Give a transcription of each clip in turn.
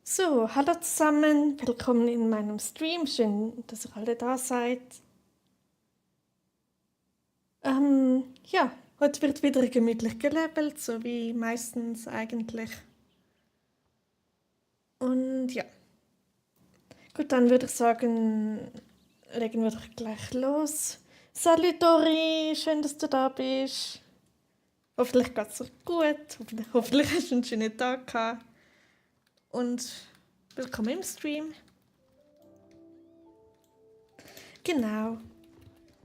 So, hallo zusammen, willkommen in meinem Stream. Schön, dass ihr alle da seid. Ja, heute wird wieder gemütlich gelevelt, so wie meistens eigentlich. Und ja, gut, dann würde ich sagen, legen wir doch gleich los. Salut Dori, schön, dass du da bist. Hoffentlich geht's dir gut, hoffentlich hast du einen schönen Tag gehabt. Und willkommen im Stream. Genau.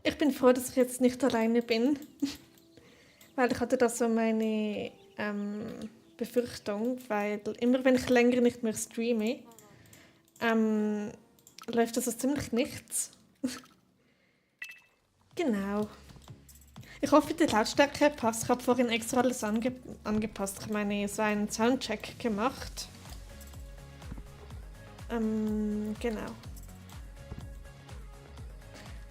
Ich bin froh, dass ich jetzt nicht alleine bin, weil ich hatte da so meine Befürchtung, weil immer wenn ich länger nicht mehr streame, ähm, läuft das so ziemlich nichts. Genau. Ich hoffe, die Lautstärke passt. Ich habe vorhin extra alles angepasst. Ich meine, so einen Soundcheck gemacht. Genau.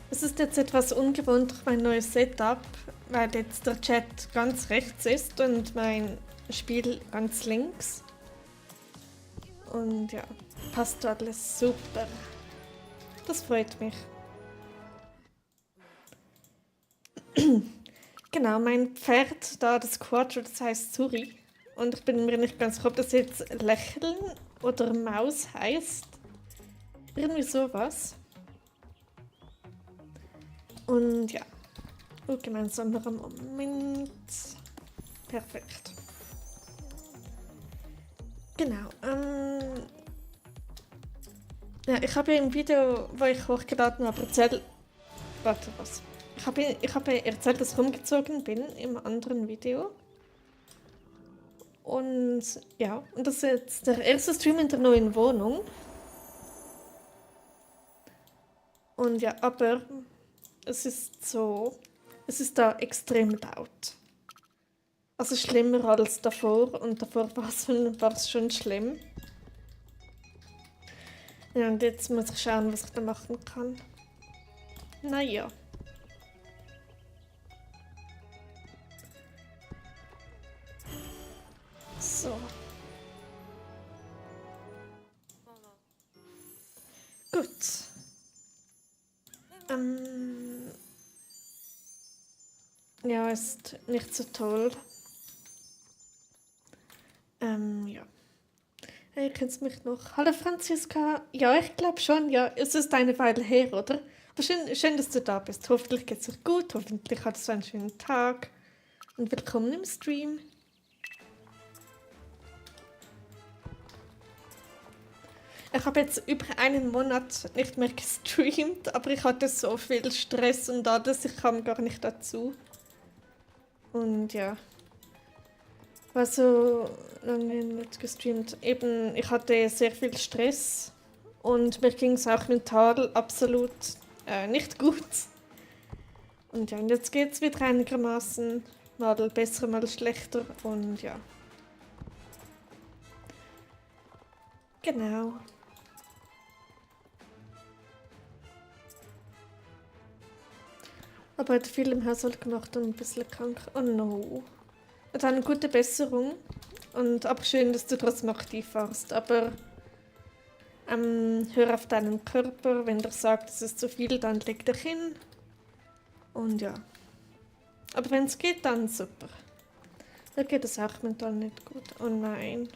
Es ist jetzt etwas ungewohnt durch mein neues Setup, weil jetzt der Chat ganz rechts ist und mein Spiel ganz links. Und ja, passt alles super. Das freut mich. Genau, mein Pferd da, das Quattro, das heißt Suri. Und ich bin mir nicht ganz sicher, ob das jetzt Lächeln oder Maus heißt. Irgendwie sowas. Und ja, gemeinsamer Moment. Perfekt. Genau. Ja, ich habe ja im Video, wo ich hochgeladen habe, erzählt. Warte, was? Ich habe erzählt, dass ich umgezogen bin im anderen Video. Und ja, und das ist jetzt der erste Stream in der neuen Wohnung. Und ja, aber es ist so, es ist da extrem laut. Also schlimmer als davor und davor war es schon schlimm. Ja, und jetzt muss ich schauen, was ich da machen kann. Naja. So. Gut. Ja, ist nicht so toll. Ja. Hey, kennst du mich noch? Hallo Franziska. Ja, ich glaube schon. Ja, es ist eine Weile her, oder? Aber schön, dass du da bist. Hoffentlich geht's dir gut. Hoffentlich hattest du einen schönen Tag. Und willkommen im Stream. Ich habe jetzt über einen Monat nicht mehr gestreamt, aber ich hatte so viel Stress und alles, ich kam gar nicht dazu. Und ja, war so lange nicht gestreamt. Eben, ich hatte sehr viel Stress und mir ging es auch mental absolut nicht gut. Und ja, und jetzt geht es wieder einigermaßen, mal besser, mal schlechter und ja. Genau. Aber heute viel im Haushalt gemacht und ein bisschen krank. Oh no. Und dann gute Besserung. Und aber schön, dass du trotzdem aktiv warst. Aber hör auf deinen Körper. Wenn der sagt, es ist zu viel, dann leg dich hin. Und ja. Aber wenn es geht, dann super. Mir geht es auch mental nicht gut. Oh nein.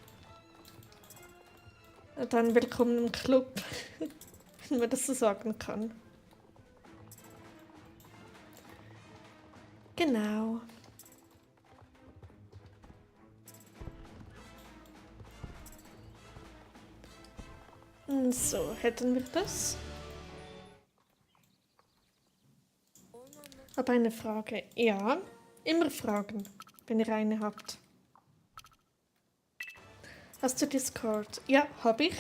Dann willkommen im Club. Wenn man das so sagen kann. Genau. So, hätten wir das. Aber eine Frage. Ja, immer fragen, wenn ihr eine habt. Hast du Discord? Ja, habe ich.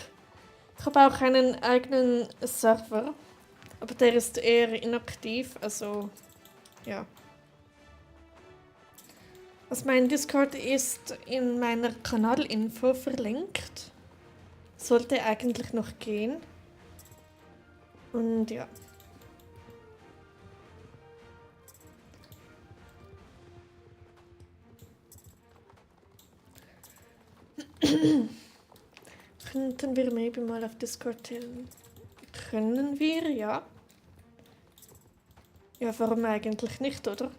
Ich habe auch einen eigenen Server, aber der ist eher inaktiv, also ja. Also mein Discord ist in meiner Kanalinfo verlinkt. Sollte eigentlich noch gehen. Und ja. könnten wir maybe mal auf Discord teilen. Können wir, ja. Ja, warum eigentlich nicht, oder?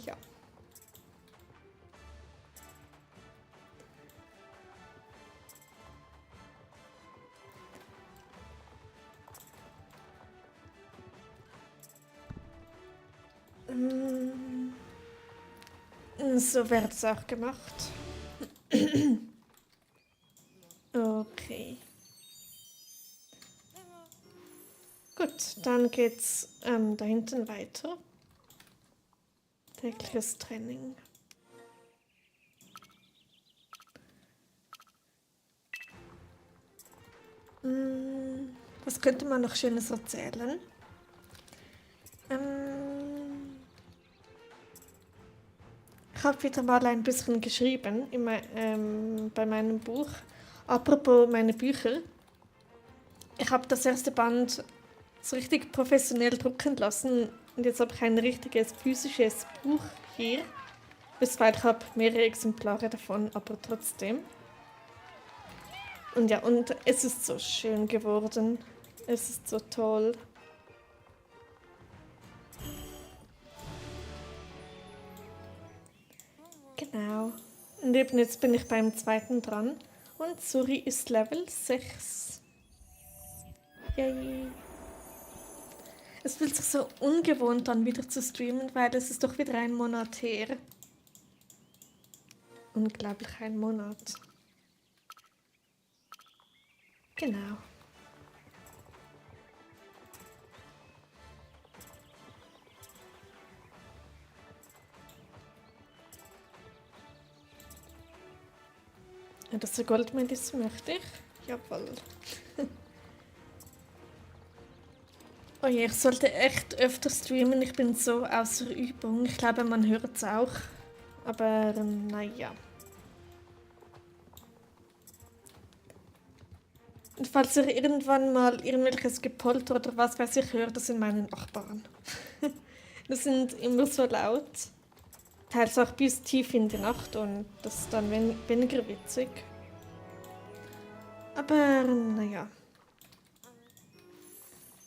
Ja. So wird es auch gemacht. Okay. Gut, dann geht's da hinten weiter. Tägliches Training. Was könnte man noch Schönes erzählen? Ich habe wieder mal ein bisschen geschrieben bei meinem Buch. Apropos meine Bücher. Ich habe das erste Band so richtig professionell drucken lassen und jetzt habe ich ein richtiges physisches Buch hier. Weil ich habe mehrere Exemplare davon, aber trotzdem. Und ja, und es ist so schön geworden. Es ist so toll. Genau. Und eben jetzt bin ich beim zweiten dran. Und Suri ist Level 6. Yay. Es fühlt sich so ungewohnt an, wieder zu streamen, weil es ist doch wieder ein Monat her. Unglaublich, ein Monat. Genau. Ja, dass der Goldmine ist, möchte ich. Jawohl. Oh je, ich sollte echt öfter streamen. Ich bin so außer Übung. Ich glaube, man hört es auch. Aber naja. Und falls ihr irgendwann mal irgendwelches Gepolter oder was weiß ich hört, das sind meine Nachbarn. Das sind immer so laut. Teils auch bis tief in die Nacht und das ist dann weniger witzig. Aber naja.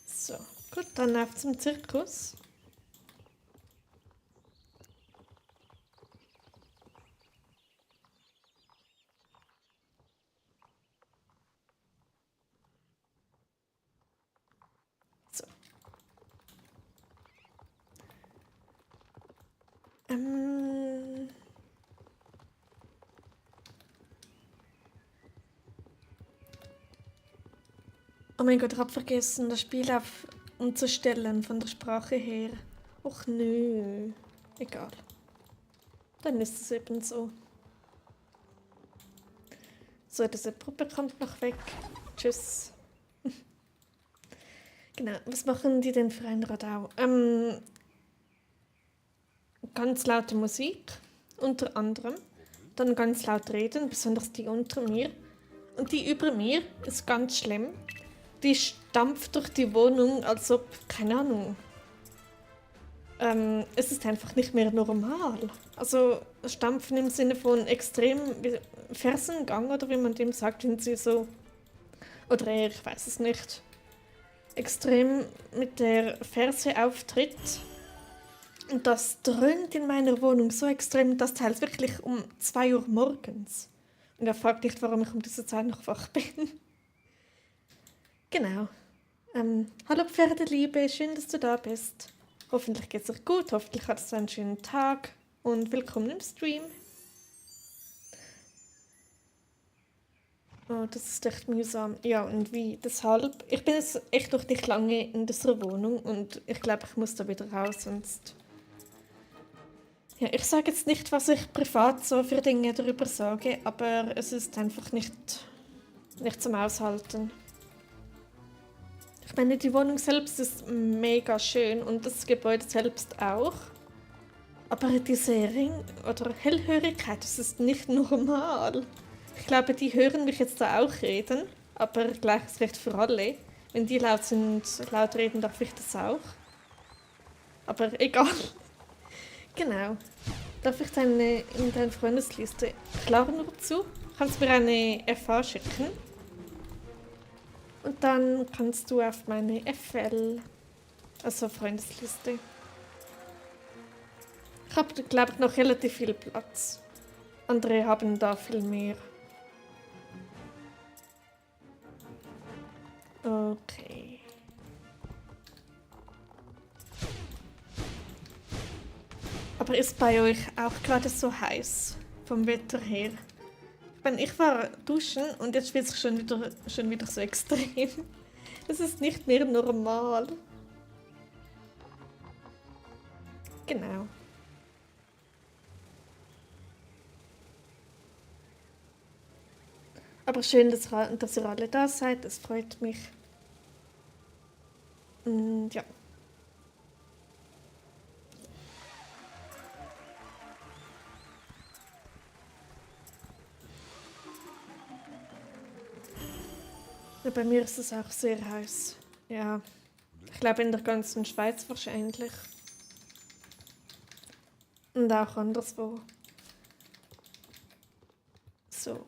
So, gut, dann auf zum Zirkus. So. Oh mein Gott, ich habe vergessen, das Spiel auf umzustellen von der Sprache her. Och nö. Egal. Dann ist es eben so. So, diese Puppe kommt noch weg. Tschüss. Genau, was machen die denn für ein Radau? Ganz laute Musik, unter anderem. Dann ganz laut reden, besonders die unter mir. Und die über mir ist ganz schlimm. Die stampft durch die Wohnung, als ob, keine Ahnung. Es ist einfach nicht mehr normal. Also stampfen im Sinne von extrem Fersengang oder wie man dem sagt, wenn sie so, oder eher, ich weiß es nicht, extrem mit der Ferse auftritt. Und das dröhnt in meiner Wohnung so extrem, das teils wirklich um 2 Uhr morgens. Und er fragt nicht, warum ich um diese Zeit noch wach bin. Genau. Hallo Pferdeliebe, schön, dass du da bist. Hoffentlich geht's dir gut, hoffentlich hattest du einen schönen Tag und willkommen im Stream. Oh, das ist echt mühsam. Ja, und wie? Deshalb, ich bin jetzt echt noch nicht lange in dieser Wohnung und ich glaube, ich muss da wieder raus, sonst... Ja, ich sage jetzt nicht, was ich privat so für Dinge darüber sage, aber es ist einfach nicht zum Aushalten. Ich meine, die Wohnung selbst ist mega schön und das Gebäude selbst auch. Aber diese oder Hellhörigkeit, das ist nicht normal. Ich glaube, die hören mich jetzt da auch reden, aber gleiches Recht für alle. Wenn die laut sind, laut reden, darf ich das auch. Aber egal. Genau. Darf ich deine in deine Freundesliste klar nur zu? Kannst mir eine FA schicken? Und dann kannst du auf meine FL, also Freundesliste. Ich habe, glaube ich, noch relativ viel Platz. Andere haben da viel mehr. Okay. Aber ist bei euch auch gerade so heiß vom Wetter her? Ich war duschen und jetzt wird es schon wieder so extrem. Es ist nicht mehr normal. Genau. Aber schön, dass ihr alle da seid. Das freut mich. Und ja. Ja, bei mir ist es auch sehr heiß. Ja, ich glaube in der ganzen Schweiz wahrscheinlich. Und auch anderswo. So,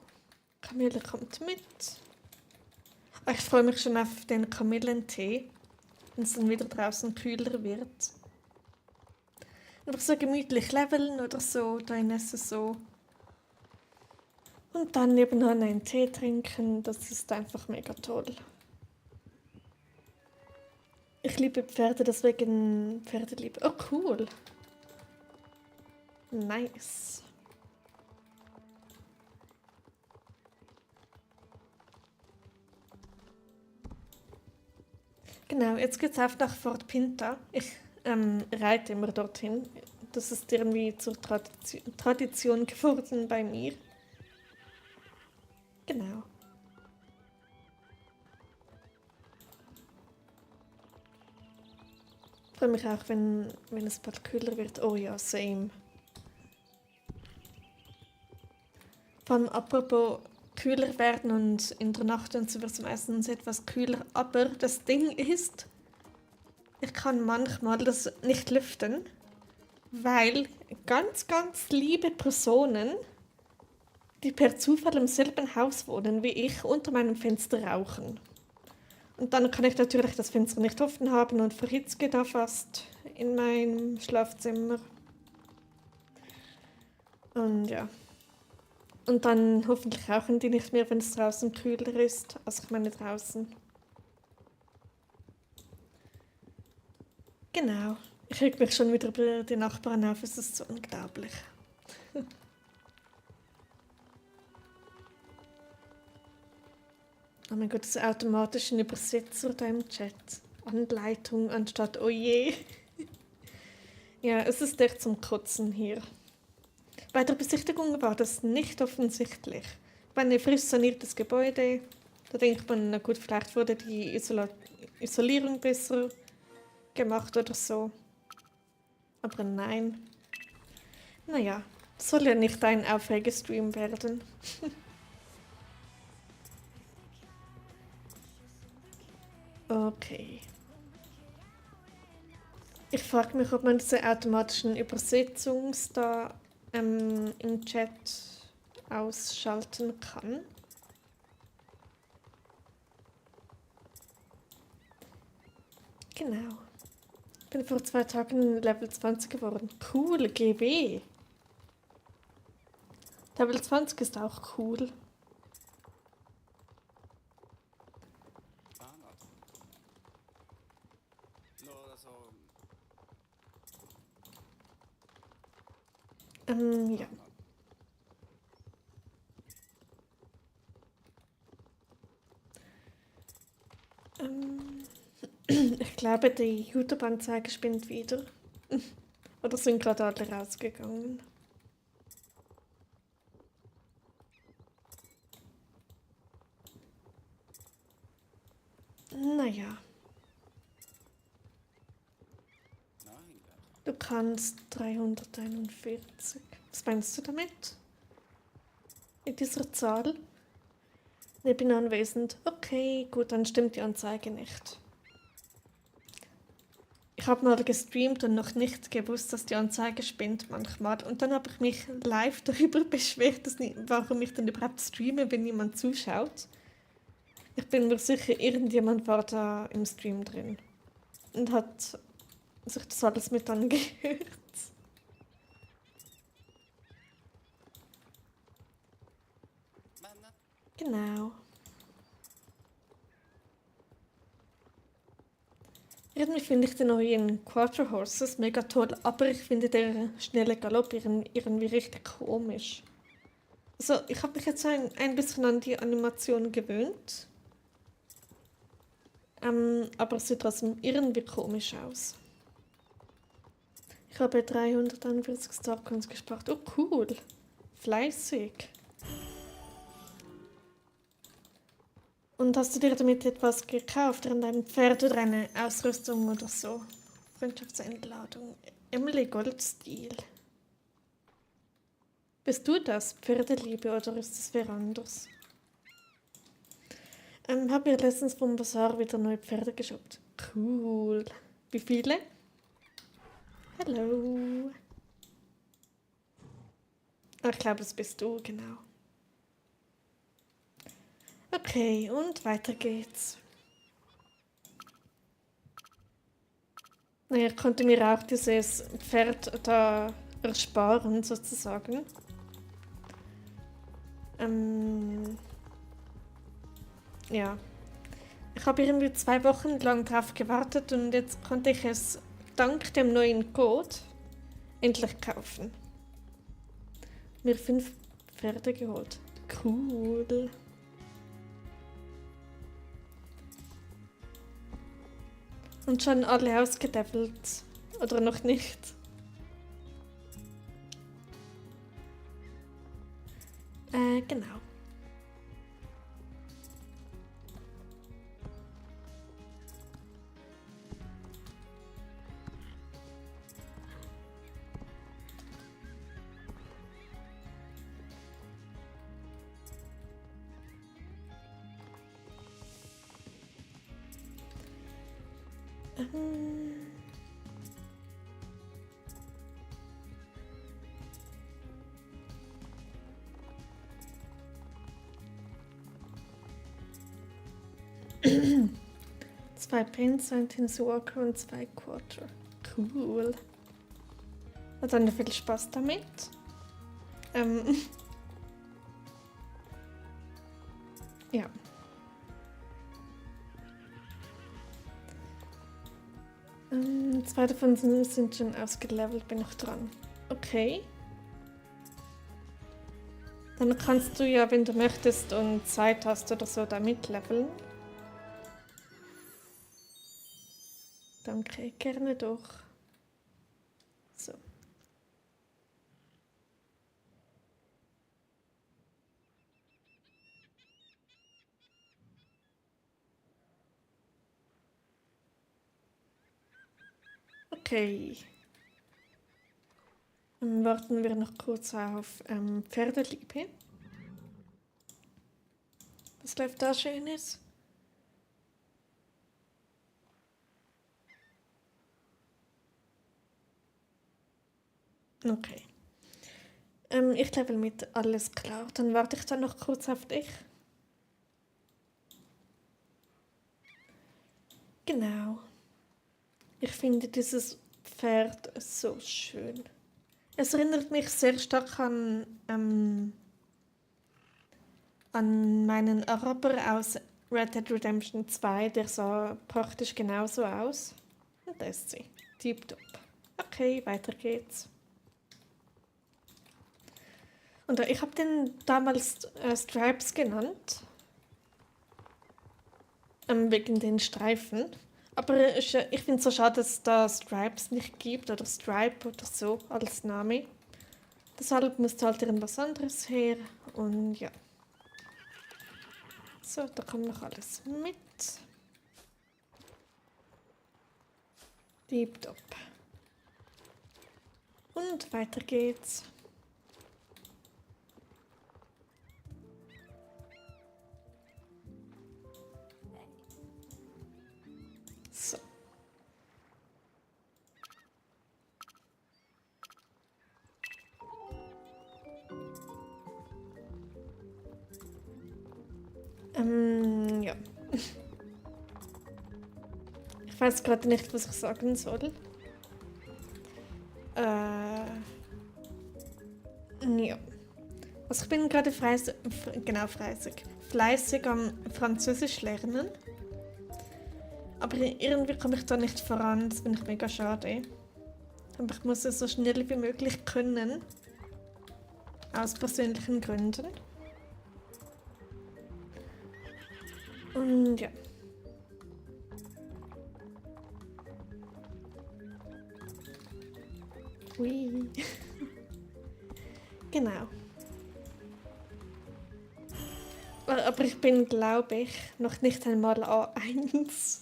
Kamille kommt mit. Ah, ich freue mich schon auf den Kamillentee, wenn es dann wieder draußen kühler wird. Einfach so gemütlich leveln oder so, da in so. Und dann nebenan einen Tee trinken, das ist einfach mega toll. Ich liebe Pferde, deswegen Pferdeliebe. Oh, cool. Nice. Genau, jetzt geht's auf nach Fort Pinta. Ich reite immer dorthin. Das ist irgendwie zur Tradition geworden bei mir. Genau. Ich freue mich auch, wenn es bald kühler wird. Oh ja, same. Vor allem apropos kühler werden und in der Nacht und so wird es meistens etwas kühler. Aber das Ding ist, ich kann manchmal das nicht lüften, weil ganz liebe Personen, die per Zufall im selben Haus wohnen wie ich, unter meinem Fenster rauchen. Und dann kann ich natürlich das Fenster nicht offen haben und verhitze da fast in meinem Schlafzimmer. Und ja. Und dann hoffentlich rauchen die nicht mehr, wenn es draußen kühler ist. Also ich meine draußen. Genau. Ich reg mich schon wieder über die Nachbarn auf. Es ist so unglaublich. Oh mein Gott, das automatische Übersetzer da im Chat. Anleitung anstatt oh je. Ja, es ist echt zum Kotzen hier. Bei der Besichtigung war das nicht offensichtlich. Ein frisch saniertes Gebäude. Da denkt man, na gut, vielleicht wurde die Isolierung besser gemacht oder so. Aber nein. Naja, soll ja nicht ein Aufregestream werden. Okay. Ich frage mich, ob man diese automatischen Übersetzungs da im Chat ausschalten kann. Genau. Bin vor 2 Tagen Level 20 geworden. Cool, GB. Level 20 ist auch cool. Ja. Ich glaube, die YouTube-Anzeige spinnt wieder. Oder sind gerade alle rausgegangen? Naja. Du kannst 341. Was meinst du damit? In dieser Zahl? Ich bin anwesend. Okay, gut, dann stimmt die Anzeige nicht. Ich habe mal gestreamt und noch nicht gewusst, dass die Anzeige spinnt manchmal. Und dann habe ich mich live darüber beschwert, warum ich dann überhaupt streame, wenn niemand zuschaut. Ich bin mir sicher, irgendjemand war da im Stream drin und hat sich das alles mit angehört. Genau. Irgendwie finde ich den neuen Quattro Horses mega toll, aber ich finde den schnelle Galopp irgendwie richtig komisch. Also, ich habe mich jetzt ein bisschen an die Animation gewöhnt. Aber es sieht trotzdem irgendwie komisch aus. Ich habe 341 Starcoins gespart. Oh, cool. Fleißig. Und hast du dir damit etwas gekauft? Ein Pferd oder eine Ausrüstung oder so? Freundschaftseinladung. Emily Goldstil. Bist du das? Pferdeliebe oder ist das wer anders? Habe mir letztens vom Bazaar wieder neue Pferde geshoppt. Cool. Wie viele? Hallo. Ah, ich glaube, das bist du, genau. Okay, und weiter geht's. Naja, ich konnte mir auch dieses Pferd da ersparen, sozusagen. Ja. Ich habe irgendwie 2 Wochen lang drauf gewartet und jetzt konnte ich es dank dem neuen Code endlich kaufen. Mir 5 Pferde geholt. Cool. Und schon alle ausgelevelt. Oder noch nicht? Genau. Ähm. 2 Pins, ein Tinswalker und 2 Quarter. Cool. Und dann viel Spaß damit. Ja. Zwei davon sind schon ausgelevelt, bin ich dran. Okay. Dann kannst du ja, wenn du möchtest und Zeit hast oder so, da mitleveln. Danke, gerne doch. So. Okay. Dann warten wir noch kurz auf Pferdeliebe. Was läuft da Schönes? Okay. Ich level mit, alles klar. Dann warte ich dann noch kurz auf dich. Genau. Ich finde dieses Pferd so schön. Es erinnert mich sehr stark an meinen Araber aus Red Dead Redemption 2. Der sah praktisch genauso aus. Und da ist sie. Tipptopp. Okay, weiter geht's. Und ich habe den damals Stripes genannt. Wegen den Streifen. Aber ich finde es so schade, dass es da Stripes nicht gibt oder Stripe oder so als Name. Deshalb müsste halt irgendwas anderes her. Und ja. So, da kommt noch alles mit. Tipptopp. Und weiter geht's. So. Ja. Ich weiß gerade nicht, was ich sagen soll. Ja. Also ich bin gerade fleißig am Französisch lernen. Aber irgendwie komme ich da nicht voran, das finde ich mega schade. Aber ich muss es so schnell wie möglich können. Aus persönlichen Gründen. Und ja. Hui. Genau. Aber ich bin, glaube ich, noch nicht einmal A1.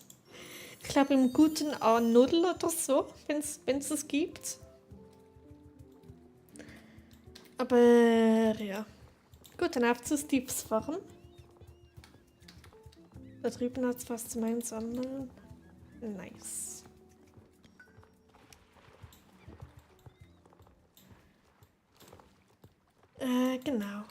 Ich glaube im guten A0 oder so, wenn es es gibt. Aber ja. Gut, dann auf zu Steves Farm. Da drüben hat es was zum Einsammeln. Nice. Genau.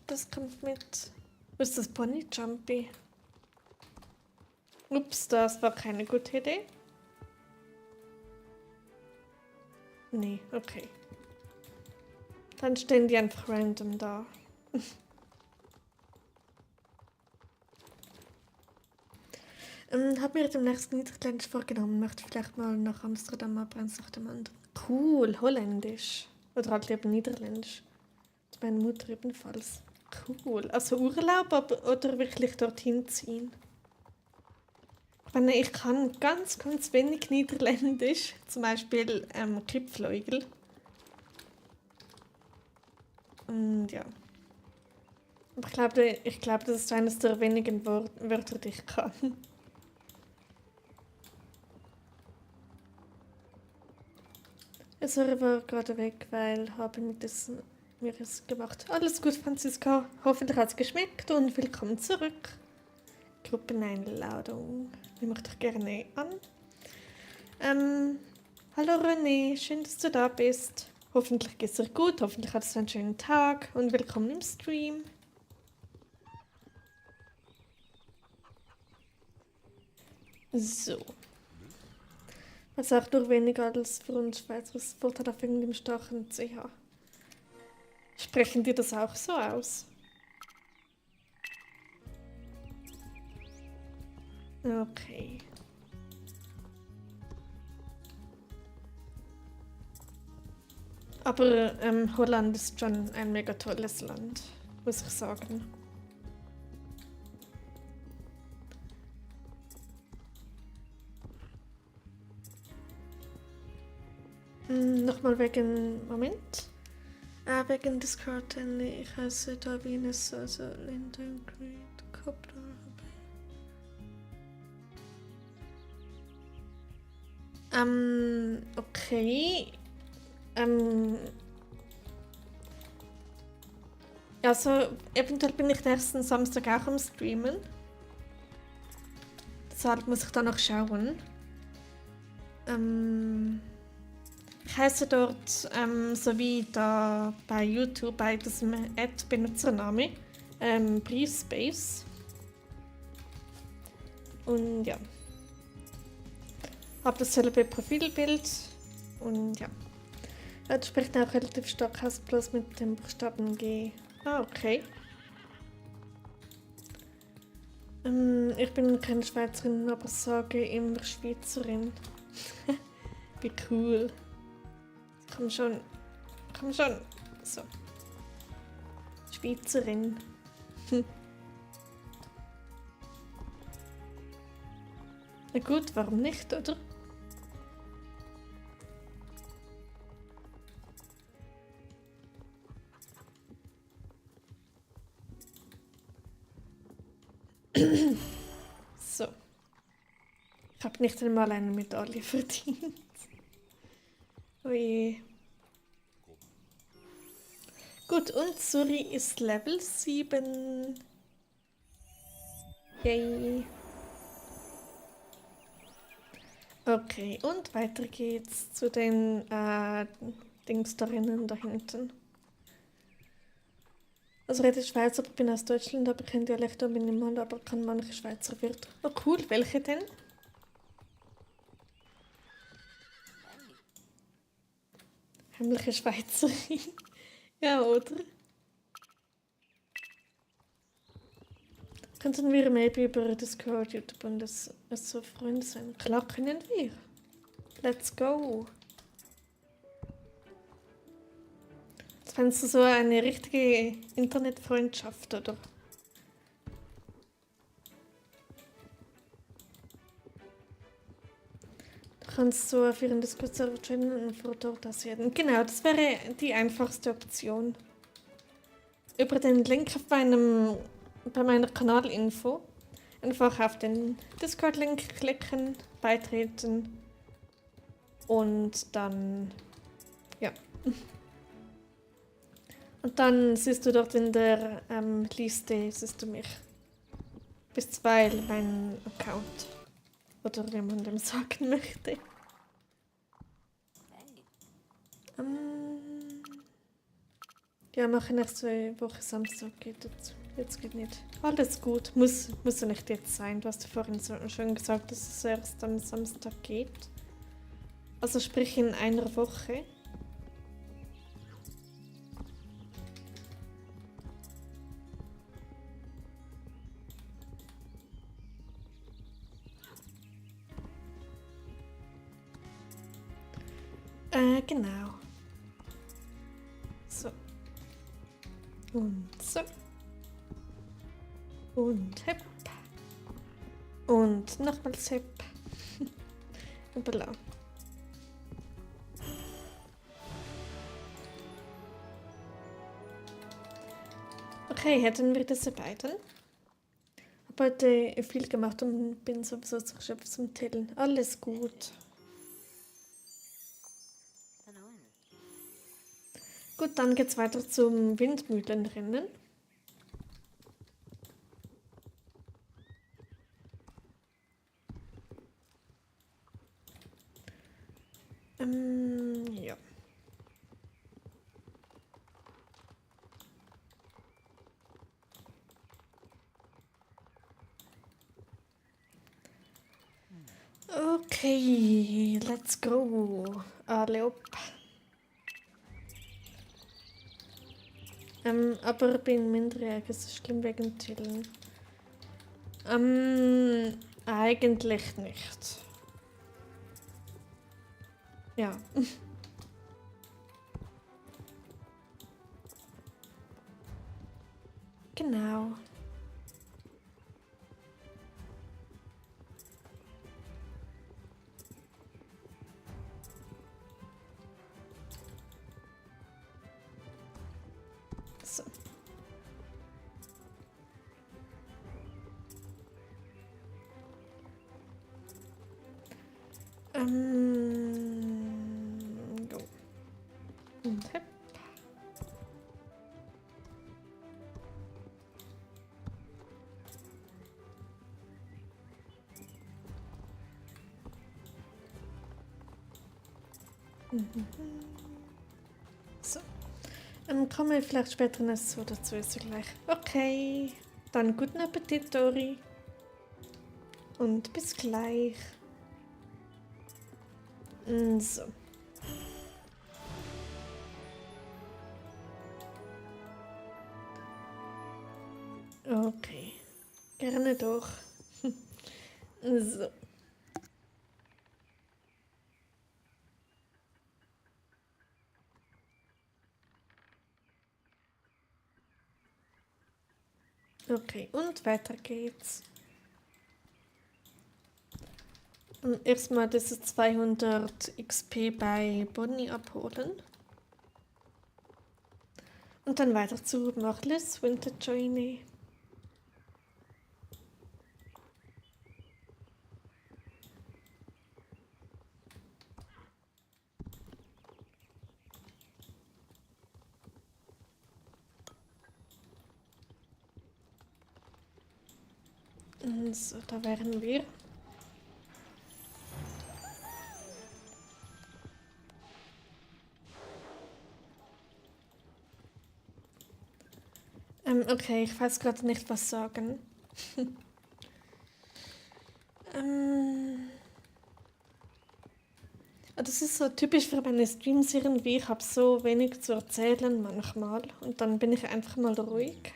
Das kommt mit. Wo ist das Pony Jumpy? Ups, das war keine gute Idee. Nee, okay. Dann stehen die einfach random da. Hab mir demnächst Niederländisch vorgenommen, möchte vielleicht mal nach Amsterdam, aber eins nach dem anderen. Cool, Holländisch. Oder halt eben Niederländisch. Meine Mutter ebenfalls. Cool. Also Urlaub oder wirklich dorthin ziehen? Ich meine, ich kann ganz, ganz wenig Niederländisch. Zum Beispiel Kipfleugel. Und ja. Aber ich glaube, das ist eines der wenigen Wörter, die ich kann. Der Server war gerade weg, weil habe mir es gemacht. Alles gut, Franziska. Hoffentlich hat es geschmeckt und willkommen zurück. Gruppeneinladung. Nehme ich dich gerne an. Hallo René, schön, dass du da bist. Hoffentlich geht es dir gut, hoffentlich hattest du einen schönen Tag und willkommen im Stream. So. Was auch durch weniger als für uns Schweizer Vorteil auf irgendeinem starken CH. Sprechen die das auch so aus? Okay. Aber Holland ist schon ein mega tolles Land, muss ich sagen. Nochmal Moment. Wegen Discord, denn ich heiße da Venus, also Linden Creed Copter. Okay. Also, eventuell bin ich nächsten Samstag auch am Streamen. Deshalb muss ich da noch schauen. Ich heiße dort, so wie da bei YouTube, bei diesem Ad-Benutzername, Briefspace. Und ja. Habe dasselbe Profilbild und ja. Das spricht auch relativ stark aus, bloß mit dem Buchstaben G. Ah, okay. Ich bin keine Schweizerin, aber sage immer Schweizerin. Wie cool. Komm schon. Komm schon. So. Schweizerin. Na gut, warum nicht, oder? So. Ich habe nicht einmal eine Medaille verdient. Oje. Gut, und Suri ist Level 7. Yay. Okay, und weiter geht's zu den Dings darinnen da hinten. Also rede Schweizer, aber ich bin aus Deutschland, aber ich kenne Dialekte minimal, aber kann manche Schweizer Wörter. Oh cool, welche denn? Heimliche Schweizerin. Ja, oder? Könnten wir maybe über Discord, YouTube und das so Freunde sein? Klar können wir. Let's go. Das fändest du so eine richtige Internetfreundschaft, oder? Du kannst so auf ihren Discord-Server joinen und von dort aus werden. Genau, das wäre die einfachste Option. Über den Link bei meiner Kanalinfo einfach auf den Discord-Link klicken, beitreten und dann, ja. Und dann siehst du dort in der Liste, siehst du mich. Bisweilen mein Account. Oder wie man dem sagen möchte. Ja, mache nächste Woche Samstag geht dazu. Jetzt geht nicht. Alles gut. Muss ja nicht jetzt sein. Du hast ja vorhin schon gesagt, dass es erst am Samstag geht. Also sprich in einer Woche. Genau. So. Und so. Und hepp. Und nochmals hepp. Bla. Okay, hätten wir diese beiden. Habe heute viel gemacht und bin sowieso zu erschöpft zum Tillen. Alles gut. Gut, dann geht's weiter zum Windmühlenrennen. Ja. Okay, let's go. Alle op. Aber bin minderjährig, es ist schlimm wegen Chillen. Eigentlich nicht. Ja. Genau. So. Jo. Und hepp. So. Kommen wir vielleicht später noch so dazu, ist gleich. Okay. Dann guten Appetit, Dori. Und bis gleich. So. Okay. Gerne doch. So. Okay, und weiter geht's. Erstmal diese 200 XP bei Bonnie abholen. Und dann weiter zu Marlis Winter Journey. So, da wären wir. Okay, ich weiß gerade nicht, was sagen. Das ist so typisch für meine Streams irgendwie. Ich habe so wenig zu erzählen manchmal und dann bin ich einfach mal ruhig.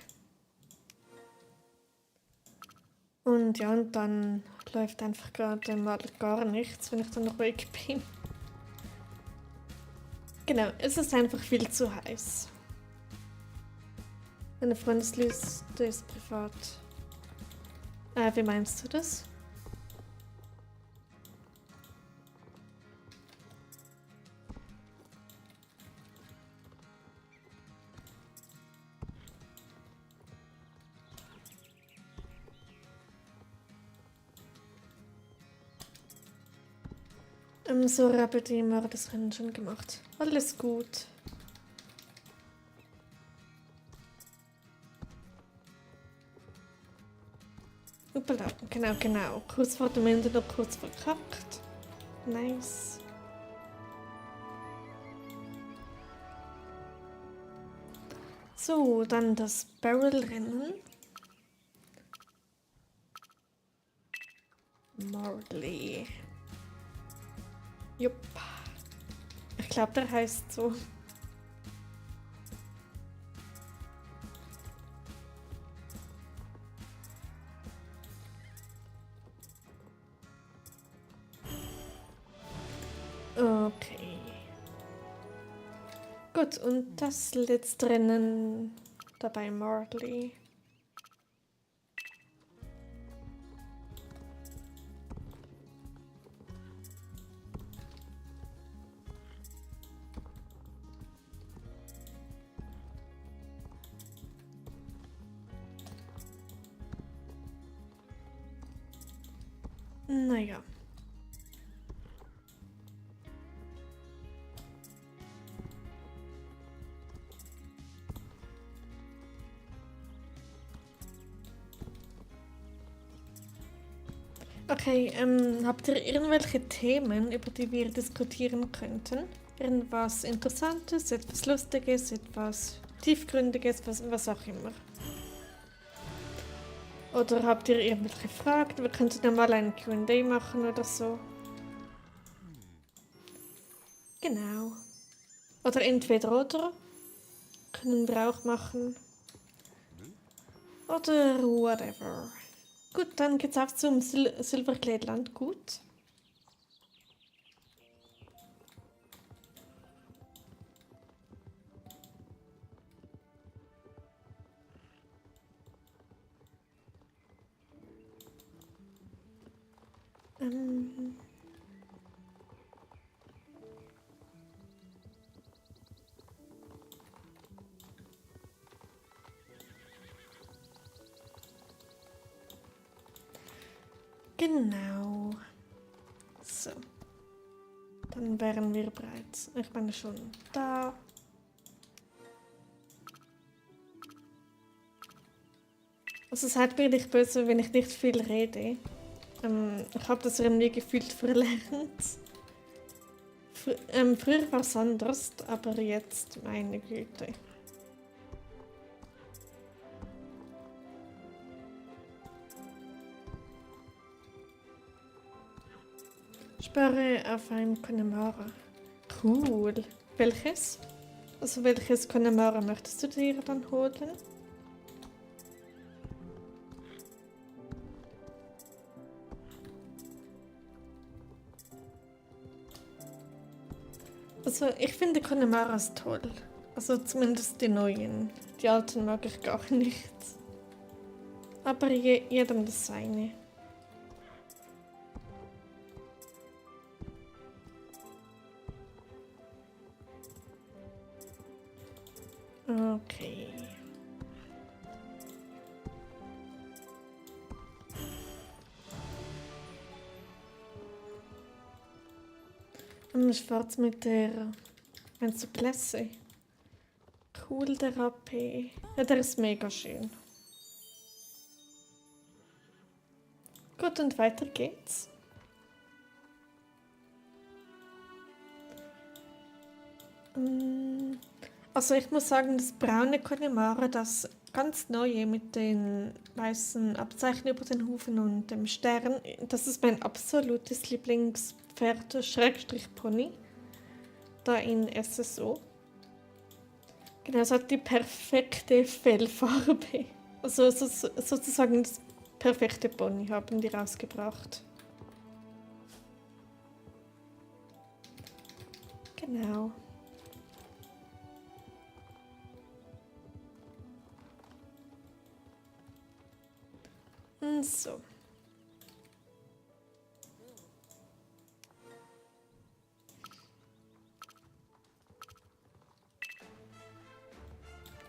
Und ja, und dann läuft einfach gerade mal gar nichts, wenn ich dann ruhig bin. Genau, es ist einfach viel zu heiß. Meine Freundesliste ist privat. Wie meinst du das? So, Rabbit hat das Rennen schon gemacht. Alles gut. Uppala, genau. Kurz vor dem Ende noch kurz verkackt. Nice. So, dann das Barrel-Rennen. Marley. Jupp. Ich glaube, der heißt so. Okay. Gut, und das letzte Rennen dabei Marley. Naja. Okay, habt ihr irgendwelche Themen, über die wir diskutieren könnten? Irgendwas Interessantes, etwas Lustiges, etwas Tiefgründiges, was auch immer. Oder habt ihr irgendwelche Fragen? Wir könnten ja mal ein Q&A machen oder so. Genau. Oder entweder oder. Können wir auch machen. Oder whatever. Gut, dann geht's auf zum Silverglade Gut. Genau. So. Dann wären wir bereit. Ich bin schon da. Also seid mir nicht böse, wenn ich nicht viel rede. Ich habe das irgendwie gefühlt verlernt. Früher war es anders, aber jetzt, meine Güte. Spare auf ein Connemara. Cool. Welches? Also welches Connemara möchtest du dir dann holen? Also ich finde Connemaras toll. Also zumindest die neuen. Die alten mag ich gar nicht. Aber jedem das seine. Okay. Schwarz mit der... Meinst du Blässe? Cool, der AP. Ja, der ist mega schön. Gut, und weiter geht's. Also ich muss sagen, das braune Connemara, das ganz neue mit den weißen Abzeichen über den Hufen und dem Stern, das ist mein absolutes Lieblingspferd, Schrägstrich Pony, da in SSO. Genau, es hat die perfekte Fellfarbe. Also sozusagen das perfekte Pony haben die rausgebracht. Genau. So.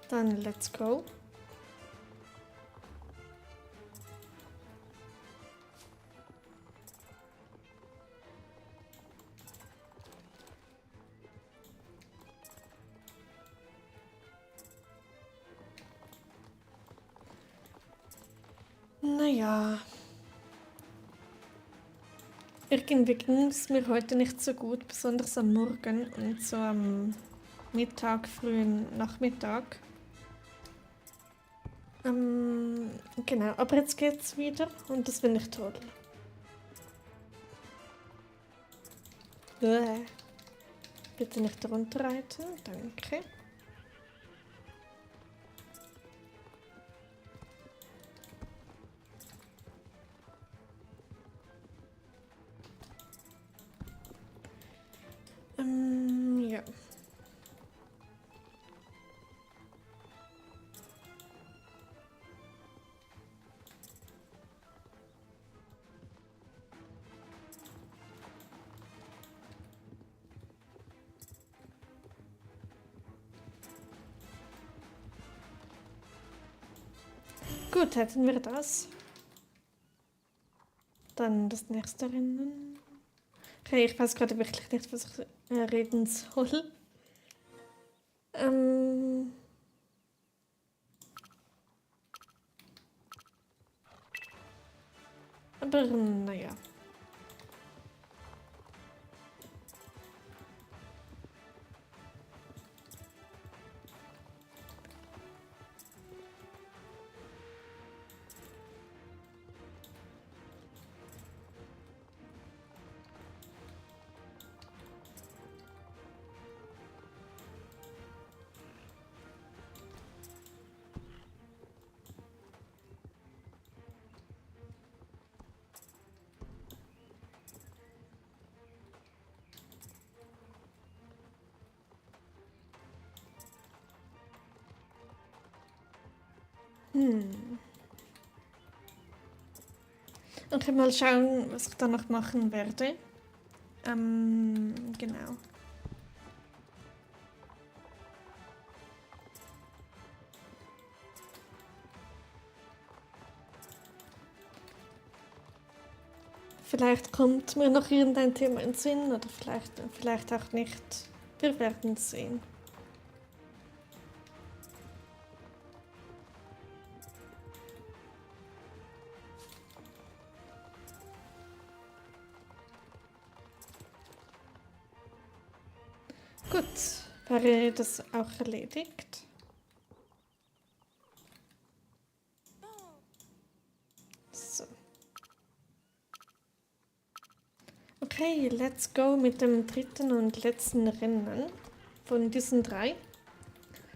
Dann let's go. Naja. Irgendwie ging es mir heute nicht so gut, besonders am Morgen und so am Mittag, frühen Nachmittag. Genau, aber jetzt geht's wieder und das finde ich toll. Bitte nicht darunter reiten, danke. Ja. Gut, hätten wir das. Dann das nächste Rennen. Okay, ich weiß gerade wirklich nicht, was ich reden soll. Aber naja. Okay, mal schauen, was ich dann noch machen werde. Genau. Vielleicht kommt mir noch irgendein Thema in den Sinn oder vielleicht auch nicht. Wir werden sehen. Gut, wäre das auch erledigt? So. Okay, let's go mit dem dritten und letzten Rennen von diesen 3.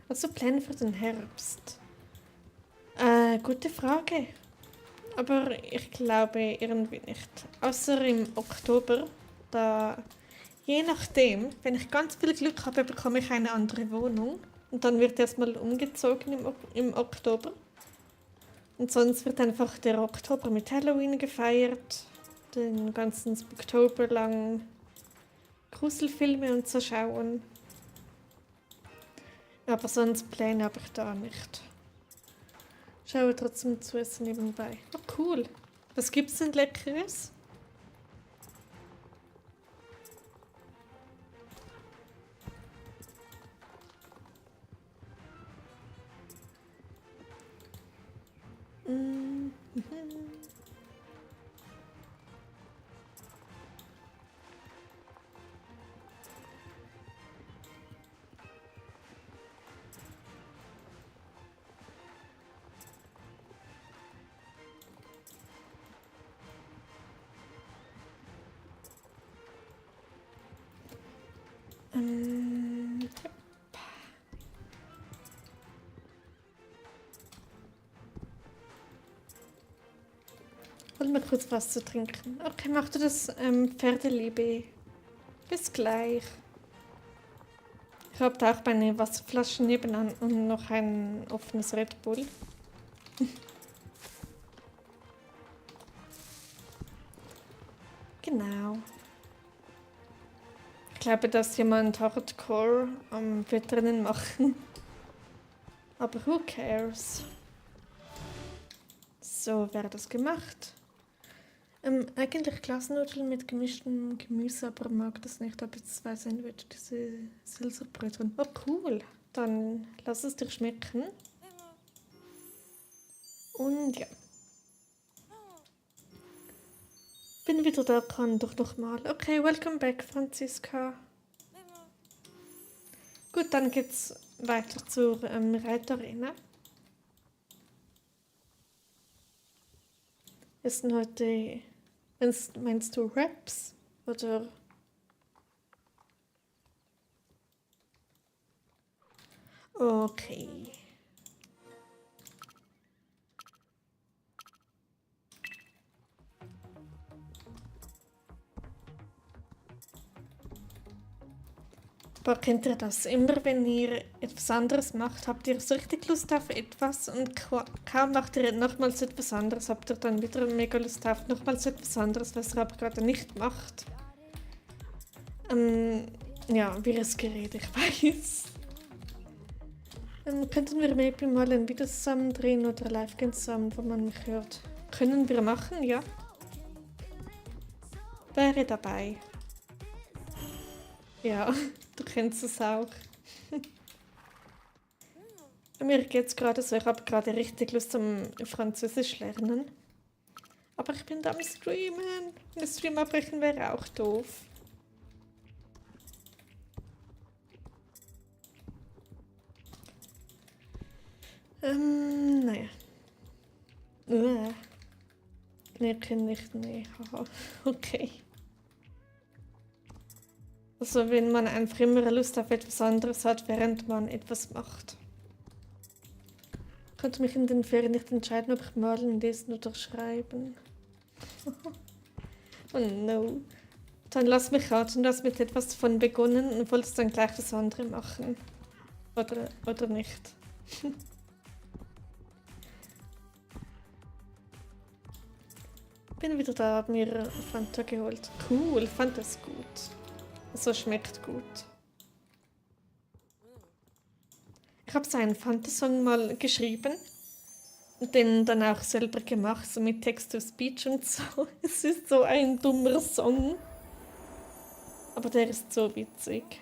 Also Pläne für den Herbst. Gute Frage. Aber ich glaube irgendwie nicht. Außer im Oktober, da je nachdem, wenn ich ganz viel Glück habe, bekomme ich eine andere Wohnung. Und dann wird erstmal umgezogen im Oktober. Und sonst wird einfach der Oktober mit Halloween gefeiert. Den ganzen Spooktober lang Gruselfilme und so schauen. Aber sonst Pläne habe ich da nicht. Schaue trotzdem zu essen nebenbei. Oh cool. Was gibt's denn Leckeres? Ja. Hol mir kurz was zu trinken. Okay, mach du das, Pferdeliebe. Bis gleich. Ich habe da auch meine Wasserflasche nebenan und noch ein offenes Red Bull. Genau. Ich glaube, dass jemand Hardcore wird drinnen machen. Aber who cares? So wäre das gemacht. Eigentlich Glasnudeln mit gemischtem Gemüse, aber mag das nicht. Aber jetzt weiß ich nicht, diese Silserbrötchen. Oh cool, dann lass es dir schmecken. Und ja. Bin wieder da, kann doch noch mal. Okay, welcome back, Franziska. Gut, dann geht's weiter zur Reitarena. Es sind heute, meinst du Raps oder? Okay. Aber kennt ihr das? Immer wenn ihr etwas anderes macht, habt ihr so richtig Lust auf etwas und kaum macht ihr nochmals etwas anderes, habt ihr dann wieder mega Lust auf nochmals etwas anderes, was ihr aber gerade nicht macht. Ja, wirres Gerät, ich weiß. Könnten wir maybe mal ein Video zusammen drehen oder live gehen zusammen, wo man mich hört? Können wir machen, ja. Wäre dabei. Ja, du kennst es auch. Mir geht's gerade so, ich habe gerade richtig Lust zum Französisch lernen. Aber ich bin da am Streamen. Ein Stream abbrechen wäre auch doof. Naja. Nee, kann nicht, nee. Haha. Okay. Also wenn man einfach immer Lust auf etwas anderes hat, während man etwas macht. Ich konnte mich in den Ferien nicht entscheiden, ob ich malen, lesen oder schreiben. Oh no. Dann lass mich raten, du hast mit etwas davon begonnen und wolltest dann gleich das andere machen. Oder nicht. Bin wieder da, hab mir Fanta geholt. Cool, Fanta ist gut. Also schmeckt gut. Ich habe so einen Fanta-Song mal geschrieben und den dann auch selber gemacht, so mit Text-to-Speech und so. Es ist so ein dummer Song, aber der ist so witzig.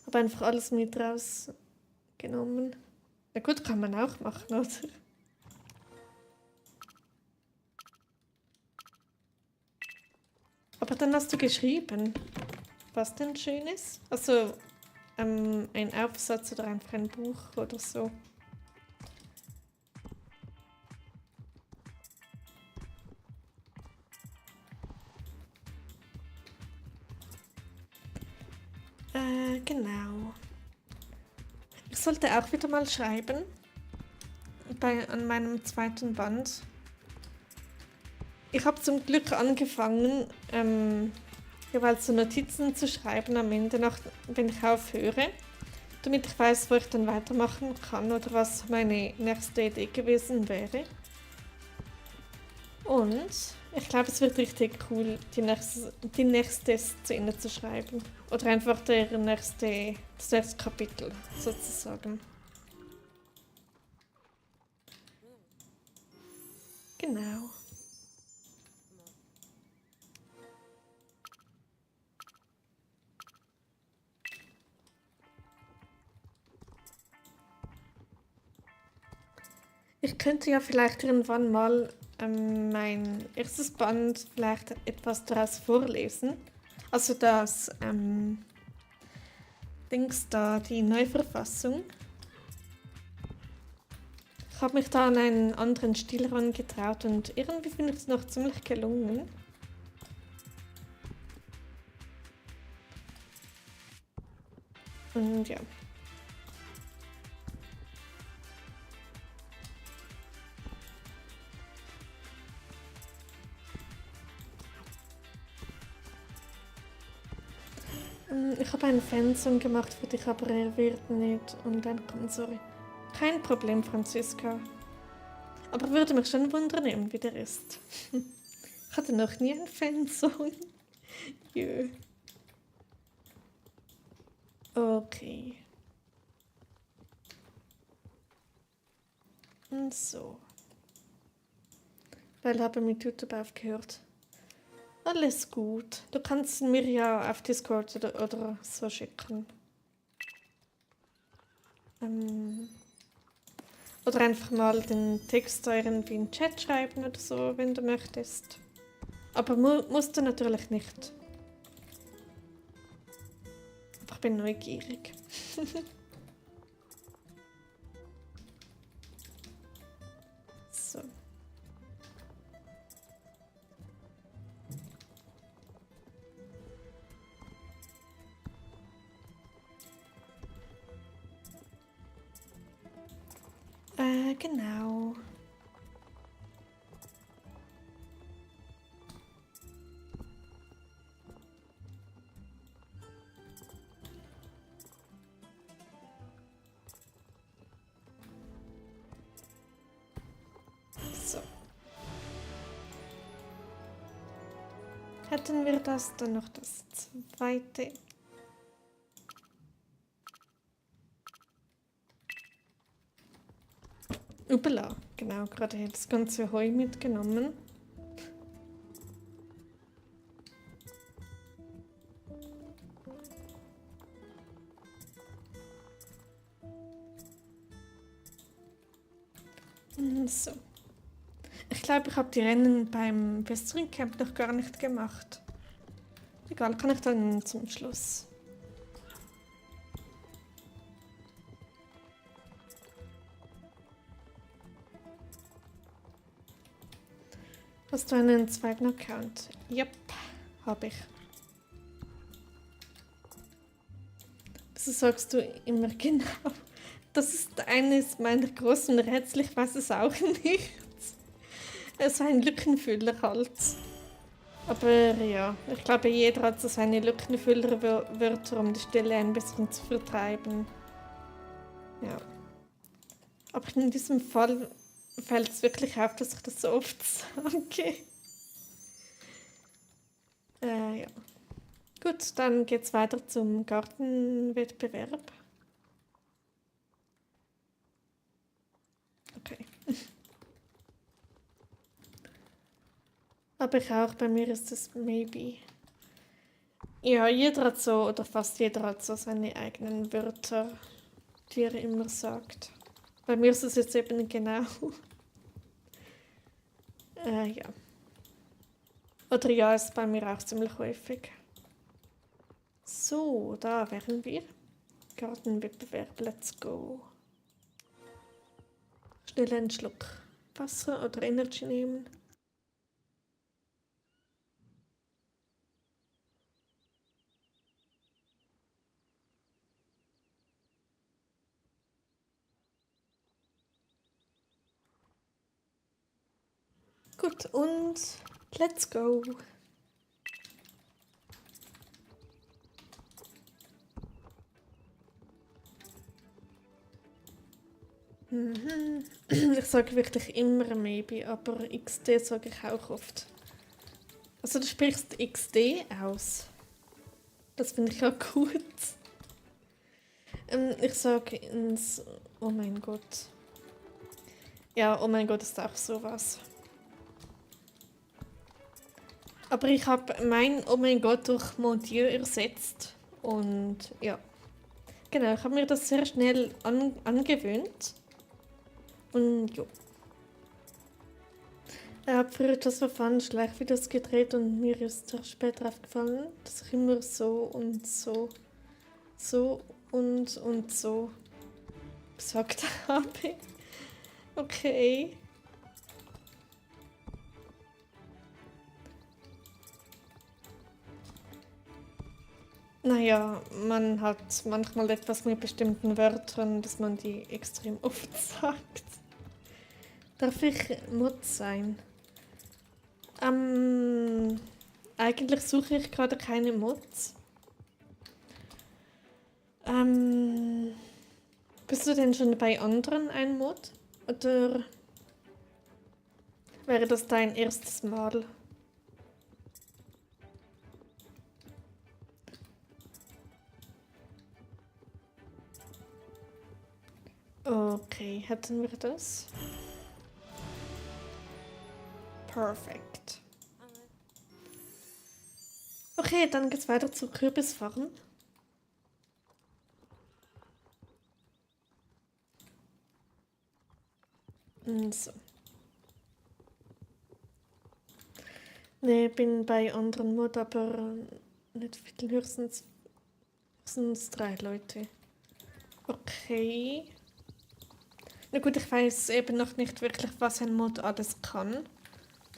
Habe einfach alles mit rausgenommen. Na gut, kann man auch machen, oder? Aber dann hast du geschrieben, was denn schön ist? Also ein Aufsatz oder einfach ein Buch oder so. Genau. Ich sollte auch wieder mal schreiben. An meinem zweiten Band. Ich habe zum Glück angefangen, jeweils so Notizen zu schreiben am Ende, wenn ich aufhöre, damit ich weiß, wo ich dann weitermachen kann oder was meine nächste Idee gewesen wäre. Und ich glaube, es wird richtig cool, die nächste Szene zu schreiben. Oder einfach das nächste Kapitel sozusagen. Genau. Ich könnte ja vielleicht irgendwann mal mein erstes Band vielleicht etwas daraus vorlesen. Also das Dings da, die Neuverfassung. Ich habe mich da an einen anderen Stil herangetraut und irgendwie finde ich es noch ziemlich gelungen. Und ja. Ich habe einen Fansong gemacht für dich, aber er wird nicht online kommen, sorry. Kein Problem, Franziska. Aber würde mich schon wundern, wie der ist. Ich hatte noch nie einen Fansong. Jö. Okay. Und so. Weil habe mit YouTube aufgehört. Alles gut. Du kannst mir ja auf Discord oder so schicken. Oder einfach mal den Text irgendwie in den Chat schreiben oder so, wenn du möchtest. Aber musst du natürlich nicht. Ich bin neugierig. So. Genau. So. Hätten wir das, dann noch das zweite. Upala, genau, gerade das ganze Heu mitgenommen. So. Ich glaube, ich habe die Rennen beim Western Camp noch gar nicht gemacht. Egal, kann ich dann zum Schluss. Hast du einen zweiten Account? Yep, habe ich. Wieso sagst du immer genau? Das ist eines meiner großen Rätsel, ich weiß es auch nicht. Es ist ein Lückenfüller halt. Aber ja, ich glaube, jeder hat so seine Lückenfüllerwörter, um die Stelle ein bisschen zu vertreiben. Ja. Aber in diesem Fall fällt es wirklich auf, dass ich das so oft sage. Ja. Gut, dann geht's weiter zum Gartenwettbewerb. Okay. Aber ich auch, bei mir ist es maybe. Ja, jeder hat so, oder fast jeder hat so seine eigenen Wörter, die er immer sagt. Bei mir ist es jetzt eben genau. Ja. Oder ja, ist bei mir auch ziemlich häufig. So, da wären wir. Gartenwettbewerb, let's go. Schnell einen Schluck Wasser oder Energy nehmen. Gut, und let's go. Ich sage wirklich immer maybe, aber XD sage ich auch oft. Also du sprichst XD aus. Das finde ich auch gut. Ich sage ins Oh mein Gott. Ja, oh mein Gott ist auch sowas. Aber ich habe mein Oh mein Gott durch Mon Dieu ersetzt. Und ja. Genau, ich habe mir das sehr schnell angewöhnt. Und ja. Ich habe früher etwas verfahren, Schleichvideos gedreht und mir ist auch später aufgefallen, dass ich immer so und so und so gesagt habe. Okay. Naja, man hat manchmal etwas mit bestimmten Wörtern, dass man die extrem oft sagt. Darf ich Mod sein? Eigentlich suche ich gerade keine Mods. Bist du denn schon bei anderen ein Mod? Oder wäre das dein erstes Mal? Okay, hätten wir das? Perfekt. Okay, dann geht's weiter zu Kürbisfarm. So. Ne, bin bei anderen Mod, aber nicht viel, höchstens 3 Leute. Okay. Na gut, ich weiß eben noch nicht wirklich, was ein Mod alles kann.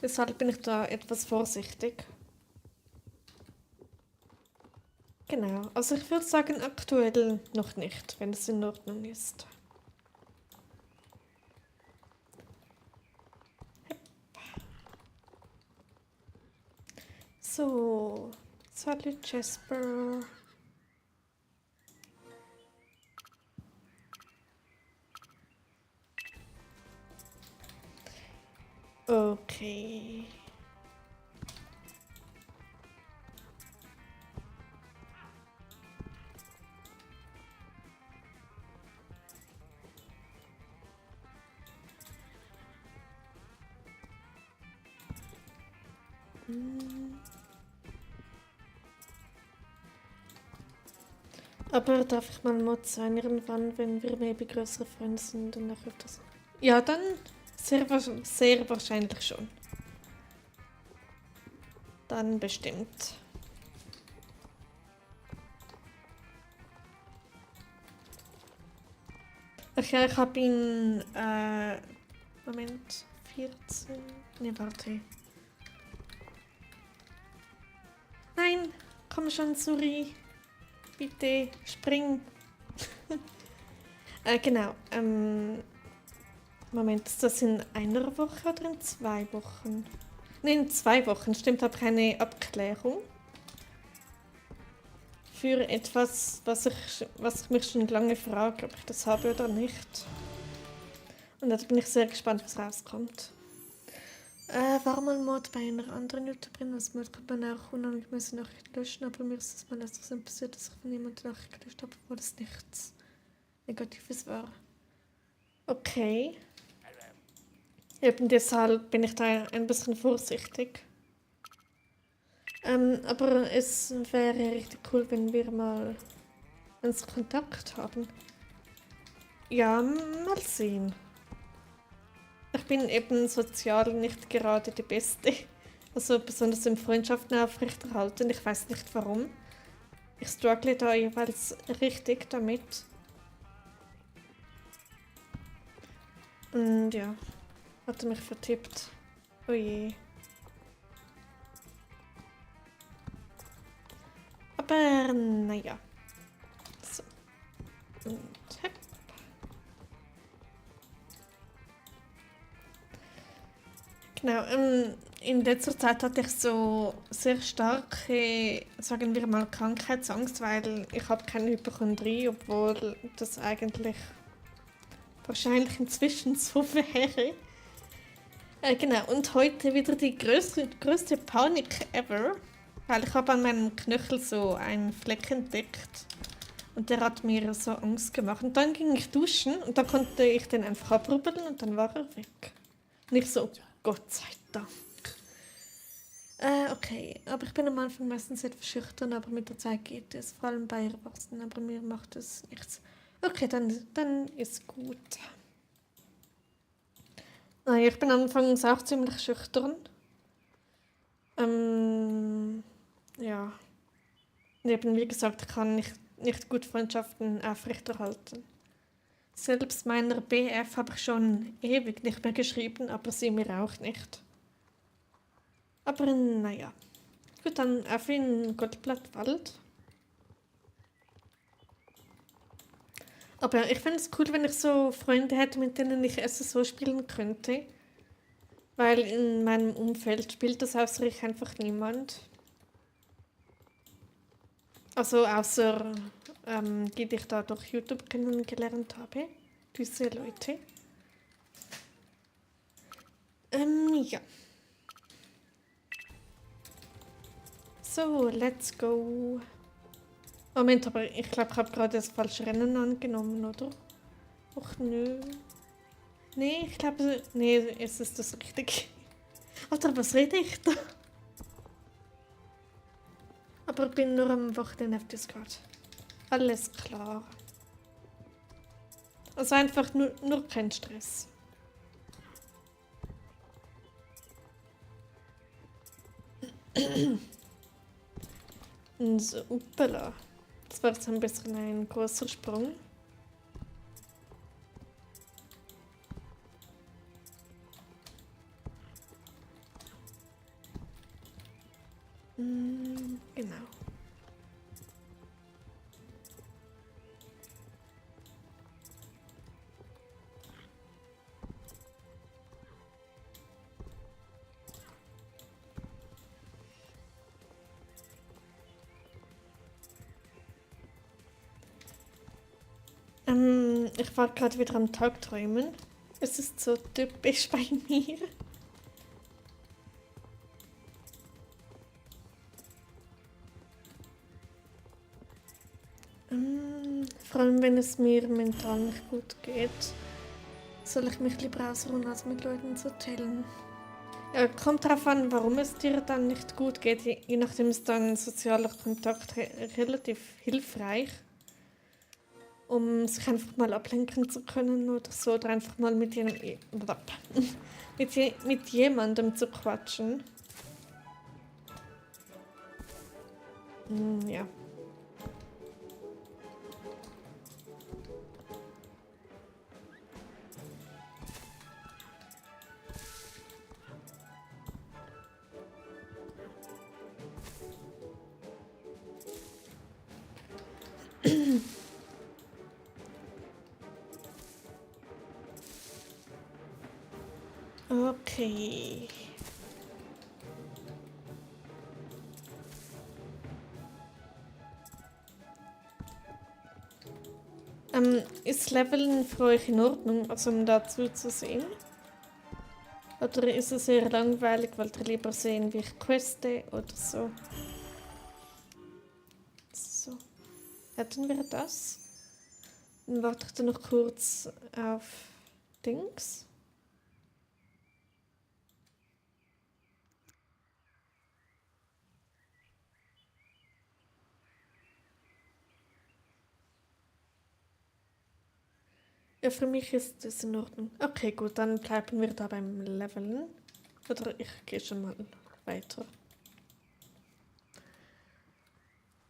Deshalb bin ich da etwas vorsichtig. Genau, also ich würde sagen aktuell noch nicht, wenn es in Ordnung ist. So, salut Jasper. Okay. Aber darf ich mal Mod sein irgendwann, wenn wir maybe größere Freunde sind und nach öfters? Ja, dann sehr wahrscheinlich schon. Dann bestimmt. Ach ja, ich habe ihn, Moment, 14, ne warte. Nein, komm schon, Suri. Bitte, spring. Genau, Moment, ist das in einer Woche oder in 2 Wochen? Ne, in 2 Wochen, stimmt, habe ich eine Abklärung. Für etwas, was ich mich schon lange frage, ob ich das habe oder nicht. Und da bin ich sehr gespannt, was rauskommt. Warum ein Mod bei einer anderen YouTuberin? Als Mod kann man auch unangemessene Nachrichten löschen, aber mir ist es mal erst so passiert, dass ich von jemandem Nachricht gelöscht habe, obwohl es nichts Negatives war. Okay. Eben deshalb bin ich da ein bisschen vorsichtig. Aber es wäre richtig cool, wenn wir mal uns Kontakt haben. Ja, mal sehen. Ich bin eben sozial nicht gerade die Beste. Also besonders in Freundschaften aufrechterhalten. Ich weiß nicht warum. Ich struggle da jeweils richtig damit. Und ja, hat er mich vertippt. Oh je. Aber naja. So. Und hepp. Genau, in letzter Zeit hatte ich so sehr starke, sagen wir mal, Krankheitsangst, weil ich habe keine Hypochondrie, obwohl das eigentlich wahrscheinlich inzwischen so wäre. Genau, und heute wieder die größte Panik ever, weil ich habe an meinem Knöchel so einen Fleck entdeckt und der hat mir so Angst gemacht. Und dann ging ich duschen und dann konnte ich den einfach abrubbeln und dann war er weg. Nicht so, Gott sei Dank. Okay, aber ich bin am Anfang meistens etwas schüchtern, aber mit der Zeit geht es, vor allem bei Erwachsenen, aber mir macht es nichts. Okay, dann ist gut. Nein, ich bin anfangs auch ziemlich schüchtern. Ja. Und eben, wie gesagt, ich kann nicht gut Freundschaften aufrechterhalten. Selbst meiner BF habe ich schon ewig nicht mehr geschrieben, aber sie mir auch nicht. Aber naja. Gut, dann auf in Goldblattwald. Aber ich finde es cool, wenn ich so Freunde hätte, mit denen ich SSO spielen könnte. Weil in meinem Umfeld spielt das außer ich einfach niemand. Also außer die ich da durch YouTube kennengelernt habe. Diese Leute. Ja. So, let's go. Moment, aber ich glaube, ich habe gerade das falsche Rennen angenommen, oder? Och nö. Nee, ich glaube, nee, es ist das Richtige. Alter, was rede ich da? Aber ich bin nur am Wochenende auf Discord. Alles klar. Also einfach nur kein Stress. So, uppala. Das war jetzt ein bisschen ein großer Sprung. Genau. Ich war gerade wieder am Tagträumen. Es ist so typisch bei mir. Vor allem, wenn es mir mental nicht gut geht, soll ich mich lieber ausruhen, als mit Leuten zu chillen. Ja, kommt darauf an, warum es dir dann nicht gut geht. Je nachdem ist dann sozialer Kontakt relativ hilfreich, um sich einfach mal ablenken zu können oder so, oder einfach mal mit jemandem zu quatschen. Ja. Okay. Ist Leveln für euch in Ordnung, also um dazu zu sehen? Oder ist es eher langweilig, wollt ihr lieber sehen, wie ich queste oder so? So, hätten wir das? Dann warte ich dann noch kurz auf Dings. Ja, für mich ist das in Ordnung. Okay, gut, dann bleiben wir da beim Leveln. Oder ich gehe schon mal weiter.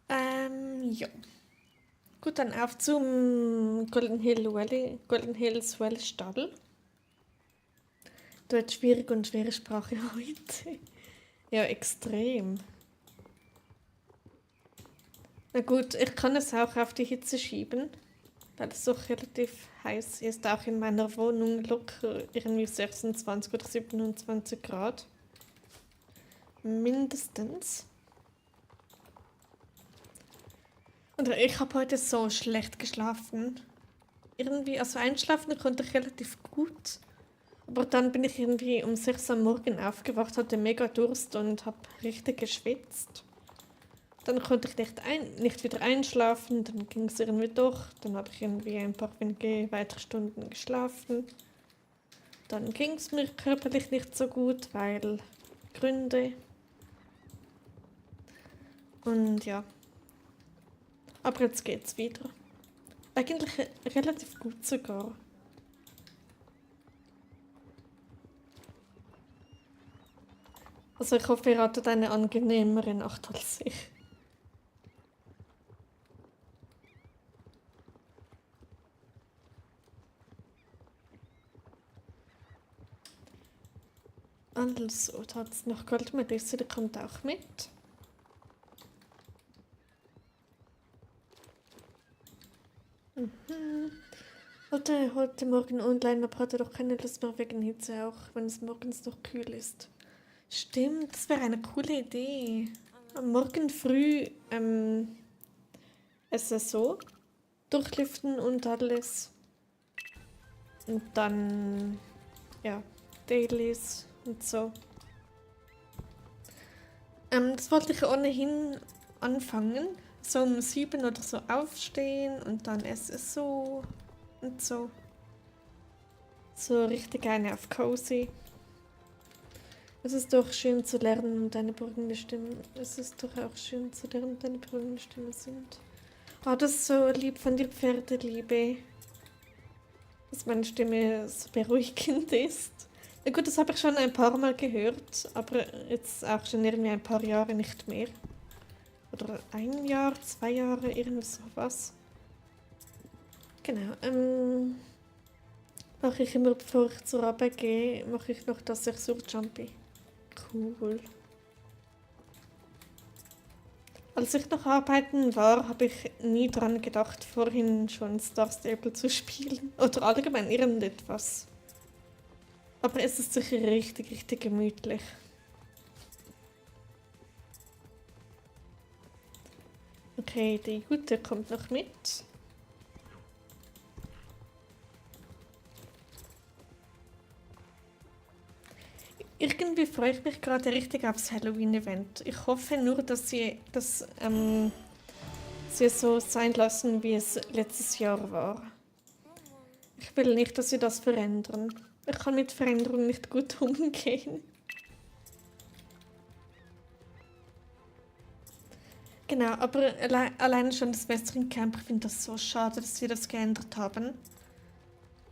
Ja. Gut, dann auf zum Golden Hills Valley Stall. Du hast schwierige und schwere Sprache heute. Ja, extrem. Na gut, ich kann es auch auf die Hitze schieben, weil es doch relativ heiß ist. Auch in meiner Wohnung locker irgendwie 26 oder 27 Grad. Mindestens. Und ich habe heute so schlecht geschlafen. Irgendwie, also einschlafen konnte ich relativ gut. Aber dann bin ich irgendwie um 6 Uhr am Morgen aufgewacht, hatte mega Durst und habe richtig geschwitzt. Dann konnte ich nicht wieder einschlafen, dann ging es irgendwie doch. Dann habe ich irgendwie ein paar wenige weitere Stunden geschlafen. Dann ging es mir körperlich nicht so gut, weil Gründe. Und ja. Aber jetzt geht's wieder. Eigentlich relativ gut sogar. Also ich hoffe, ihr hattet eine angenehmere Nacht als ich. Also, da hat es noch Goldmedaille, der kommt auch mit. Mhm. Heute Morgen online, aber hatte doch keine Lust mehr wegen Hitze, auch wenn es morgens noch kühl ist. Stimmt, das wäre eine coole Idee. Am Morgen früh SSO durchlüften und alles. Und dann, ja, Dailies und so. Das wollte ich ohnehin anfangen. So um 7 oder so aufstehen und dann SSO und so. So richtig eine auf Cozy. Es ist doch schön zu lernen und deine beruhigende Stimme. Es ist doch auch schön zu lernen und deine beruhigende Stimme sind. Oh, das ist so lieb von dir, Pferdeliebe. Dass meine Stimme so beruhigend ist. Ja gut, das habe ich schon ein paar Mal gehört, aber jetzt auch schon irgendwie ein paar Jahre nicht mehr. Oder ein Jahr, 2 Jahre, irgendwie sowas. Genau, mache ich immer, bevor ich zur Arbeit gehe, mache ich noch das Surjumpy. Cool. Als ich noch arbeiten war, habe ich nie dran gedacht, vorhin schon Star Stable zu spielen. Oder allgemein irgendetwas. Aber es ist sicher richtig, richtig gemütlich. Okay, die Gute kommt noch mit. Irgendwie freue ich mich gerade richtig aufs Halloween-Event. Ich hoffe nur, dass sie das sie so sein lassen, wie es letztes Jahr war. Ich will nicht, dass sie das verändern. Ich kann mit Veränderungen nicht gut umgehen. Genau, aber allein schon das Western Camp, ich finde das so schade, dass sie das geändert haben.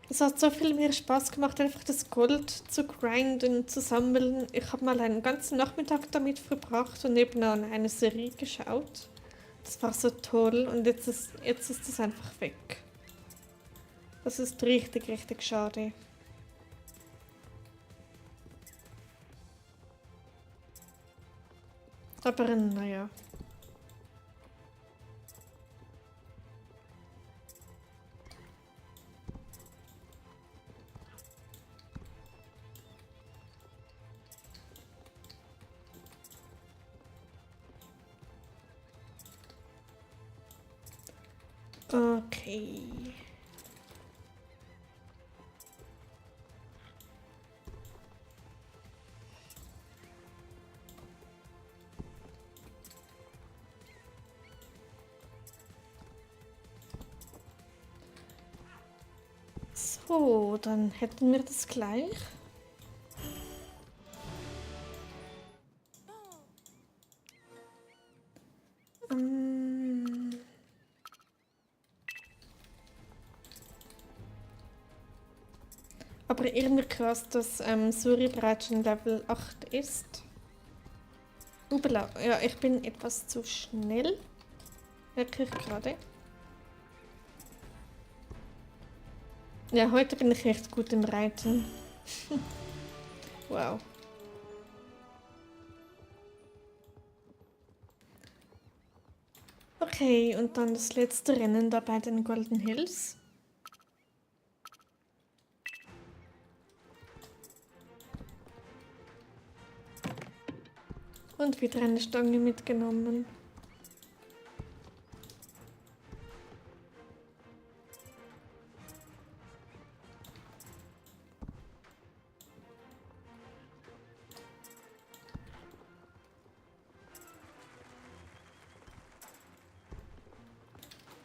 Es hat so viel mehr Spaß gemacht, einfach das Gold zu grinden, zu sammeln. Ich habe mal einen ganzen Nachmittag damit verbracht und nebenan eine Serie geschaut. Das war so toll und jetzt ist es einfach weg. Das ist richtig, richtig schade. Aber naja. Okay. So, dann hätten wir das gleich. Aber irgendwie krass, dass Suri bereits schon Level 8 ist. Upala, ja, ich bin etwas zu schnell. Merke ich gerade. Ja, heute bin ich echt gut im Reiten. Wow. Okay, und dann das letzte Rennen da bei den Golden Hills. Und wieder eine Stange mitgenommen.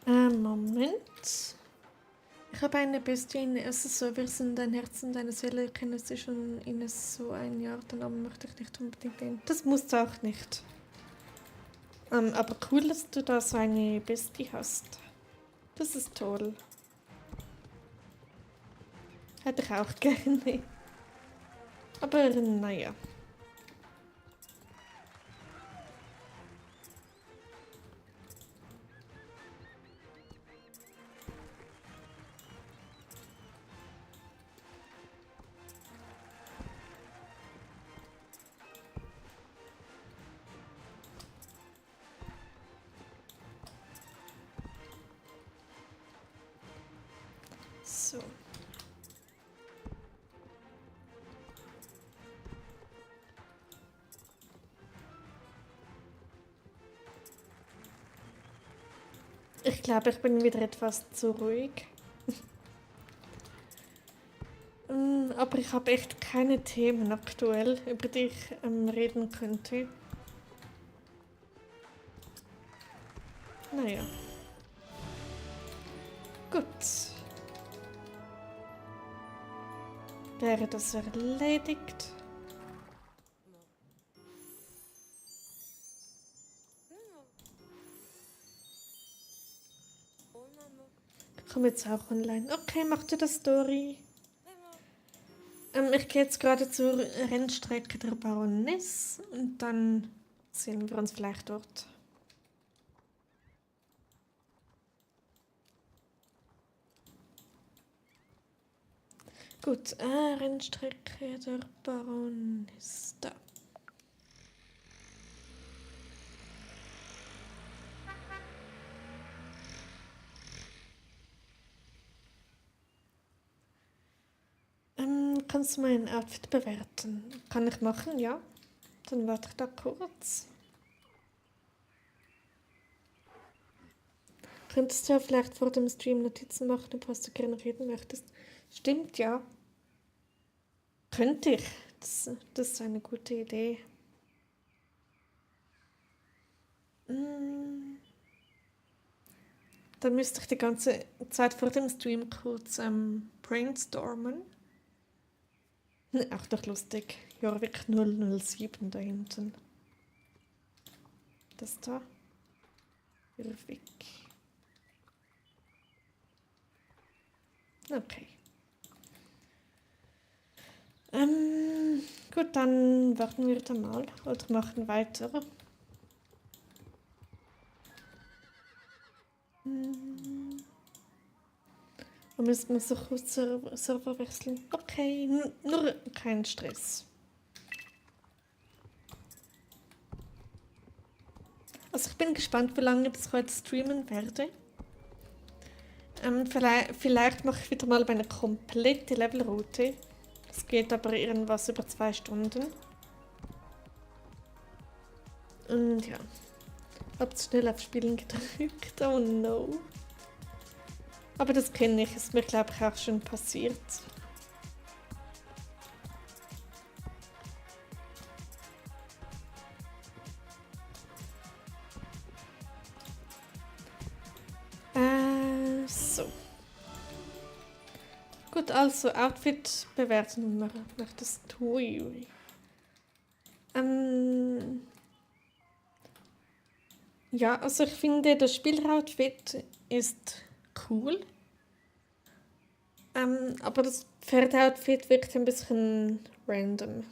Moment. Ich habe eine Bestie in SSO, wir sind dein Herz und deine Seele, ich kenne sie schon in so ein Jahr, den Namen möchte ich nicht unbedingt nehmen. Das musst du auch nicht. Aber cool, dass du da so eine Bestie hast. Das ist toll. Hätte ich auch gerne. Aber naja. So. Ich glaube, ich bin wieder etwas zu ruhig. Aber ich habe echt keine Themen aktuell, über die ich reden könnte. Naja. Gut. Wäre das erledigt? Ich komme jetzt auch online. Okay, macht ihr das, Story? Ich gehe jetzt gerade zur Rennstrecke der Baroness und dann sehen wir uns vielleicht dort. Gut, Rennstrecke der Baroness. Da. Kannst du mein Outfit bewerten? Kann ich machen, ja? Dann warte ich da kurz. Könntest du ja vielleicht vor dem Stream Notizen machen, über was du gerne reden möchtest? Stimmt, ja. Könnte ich. Das ist eine gute Idee. Dann müsste ich die ganze Zeit vor dem Stream kurz brainstormen. Auch doch lustig. Jorvik 007 da hinten. Das da. Jorvik. Okay. Gut, dann warten wir da mal oder machen weiter. Da müssen wir so kurz Server wechseln. Okay, nur kein Stress. Also ich bin gespannt, wie lange ich das heute streamen werde. Vielleicht mache ich wieder mal eine komplette Levelroute. Das geht aber irgendwas über 2 Stunden. Und ja. Hab zu schnell auf Spielen gedrückt. Oh no. Aber das kenne ich. Ist mir, glaube ich, auch schon passiert. So. Gut, also Outfit bewerten wir. Möchtest du? Ja, also ich finde, das Spieler-Outfit ist cool. Aber das Pferdeoutfit wirkt ein bisschen random.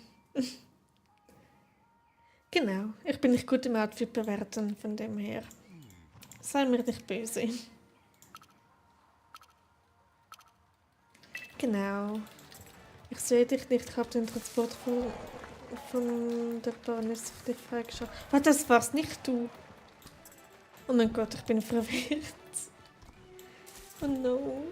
Genau, ich bin nicht gut im Outfit bewerten, von dem her. Sei mir nicht böse. Genau. Ich sehe dich nicht, ich habe den Transport von der Baroness auf dich freigeschaut. Warte, das war's nicht du. Oh mein Gott, ich bin verwirrt. Oh no.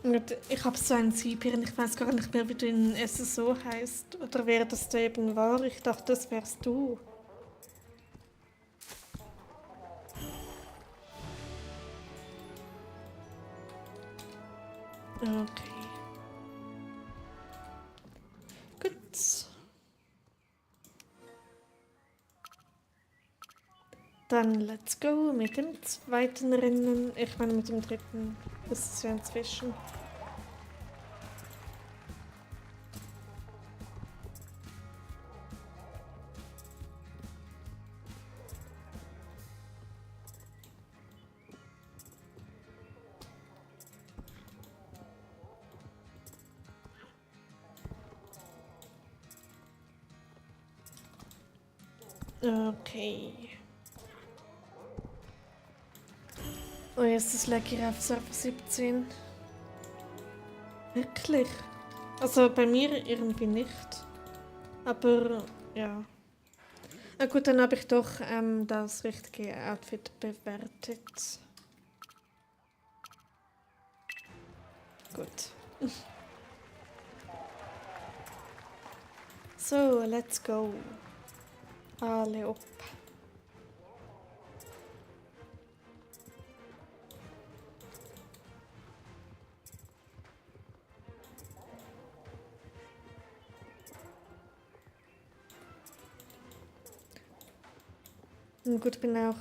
Oh Gott, ich habe so einen Siebir und ich weiß gar nicht mehr, wie du in SSO heißt. Oder wer das da eben war. Ich dachte, das wärst du. Okay. Gut. Dann let's go mit dem zweiten Rennen. Ich meine mit dem dritten. Das ist ja inzwischen. Okay. Oh, jetzt ist Lucky auf Server 17. Wirklich? Also bei mir irgendwie nicht. Aber ja. Na gut, dann habe ich doch das richtige Outfit bewertet. Gut. So, let's go. Alle op. Und gut, bin auch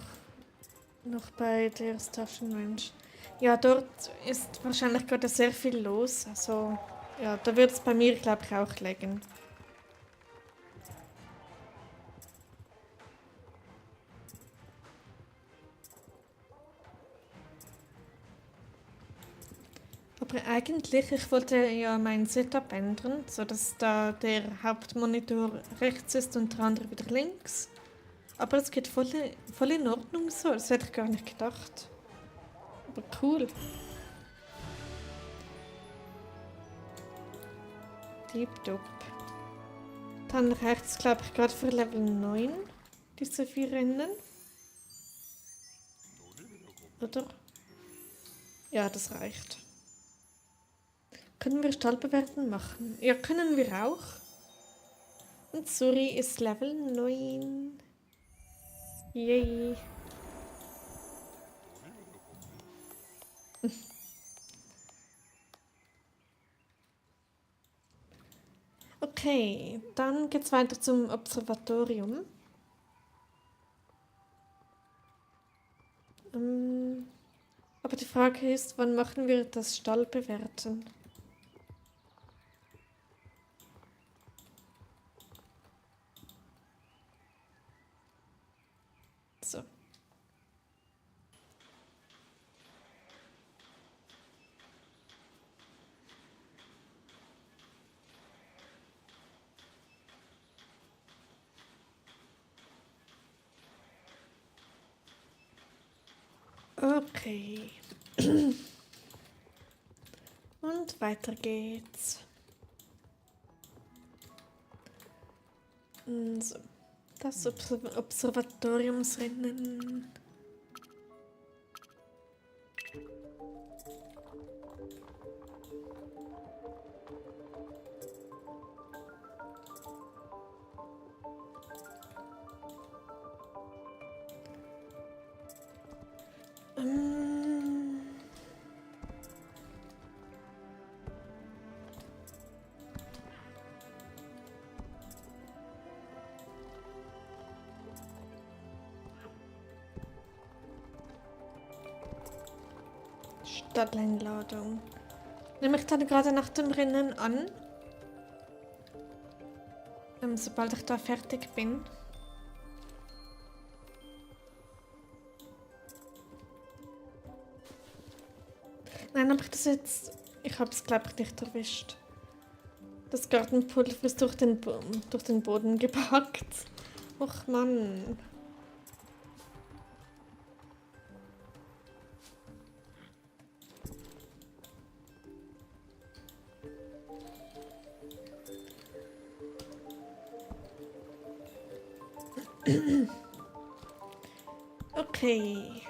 noch bei der Station Range. Ja, dort ist wahrscheinlich gerade sehr viel los. Also, ja, da wird es bei mir, glaube ich, auch liegen. Aber eigentlich, ich wollte ja mein Setup ändern, sodass da der Hauptmonitor rechts ist und der andere wieder links. Aber es geht voll in Ordnung so, das hätte ich gar nicht gedacht. Aber cool. Tipptopp. Dann reicht es, glaube ich, gerade für Level 9, diese 4 Rennen. Oder? Ja, das reicht. Können wir Stallbewerten machen? Ja, können wir auch. Und Suri ist Level 9. Yay. Okay, dann geht's weiter zum Observatorium. Aber die Frage ist, wann machen wir das Stallbewerten? So. Okay. Und weiter geht's. So. Das Observatoriumsrennen. Stadteinladung. Nehme ich dann gerade nach dem Rennen an. Sobald ich da fertig bin. Nein, aber das jetzt. Ich habe es, glaube ich, nicht erwischt. Das Gartenpulver ist durch den Boden gepackt. Och Mann. Okay.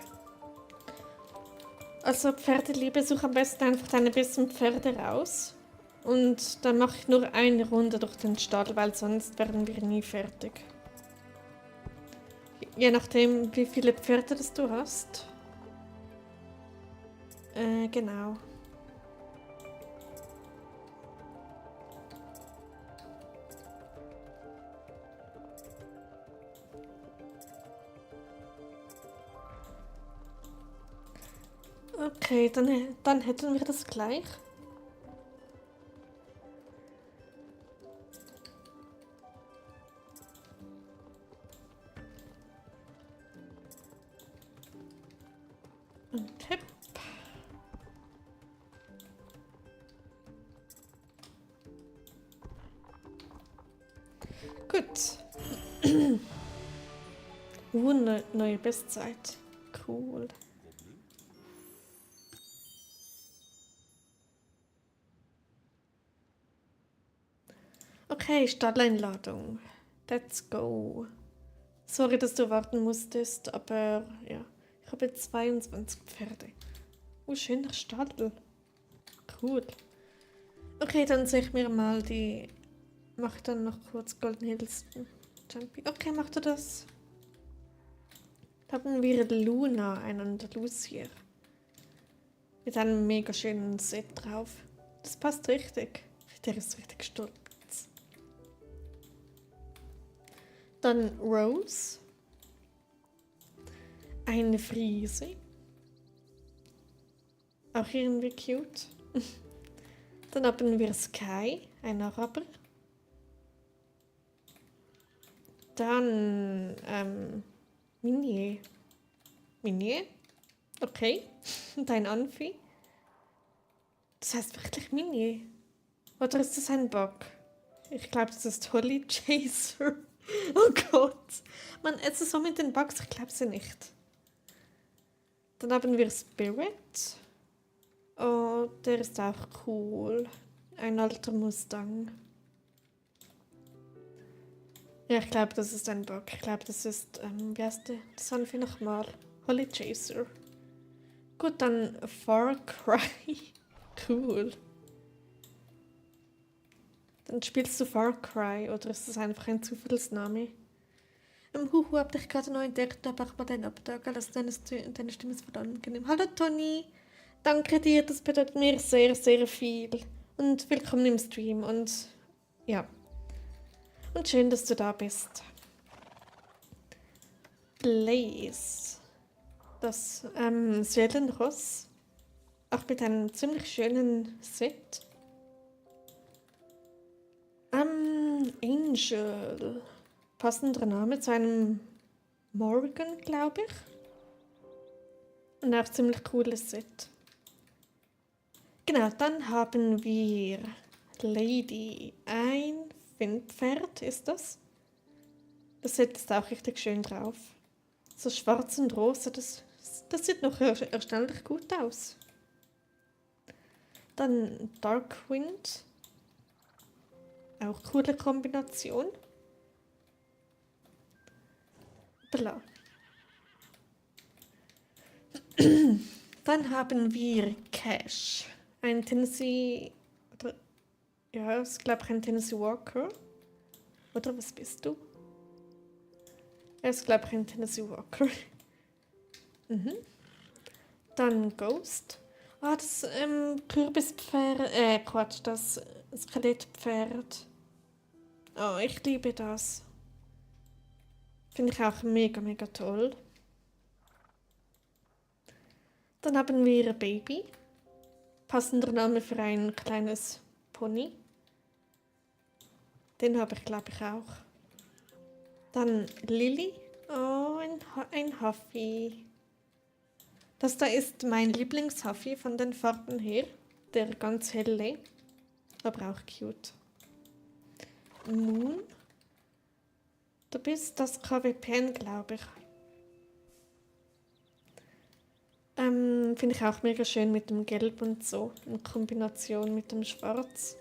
Also Pferdeliebe, suche am besten einfach deine besten Pferde raus. Und dann mache ich nur eine Runde durch den Stall, weil sonst werden wir nie fertig. Je nachdem, wie viele Pferde das du hast. Genau. Okay, dann hätten wir das gleich. Und hep. Gut. Neue Bestzeit. Cool. Okay, Stadteinladung. Let's go. Sorry, dass du warten musstest, aber ja. Ich habe jetzt 22 Pferde. Oh, schöner Stall. Cool. Okay, dann sehe ich mir mal die... Mach dann noch kurz Golden Hills Jumpy. Okay, macht er das? Da haben wir Luna, einen Lucier. Mit einem mega schönen Set drauf. Das passt richtig. Der ist richtig stolz. Dann Rose. Eine Friese. Auch irgendwie cute. Dann haben wir Sky, ein Araber. Dann Minier. Minier? Okay. Und ein Anfi. Das heißt wirklich Minier. Oder ist das ein Bug? Ich glaube, das ist Holly Chaser. Oh Gott. Man, es ist so mit den Bugs, ich glaube sie nicht. Dann haben wir Spirit. Oh, der ist auch cool. Ein alter Mustang. Ja, ich glaube, das ist ein Bug. Ich glaube, das ist, wie heißt der? Das haben wir nochmal. Holly Chaser. Gut, dann Far Cry. Cool. Dann spielst du Far Cry oder ist das einfach ein Zufallsname? Huhu, hab dich gerade neu entdeckt, aber ich mal deinen Abtag, also deine Stimme ist verdammt angenehm. Hallo Toni, danke dir, das bedeutet mir sehr, sehr viel. Und willkommen im Stream und ja. Und schön, dass du da bist. Blaze. Das Seelenross. Auch mit einem ziemlich schönen Set. Angel. Passender Name zu einem Morgan, glaube ich. Und auch ziemlich cooles Set. Genau, dann haben wir Lady. Ein Windpferd ist das. Das Set ist auch richtig schön drauf. So schwarz und rosa, das sieht noch erstaunlich gut aus. Dann Darkwind. Auch coole Kombination. Bla. Dann haben wir Cash. Ein Tennessee... Oder, ja, ich glaube ein Tennessee Walker. Oder was bist du? Er ist, glaube ich, ein Tennessee Walker. Dann Ghost. Ah, das Kürbispferd, Quatsch, das Skelettpferd. Oh, ich liebe das. Finde ich auch mega, mega toll. Dann haben wir Baby. Passender Name für ein kleines Pony. Den habe ich, glaube ich, auch. Dann Lily. Oh, ein Huffy. Das da ist mein Lieblingshuffy von den Farben her. Der ganz helle. Aber auch cute. Moon. Du bist das KWPN, glaube ich. Finde ich auch mega schön mit dem Gelb und so. In Kombination mit dem Schwarz.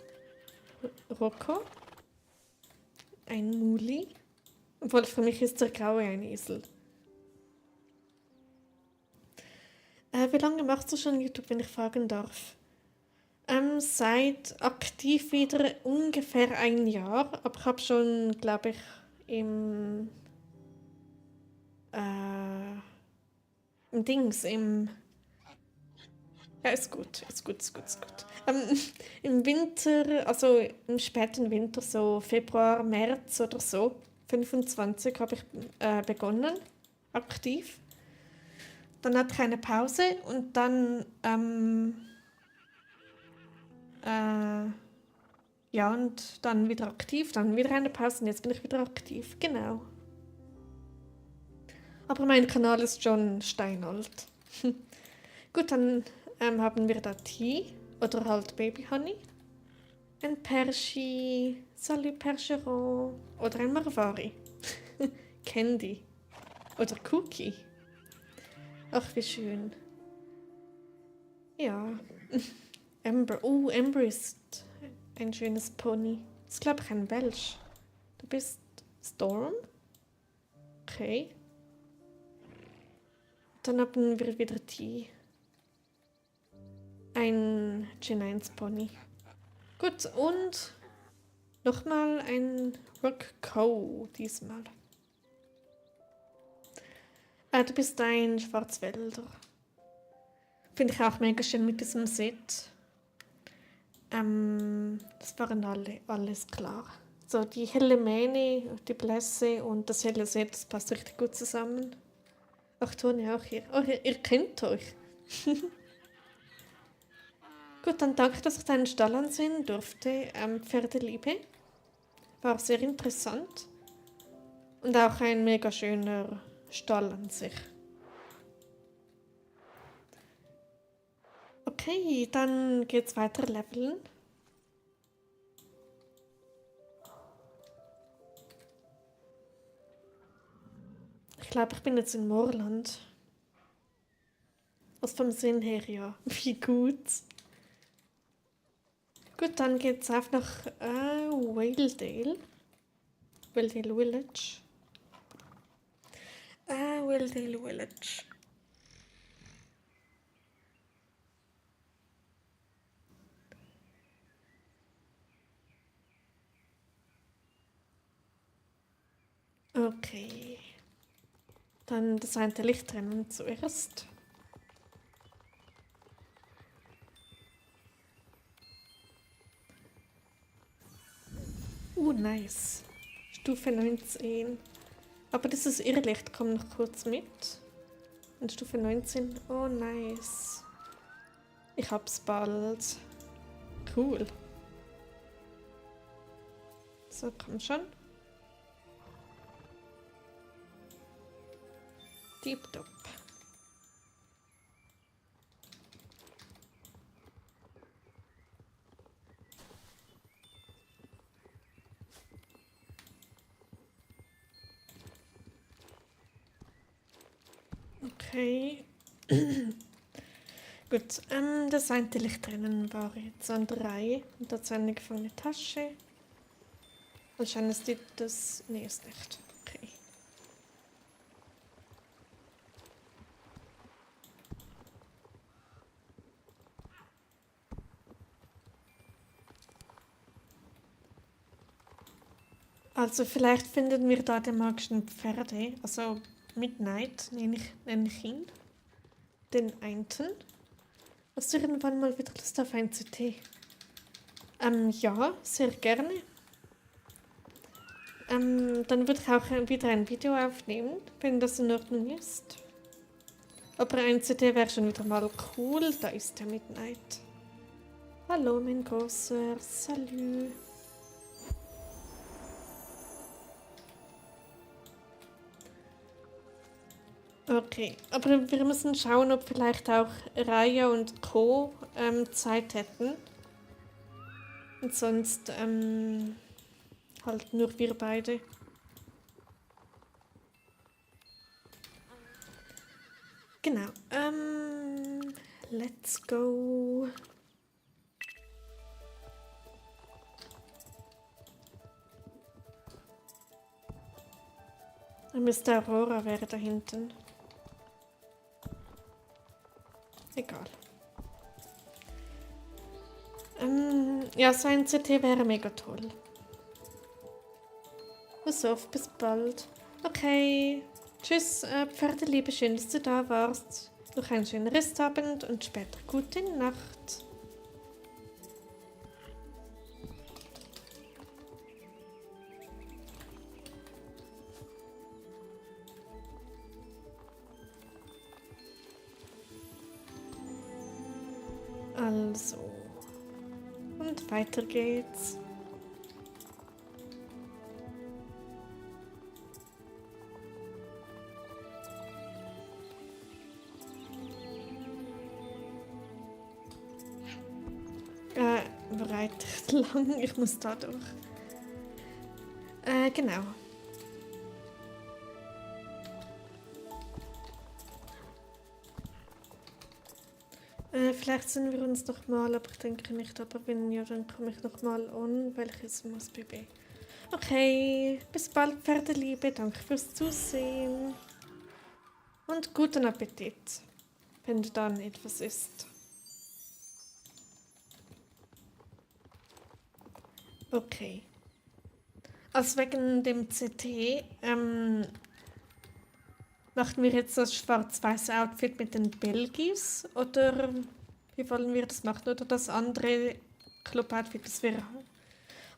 Rocco. Ein Muli. Obwohl für mich ist der Graue ein Esel. Wie lange machst du schon YouTube, wenn ich fragen darf? Seit aktiv wieder ungefähr ein Jahr. Aber ich habe schon, glaube ich, im Dings, ja, ist gut, ist gut, ist gut, ist gut. Im Winter, also im späten Winter, so Februar, März oder so, 25 habe ich begonnen, aktiv. Dann hatte ich eine Pause und dann, ja, und dann wieder aktiv, dann wieder eine Pause und jetzt bin ich wieder aktiv, genau. Aber mein Kanal ist schon steinalt. Gut, dann haben wir da Tee oder halt Baby Honey. Ein Perschi, Salut Percheron oder ein Marvari. Candy oder Cookie. Ach, wie schön. Ja. Amber. Oh, Amber ist ein schönes Pony. Das ist, glaube ich, ein Welsh. Du bist Storm? Okay. Dann haben wir wieder ein Gen 1 Pony. Gut, und nochmal ein Rock Cow diesmal. Du bist ein Schwarzwälder. Finde ich auch mega schön mit diesem Set. Das waren alles klar. So, die helle Mähne, die Blässe und das helle Set, das passt richtig gut zusammen. Ach, Toni auch hier. Oh, ihr kennt euch. Gut, dann danke, dass ich deinen Stall ansehen durfte. Pferdeliebe. War sehr interessant. Und auch ein mega schöner Stall an sich. Okay, dann geht's weiter leveln. Ich glaube, ich bin jetzt in Moorland. Also vom Sinn her, ja. Wie gut. Gut, dann geht's auf nach Waledale. Waledale Village. Waledale Village. Okay. Dann das eine Licht trennen zuerst. Nice. Stufe 19. Aber dieses Irrlicht kommt noch kurz mit. Und Stufe 19. Oh, nice. Ich hab's bald. Cool. So, komm schon. Tipptopp. Okay. Gut, das eine Licht drinnen war jetzt an der Reihe. Und dazu eine gefangene Tasche. Wahrscheinlich ist das... Nee, ist nicht. Okay. Also vielleicht finden wir da den magischen Pferde. Also Midnight nenne ich ihn. Den Einten. Hast du irgendwann mal wieder Lust auf ein CT? Ja, sehr gerne. Dann würde ich auch wieder ein Video aufnehmen, wenn das in Ordnung ist. Aber ein CT wäre schon wieder mal cool. Da ist der Midnight. Hallo, mein Großer. Salut. Okay, aber wir müssen schauen, ob vielleicht auch Raya und Co. Zeit hätten. Und sonst halt nur wir beide. Genau. Let's go. Mr. Aurora wäre da hinten. Egal. Ja, so ein CT wäre mega toll. Pass auf, bis bald. Okay. Tschüss, Pferdeliebe, schön, dass du da warst. Noch einen schönen Restabend und später gute Nacht. Also. Und weiter geht's. Bereit lang, ich muss da durch. Genau. Vielleicht sehen wir uns noch mal, aber ich denke nicht. Aber wenn ja, dann komme ich noch mal an. Welches muss BB? Okay, bis bald, Pferdeliebe. Danke fürs Zusehen. Und guten Appetit, wenn du dann etwas isst. Okay. Also wegen dem CT machen wir jetzt das schwarz-weiße Outfit mit den Belgis oder wie wollen wir das machen? Oder das andere Club-Outfit, das wir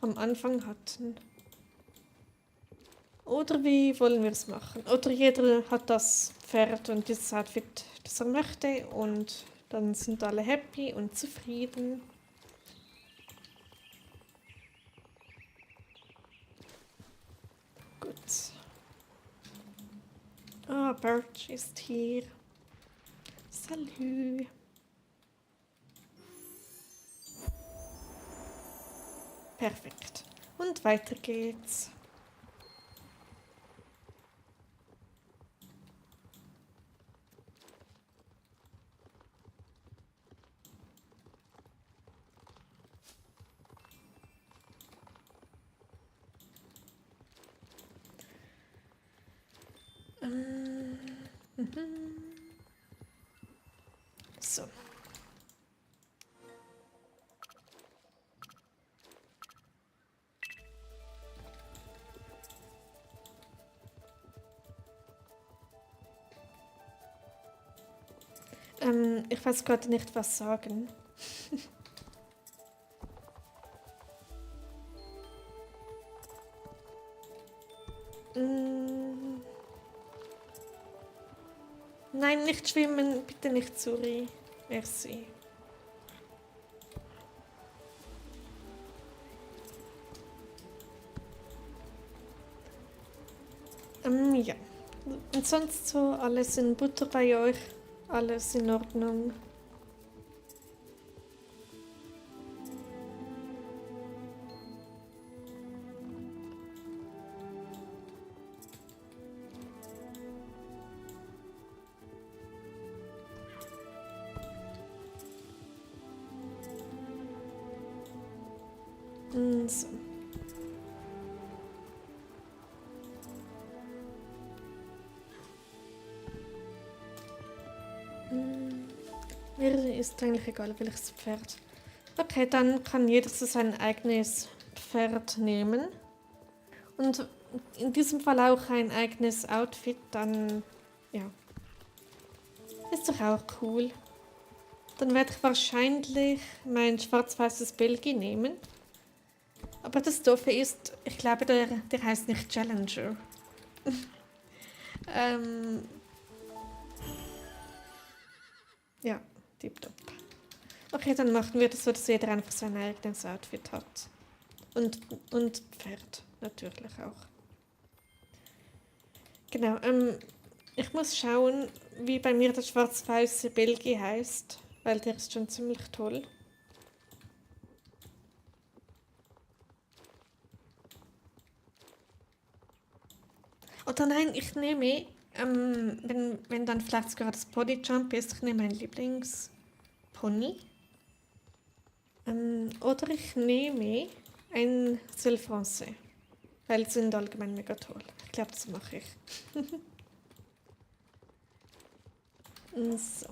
am Anfang hatten? Oder wie wollen wir es machen? Oder jeder hat das Pferd und dieses Outfit, das er möchte und dann sind alle happy und zufrieden. Gut. Ah, Birch ist hier. Salü. Perfekt. Und weiter geht's. So. Ich weiß gerade nicht, was sagen. Nein, nicht schwimmen, bitte nicht, Suri. Merci. Ja. Und sonst so alles in Butter bei euch? Alles in Ordnung? So. Mir ist eigentlich egal, welches Pferd. Okay, dann kann jeder so sein eigenes Pferd nehmen. Und in diesem Fall auch ein eigenes Outfit, dann, ja. Ist doch auch cool. Dann werde ich wahrscheinlich mein schwarz-weißes Belgi nehmen. Aber das Doofe ist, ich glaube, der heißt nicht Challenger. Ja, tipptopp. Okay, dann machen wir das so, dass jeder einfach sein eigenes Outfit hat. Und Pferd natürlich auch. Genau, ich muss schauen, wie bei mir das schwarz-weiße Belgi heißt, weil der ist schon ziemlich toll. Oder nein, ich nehme, wenn dann vielleicht sogar das Bodyjump ist, ich nehme mein Lieblingspony. Oder ich nehme ein Seul Français, weil sie sind allgemein mega toll. Ich glaube, das mache ich. So.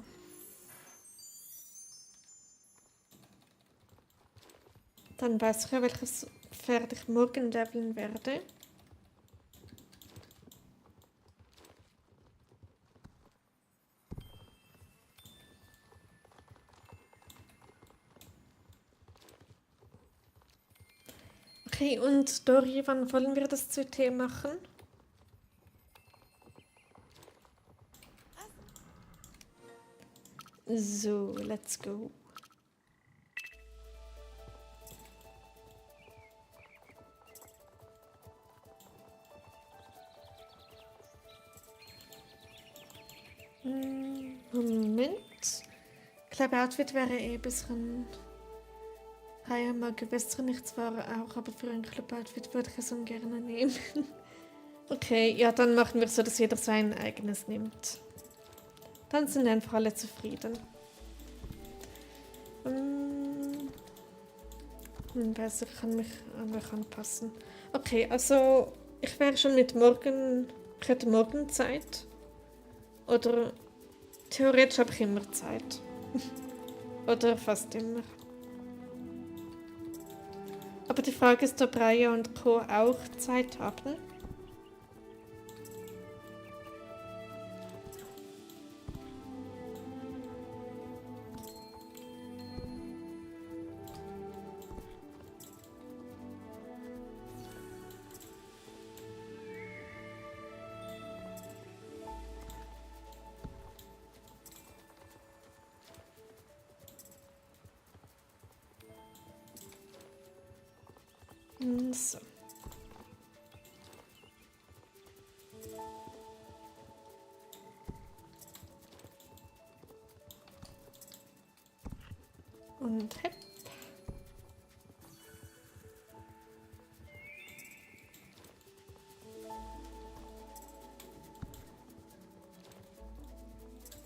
Dann weiß ich ja, welches Pferd ich morgen leveln werde. Okay, und Dori, wann wollen wir das CT machen? So, let's go. Moment. Ich glaube, Outfit wäre ein bisschen mal gewässern. Ich zwar auch, aber für ein Club-Outfit würde ich es gerne nehmen. Okay, ja, dann machen wir so, dass jeder sein eigenes nimmt. Dann sind einfach alle zufrieden. Besser kann mich an mich anpassen. Okay, also ich wäre schon mit morgen. Ich hätte morgen Zeit. Oder theoretisch habe ich immer Zeit. Oder fast immer. Aber die Frage ist, ob Raya und Co. auch Zeit haben. So. Und hepp.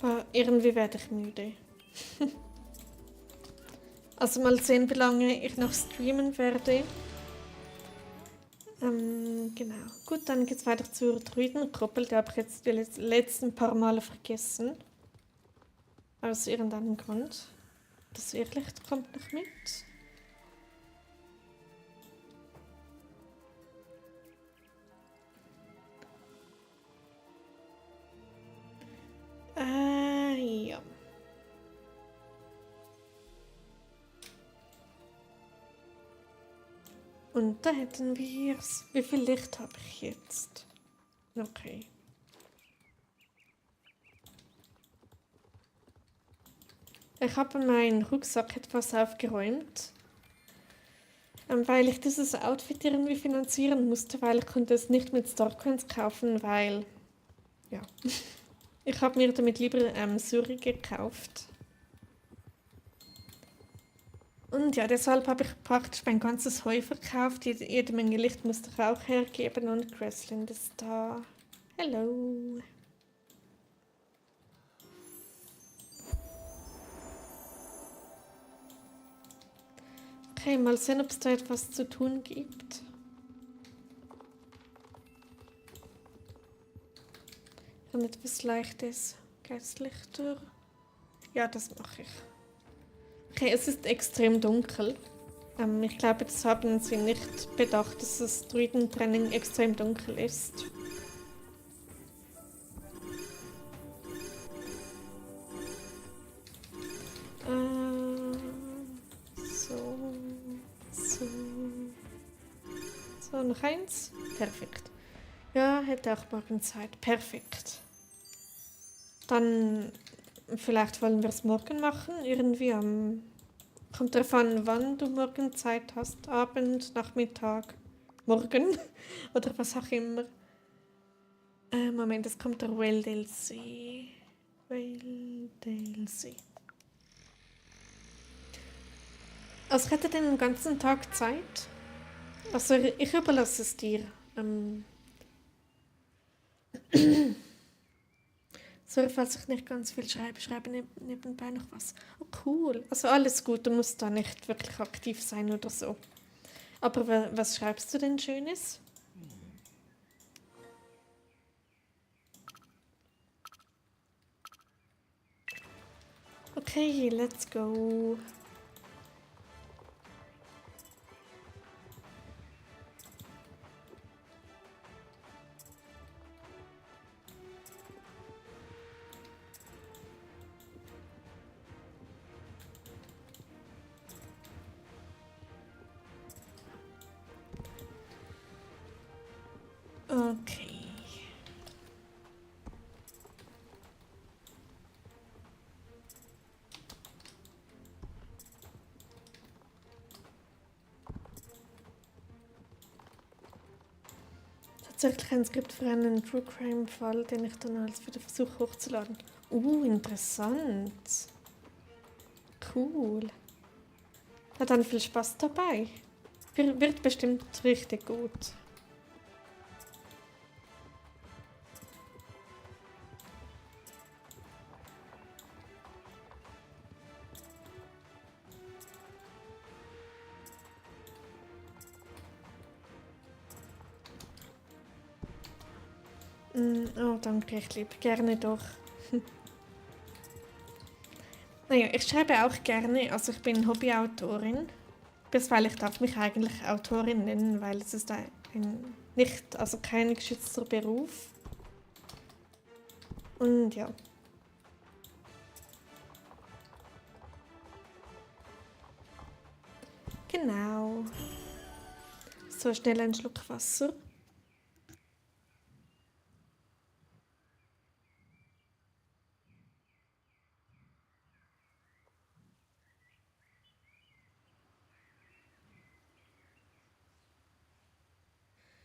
Aber irgendwie werde ich müde. Also mal sehen, wie lange ich noch streamen werde. Genau. Gut, dann geht's weiter zur Druidengruppe. Die habe ich jetzt die letzten paar Male vergessen. Aus irgendeinem Grund. Das Irrlicht kommt noch mit. Ja. Und da hätten wir's. Wie viel Licht habe ich jetzt? Okay. Ich habe meinen Rucksack etwas aufgeräumt, weil ich dieses Outfit irgendwie finanzieren musste, weil ich konnte es nicht mit Starcoins kaufen, weil, ja, ich habe mir damit lieber Suri gekauft. Und ja, deshalb habe ich praktisch mein ganzes Heu verkauft. Jede Menge Licht musste ich auch hergeben und Grassland ist da. Hello. Okay, mal sehen, ob es da etwas zu tun gibt. Und etwas Leichtes. Geistlichter. Ja, das mache ich. Okay, es ist extrem dunkel. Ich glaube, das haben sie nicht bedacht, dass das Druidentraining extrem dunkel ist. So, noch eins. Perfekt. Ja, hätte auch morgen Zeit. Perfekt. Dann vielleicht wollen wir es morgen machen. Irgendwie kommt darauf an, wann du morgen Zeit hast. Abend, Nachmittag, morgen oder was auch immer. Moment, es kommt der Whale See. Whale See. Also ich hätte den ganzen Tag Zeit. Also ich überlasse es dir. Sorry, falls ich nicht ganz viel schreibe nebenbei noch was. Oh, cool. Also alles gut, du musst da nicht wirklich aktiv sein oder so. Aber was schreibst du denn Schönes? Okay, let's go. Okay. Tatsächlich ein Skript für einen True Crime Fall, den ich dann als für den Versuch hochzuladen. Interessant. Cool. Hat dann viel Spaß dabei. Wird bestimmt richtig gut. Oh, danke, ich liebe gerne doch. Naja, ich schreibe auch gerne, also ich bin Hobbyautorin. Bisweilen darf mich eigentlich Autorin nennen, weil es ist nicht, also kein geschützter Beruf. Und ja, genau. So, schnell einen Schluck Wasser.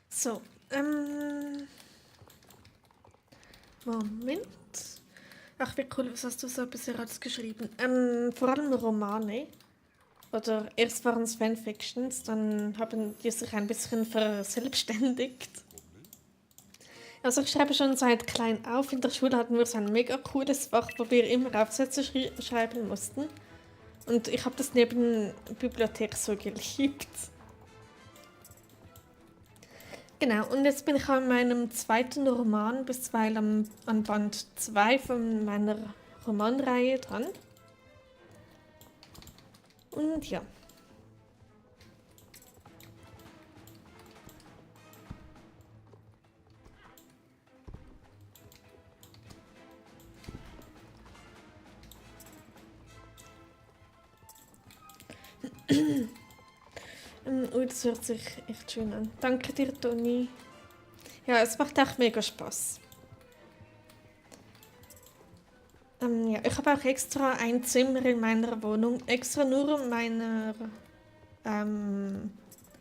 So, Moment. Ach, wie cool, was hast du so bisher alles geschrieben? Vor allem Romane. Oder erst waren es Fanfictions, dann haben die sich ein bisschen verselbstständigt. Also ich schreibe schon seit klein auf. In der Schule hatten wir so ein mega cooles Fach, wo wir immer Aufsätze schreiben mussten. Und ich habe das neben Bibliothek so geliebt. Genau, und jetzt bin ich an meinem zweiten Roman, bisweilen an Band 2 von meiner Romanreihe dran. Und ja. Das hört sich echt schön an. Danke dir, Toni. Ja, es macht auch mega Spaß. Ja, ich habe auch extra ein Zimmer in meiner Wohnung, extra nur um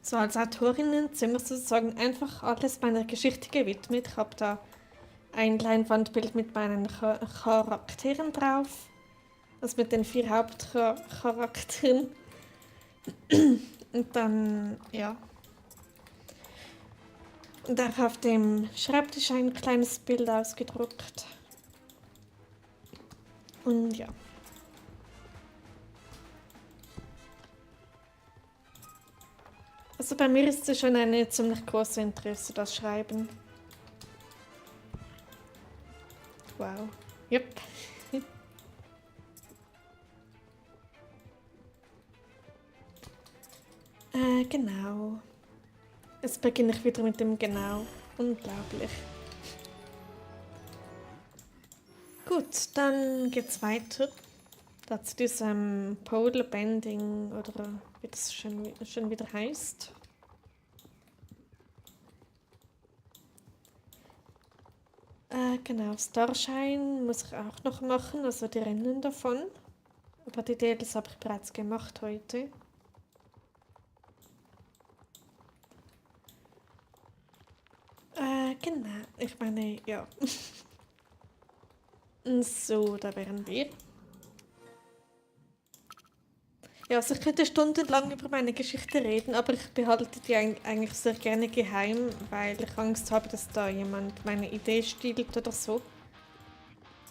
so als Autorinnenzimmer sozusagen, einfach alles meiner Geschichte gewidmet. Ich habe da ein Leinwandbild mit meinen Charakteren drauf, also mit den 4 Hauptcharakteren. Und dann, ja. Und auch auf dem Schreibtisch ein kleines Bild ausgedruckt. Und ja. Also bei mir ist es schon eine ziemlich große Interesse, das Schreiben. Wow. Yep. Genau. Jetzt beginne ich wieder mit dem Genau. Unglaublich. Gut, dann geht's weiter. Da zu diesem Pole Bending oder wie das schon wieder heißt. Genau, Starshine muss ich auch noch machen, also die Rennen davon. Aber die Details habe ich bereits gemacht heute. Genau, ich meine, ja. So, da wären wir. Ja, also ich könnte stundenlang über meine Geschichte reden, aber ich behalte die eigentlich sehr gerne geheim, weil ich Angst habe, dass da jemand meine Idee stiehlt oder so.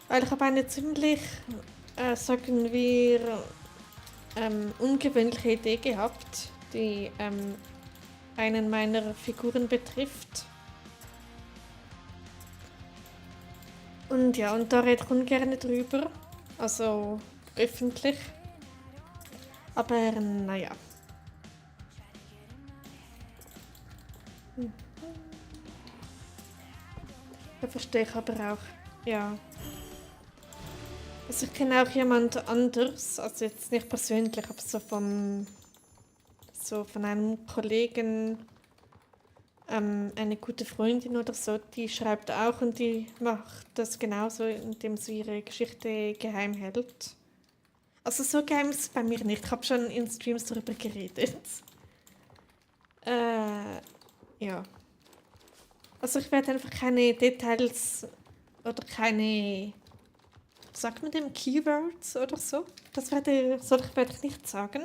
Weil ich habe eine ziemlich, sagen wir, ungewöhnliche Idee gehabt, die einen meiner Figuren betrifft. Und ja, und da rede ich ungern drüber, also öffentlich. Aber naja. Da verstehe ich aber auch, ja. Also ich kenne auch jemand anders, also jetzt nicht persönlich, aber so von einem Kollegen, eine gute Freundin oder so, die schreibt auch und die macht das genauso, indem sie ihre Geschichte geheim hält. Also so geheim ist es bei mir nicht. Ich habe schon in Streams darüber geredet. Äh, ja. Also ich werde einfach keine Details oder keine, sagt man dem, Keywords oder so? Werde ich nicht sagen.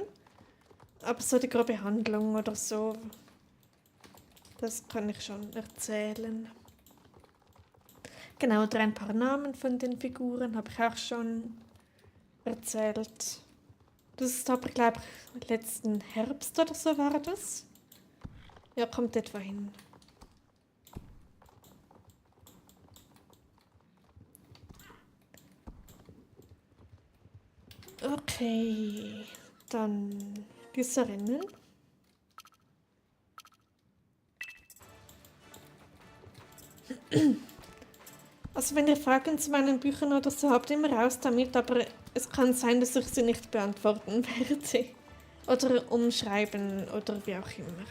Aber so die grobe Handlung oder so, das kann ich schon erzählen. Genau, oder ein paar Namen von den Figuren habe ich auch schon erzählt. Das ist aber, glaube ich, letzten Herbst oder so war das. Ja, kommt etwa hin. Okay, dann diese Rennen. Also wenn ihr Fragen zu meinen Büchern oder so habt, immer raus damit, aber es kann sein, dass ich sie nicht beantworten werde. Oder umschreiben oder wie auch immer.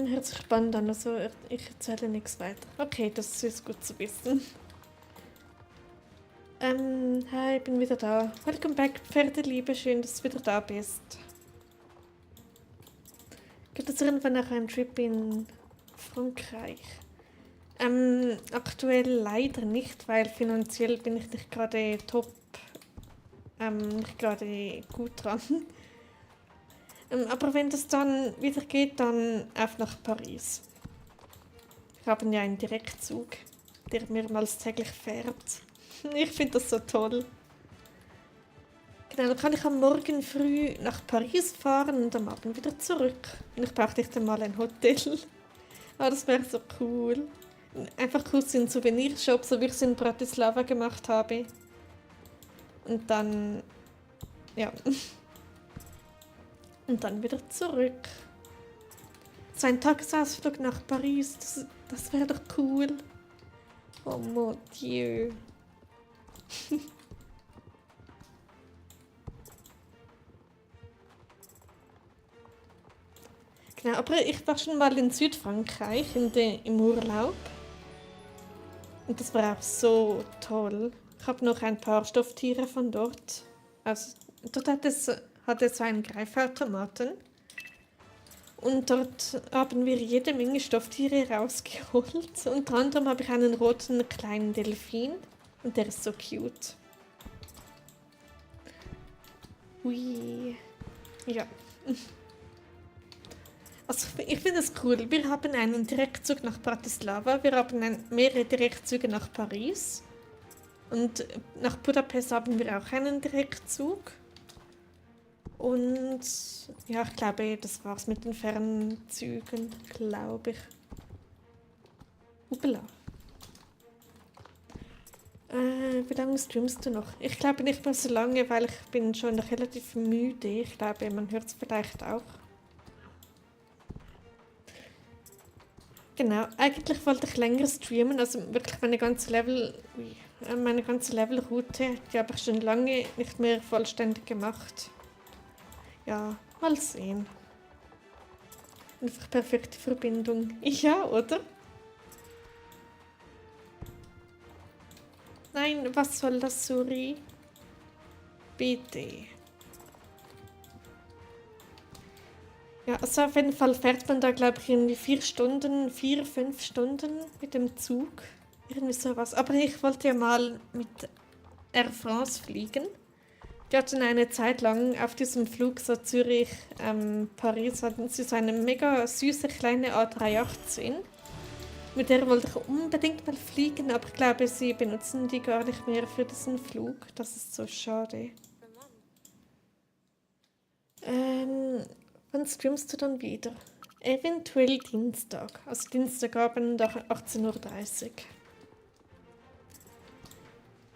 Hört sich spannend an, also ich erzähle nichts weiter. Okay, das ist gut zu wissen. Hi, ich bin wieder da. Welcome back, Pferdeliebe, schön, dass du wieder da bist. Gibt es irgendwann noch einen Trip in Frankreich? Aktuell leider nicht, weil finanziell bin ich nicht gerade top, nicht gerade gut dran. Aber wenn das dann wieder geht, dann auch nach Paris. Wir haben ja einen Direktzug, der mehrmals täglich fährt. Ich finde das so toll. Genau, dann kann ich am Morgen früh nach Paris fahren und am Abend wieder zurück. Und ich brauche nicht einmal ein Hotel. Ah, das wäre so cool. Einfach kurz in Souvenirshop, so wie ich es in Bratislava gemacht habe. Und dann, ja. Und dann wieder zurück. So ein Tagesausflug nach Paris, das wäre doch cool. Oh mon Dieu. Genau, aber ich war schon mal in Südfrankreich im Urlaub. Und das war auch so toll. Ich habe noch ein paar Stofftiere von dort. Also, dort hat es so einen Greifautomaten. Und dort haben wir jede Menge Stofftiere rausgeholt. Unter anderem habe ich einen roten kleinen Delfin. Und der ist so cute. Ui. Ja. Also ich finde es cool. Wir haben einen Direktzug nach Bratislava. Wir haben mehrere Direktzüge nach Paris. Und nach Budapest haben wir auch einen Direktzug. Und ja, ich glaube, das war's mit den Fernzügen, glaube ich. Upala. Wie lange streamst du noch? Ich glaube nicht mehr so lange, weil ich bin schon relativ müde. Ich glaube, man hört es vielleicht auch. Genau, eigentlich wollte ich länger streamen, also wirklich meine ganze Levelroute, die habe ich schon lange nicht mehr vollständig gemacht. Ja, mal sehen. Einfach perfekte Verbindung. Ja, oder? Nein, was soll das, Suri? Bitte. Ja, also auf jeden Fall fährt man da, glaube ich, irgendwie 5 Stunden mit dem Zug. Irgendwie sowas. Aber ich wollte ja mal mit Air France fliegen. Die hatten eine Zeit lang auf diesem Flug so Zürich, Paris, hatten sie so eine mega süße kleine A318. Mit der wollte ich unbedingt mal fliegen, aber ich glaube, sie benutzen die gar nicht mehr für diesen Flug. Das ist so schade. Wann streamst du dann wieder? Eventuell Dienstag. Also Dienstagabend 18:30 Uhr.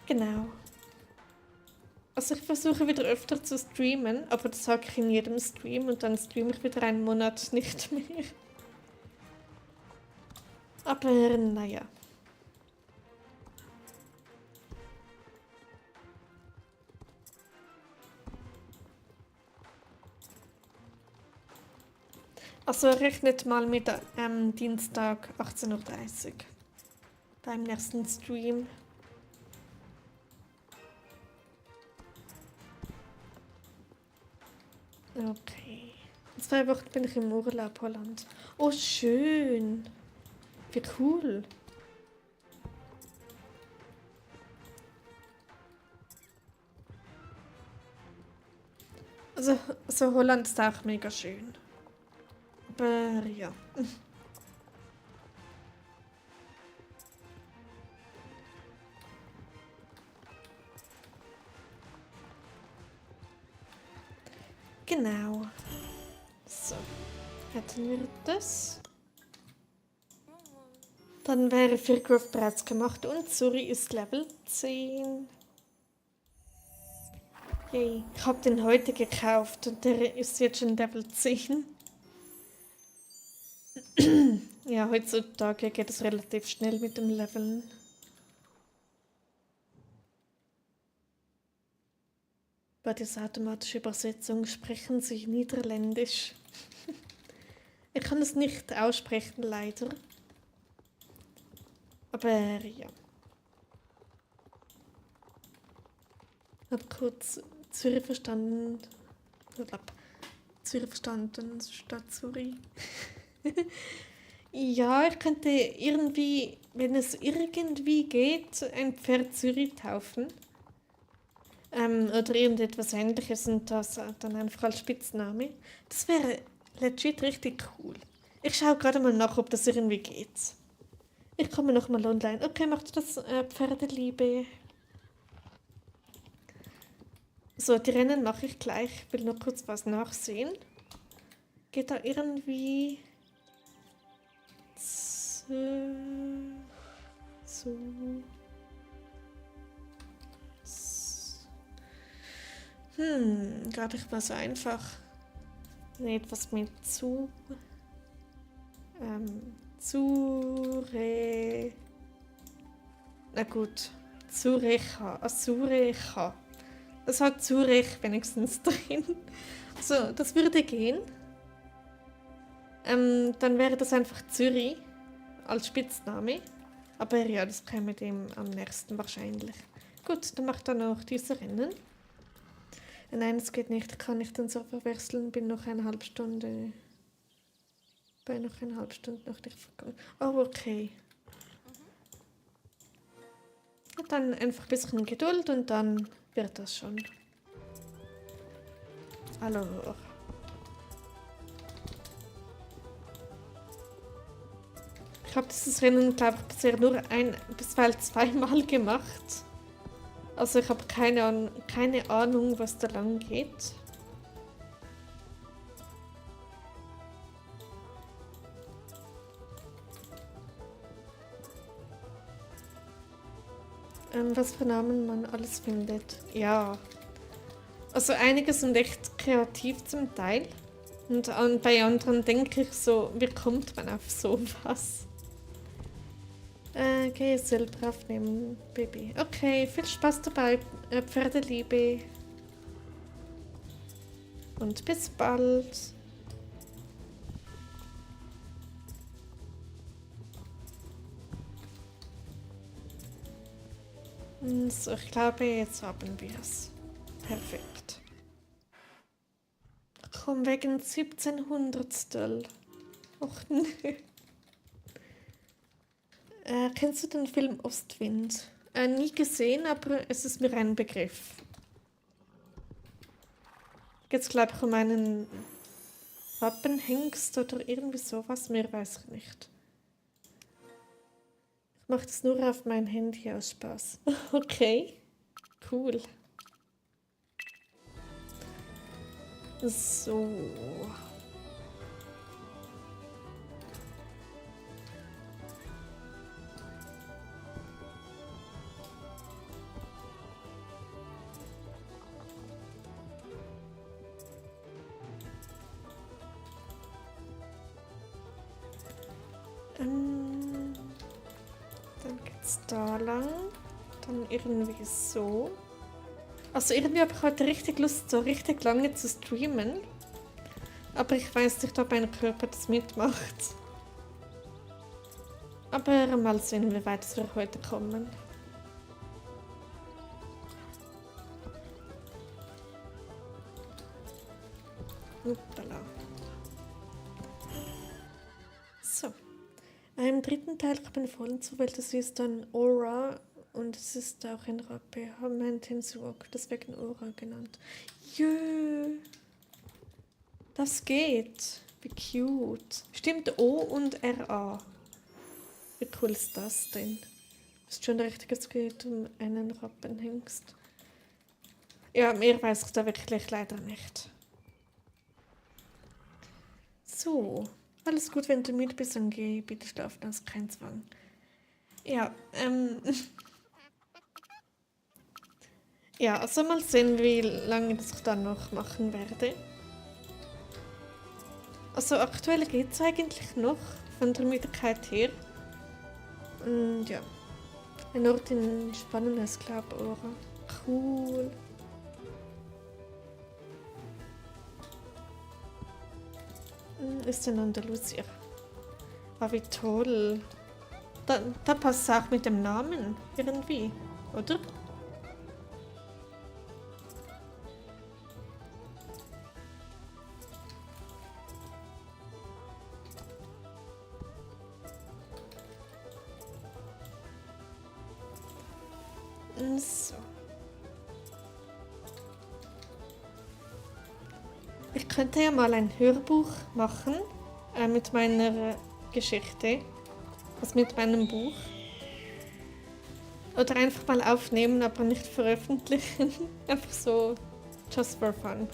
Genau. Also ich versuche wieder öfter zu streamen, aber das sage ich in jedem Stream und dann streame ich wieder einen Monat nicht mehr. Aber naja. Also rechnet mal mit Dienstag 18:30 Uhr beim nächsten Stream. Okay. In 2 Wochen bin ich im Urlaub Holland. Oh, schön. Wie cool. Also Holland ist auch mega schön. Aber ja. Genau. So. Hätten wir das. Dann wäre Firgrove bereits gemacht und Suri ist Level 10. Yay. Ich habe den heute gekauft und der ist jetzt schon Level 10. Ja, heutzutage geht es relativ schnell mit dem Leveln. Bei dieser automatischen Übersetzung sprechen sie Niederländisch. Ich kann es nicht aussprechen, leider. Aber ja. Ich habe kurz Zürich verstanden. Zürich verstanden statt Zürich. Ja, ich könnte irgendwie, wenn es irgendwie geht, ein Pferd Zürich taufen. Oder irgendetwas ähnliches und das dann einfach als Spitzname. Das wäre legit richtig cool. Ich schaue gerade mal nach, ob das irgendwie geht. Ich komme noch mal online. Okay, macht das Pferdeliebe. So, die Rennen mache ich gleich. Ich will nur kurz was nachsehen. Geht da irgendwie... So... Gar nicht mal so einfach. Nee, etwas mit Na gut. Zurecha. Das hat Zurich wenigstens drin. So, das würde gehen. Dann wäre das einfach Zürich als Spitzname. Aber ja, das käme dem am nächsten wahrscheinlich. Gut, dann macht er noch diese Rennen. Nein, das geht nicht. Kann ich den Server wechseln? Bin noch eine halbe Stunde. Bei noch eine halbe Stunde noch nicht vergangen. Oh, okay. Dann einfach ein bisschen Geduld und dann wird das schon. Hallo. Ich habe dieses Rennen, glaube ich, bisher nur bisweilen zweimal gemacht. Also ich habe keine Ahnung, was da lang geht. Was für Namen man alles findet. Ja. Also einige sind echt kreativ zum Teil. Und bei anderen denke ich so, wie kommt man auf sowas? GSL brav nehmen, Baby. Okay, viel Spaß dabei, Pferdeliebe. Und bis bald. So, ich glaube, jetzt haben wir es. Perfekt. Komm, wegen 1700. Och nö. Kennst du den Film Ostwind? Nie gesehen, aber es ist mir ein Begriff. Geht's, glaube ich, um einen Wappenhengst oder irgendwie sowas? Mehr weiß ich nicht. Ich mache das nur auf mein Handy aus Spaß. Okay, cool. So. Dann geht's da lang. Dann irgendwie so. Also irgendwie habe ich heute richtig Lust, so richtig lange zu streamen. Aber ich weiß nicht, ob mein Körper das mitmacht. Aber mal sehen, wie weit wir heute kommen. Uppala. So. Im dritten Teil kommen Folgen zu, weil das ist dann Aura und es ist auch ein Rappe. Haben wir einen Tensuok, deswegen Aura genannt. Jö. Das geht. Wie cute. Stimmt, O und RA. Wie cool ist das denn? Ist schon richtig, es geht um einen Rappenhengst. Ja, mehr weiß ich da wirklich leider nicht. So. Alles gut, wenn du müde bist, dann geh bitte schlafen, das ist kein Zwang. Ja, Ja, also mal sehen, wie lange das ich dann noch machen werde. Also aktuell geht es eigentlich noch von der Müdigkeit her. Und ja, ein Ort in Spanien ist, glaube ich, auch cool. Ist in Andalusien. Ah, wie toll. Da passt es auch mit dem Namen irgendwie, oder? So. Ich könnte ja mal ein Hörbuch machen mit meiner Geschichte, also mit meinem Buch. Oder einfach mal aufnehmen, aber nicht veröffentlichen. Einfach so, just for fun.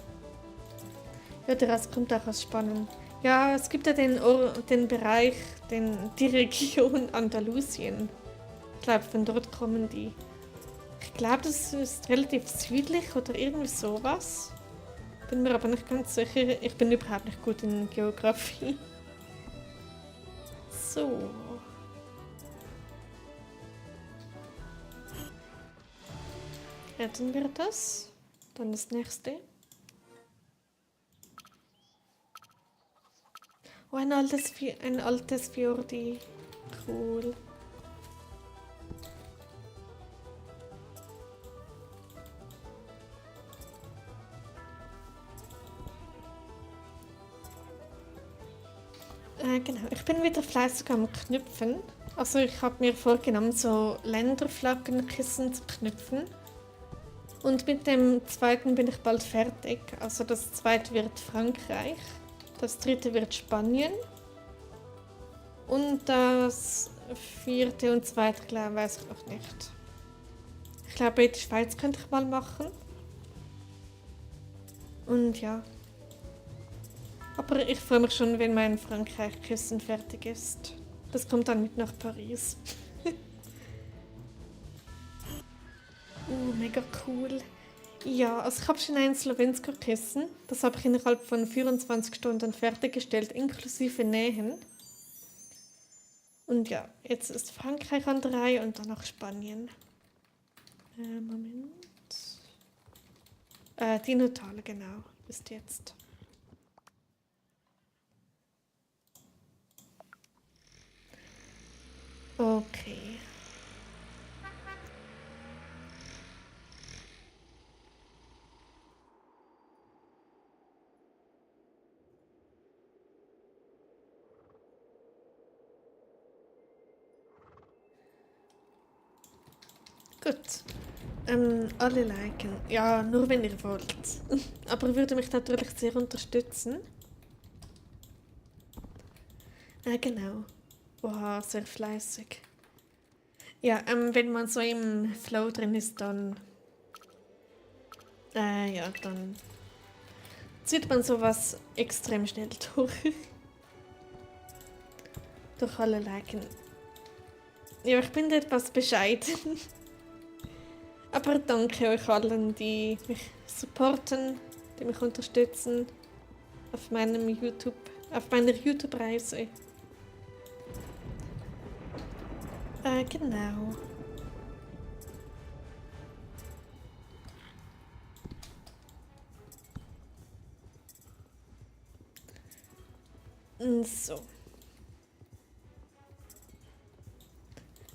Ja, der Rest kommt auch aus Spanien. Ja, es gibt ja den Bereich, die Region Andalusien. Ich glaube, von dort kommen die. Ich glaube, das ist relativ südlich oder irgendwie sowas. Bin mir aber nicht ganz sicher. Ich bin überhaupt nicht gut in Geografie. So. Hätten wir das. Dann das nächste. Oh, ein altes Fjordi. Cool. Genau, ich bin wieder fleißig am Knüpfen. Also ich habe mir vorgenommen, so Länderflaggenkissen zu knüpfen. Und mit dem zweiten bin ich bald fertig. Also das zweite wird Frankreich, das dritte wird Spanien und das vierte und zweite, glaube ich, weiß ich noch nicht. Ich glaube, die Schweiz könnte ich mal machen. Und ja. Aber ich freue mich schon, wenn mein Frankreich-Kissen fertig ist. Das kommt dann mit nach Paris. Mega cool. Ja, also ich habe schon ein Slowensko-Kissen. Das habe ich innerhalb von 24 Stunden fertiggestellt, inklusive Nähen. Und ja, jetzt ist Frankreich an der Reihe und danach Spanien. Moment. Die Notale, genau, ist jetzt. Okay. Gut. Alle liken. Ja, nur wenn ihr wollt. Aber würde mich natürlich sehr unterstützen. Genau. Oha, sehr fleißig. Ja, wenn man so im Flow drin ist, dann. Ja, dann zieht man sowas extrem schnell durch. Durch alle liken. Ja, ich bin etwas bescheiden. Aber danke euch allen, die mich supporten, die mich unterstützen auf meiner YouTube-Reise. Genau. So.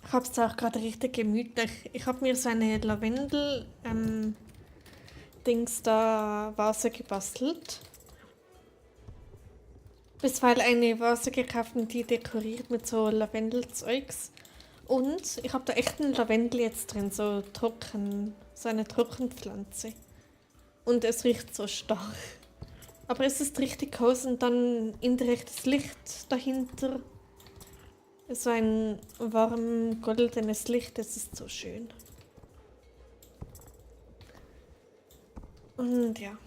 Ich habe es auch gerade richtig gemütlich. Ich habe mir so eine Lavendel Dings da Vase gebastelt. Bisweilen eine Vase gekauft und die dekoriert mit so Lavendelzeugs. Und ich habe da echt einen Lavendel jetzt drin, so eine Trockenpflanze. Und es riecht so stark. Aber es ist richtig cozy und dann indirektes Licht dahinter. So ein warm goldenes Licht, das ist so schön. Und ja.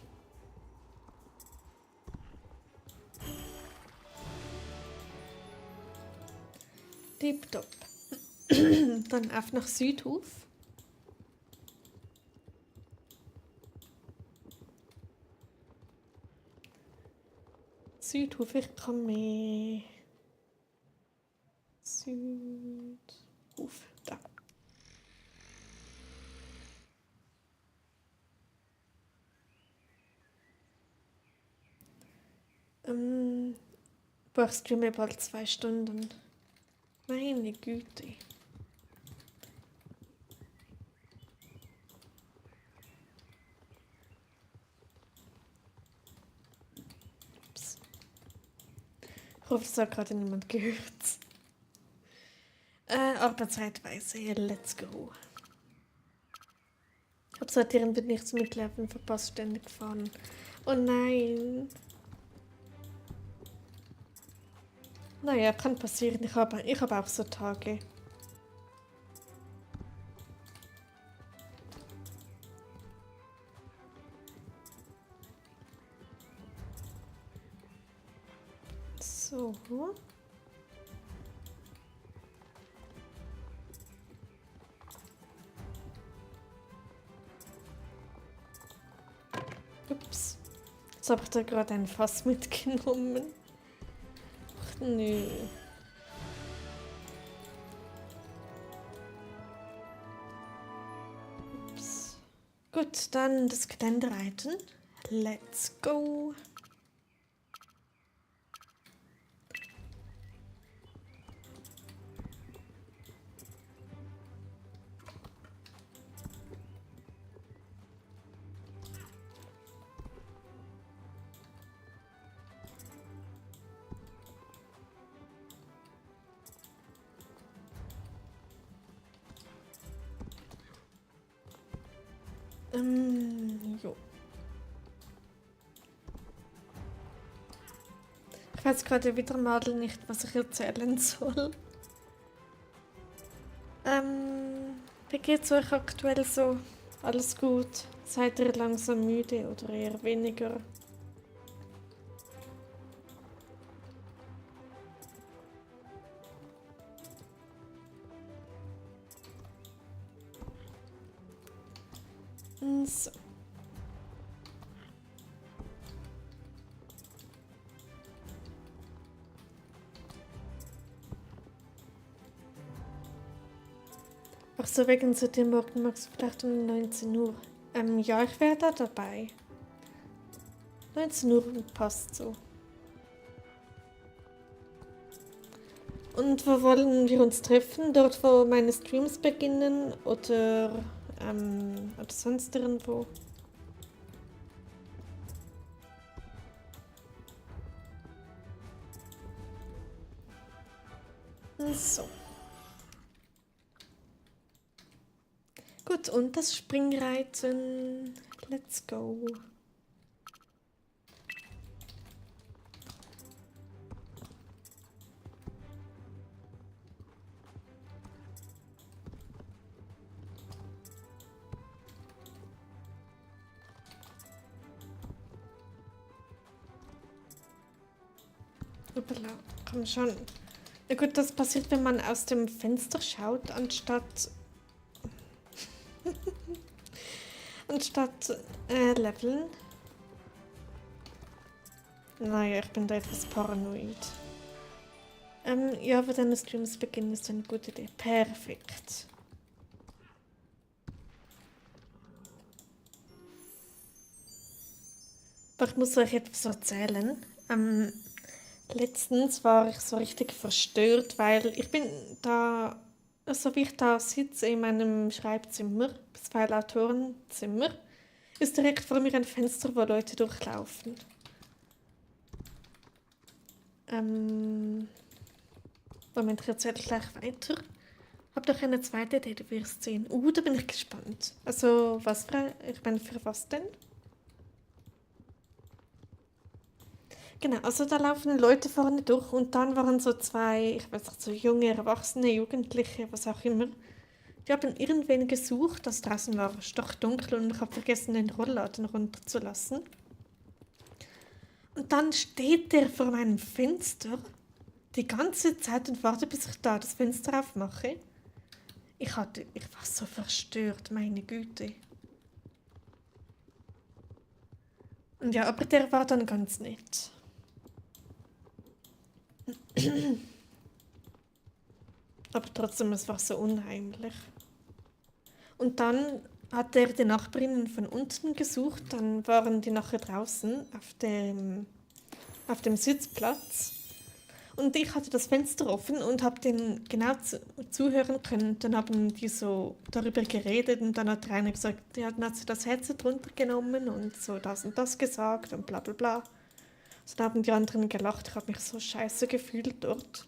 Tipptopp. Dann auf nach Südhof. Südhof, ich kann mehr. Südhof, da. Boah, ich streame bald 2 Stunden. Meine Güte. Ups. Ich hoffe, es hat gerade niemand gehört. Arbeitszeitweise, let's go. Absortieren wird nichts mitlaufen, verpasst ständig fahren. Oh nein. Naja, kann passieren. Ich hab auch so Tage. So. Ups. Jetzt habe ich da gerade ein Fass mitgenommen. Ach nö. Ups. Gut, dann das Gelände reiten. Let's go. Jo. Ich weiß gerade wieder mal nicht, was ich erzählen soll. Wie geht's euch aktuell so? Alles gut? Seid ihr langsam müde oder eher weniger? So. Ach so, wegen zu dem Morgen magst du vielleicht um 19 Uhr. Ja, ich wäre da dabei. 19 Uhr passt so. Und wo wollen wir uns treffen? Dort, wo meine Streams beginnen oder sonst irgendwo? So. Gut, und das Springreiten. Let's go. Hoppala, komm schon. Ja gut, das passiert, wenn man aus dem Fenster schaut, anstatt leveln. Naja, ich bin da etwas paranoid. Ja, aber deine Streams beginnen ist eine gute Idee. Perfekt. Aber ich muss euch etwas erzählen. Letztens war ich so richtig verstört, weil ich bin da, also wie ich da sitze in meinem Schreibzimmer, das Autoren-Zimmer, ist direkt vor mir ein Fenster, wo Leute durchlaufen. Moment, ich erzähle gleich weiter. Hab doch eine zweite Idee, du wirst sehen. Da bin ich gespannt. Also, ich meine, für was denn? Genau, also da laufen Leute vorne durch und dann waren so zwei, ich weiß nicht, so junge, Erwachsene, Jugendliche, was auch immer. Die haben irgendwen gesucht, das draußen war stockdunkel und ich habe vergessen, den Rollladen runterzulassen. Und dann steht der vor meinem Fenster die ganze Zeit und wartet, bis ich da das Fenster aufmache. Ich war so verstört, meine Güte. Und ja, aber der war dann ganz nett. Aber trotzdem, es war so unheimlich. Und dann hat er die Nachbarinnen von unten gesucht, dann waren die nachher draußen auf dem Sitzplatz. Und ich hatte das Fenster offen und habe denen genau zuhören können. Dann haben die so darüber geredet und dann hat der eine gesagt, ja, dann hat sie das Headset runtergenommen und so das und das gesagt und bla bla bla. So, dann haben die anderen gelacht. Ich habe mich so scheiße gefühlt dort.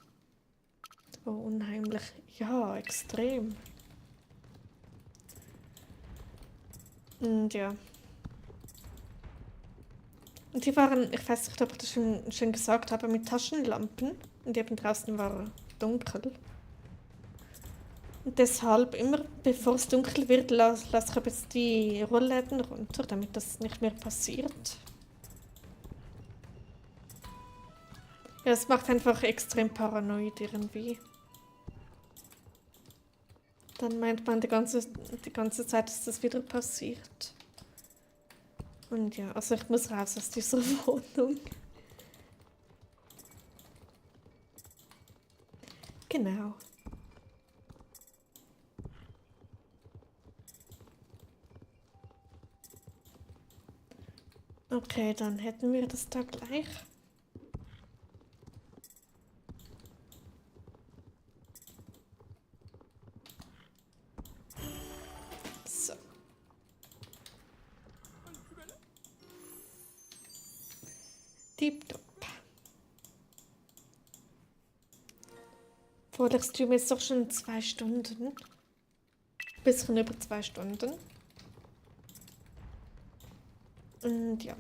Oh, unheimlich. Ja, extrem. Und ja. Und die waren, ich weiß nicht, ob ich das schon gesagt habe, mit Taschenlampen. Und eben draußen war dunkel. Und deshalb, immer bevor es dunkel wird, lasse ich ab jetzt die Rollläden runter, damit das nicht mehr passiert. Ja, es macht einfach extrem paranoid irgendwie. Dann meint man die ganze Zeit, dass das wieder passiert. Und ja, also ich muss raus aus dieser Wohnung. Genau. Okay, dann hätten wir das da gleich. So. Tipptopp. Boah, ich streame jetzt doch schon 2 Stunden. Bisschen über 2 Stunden. Und ja.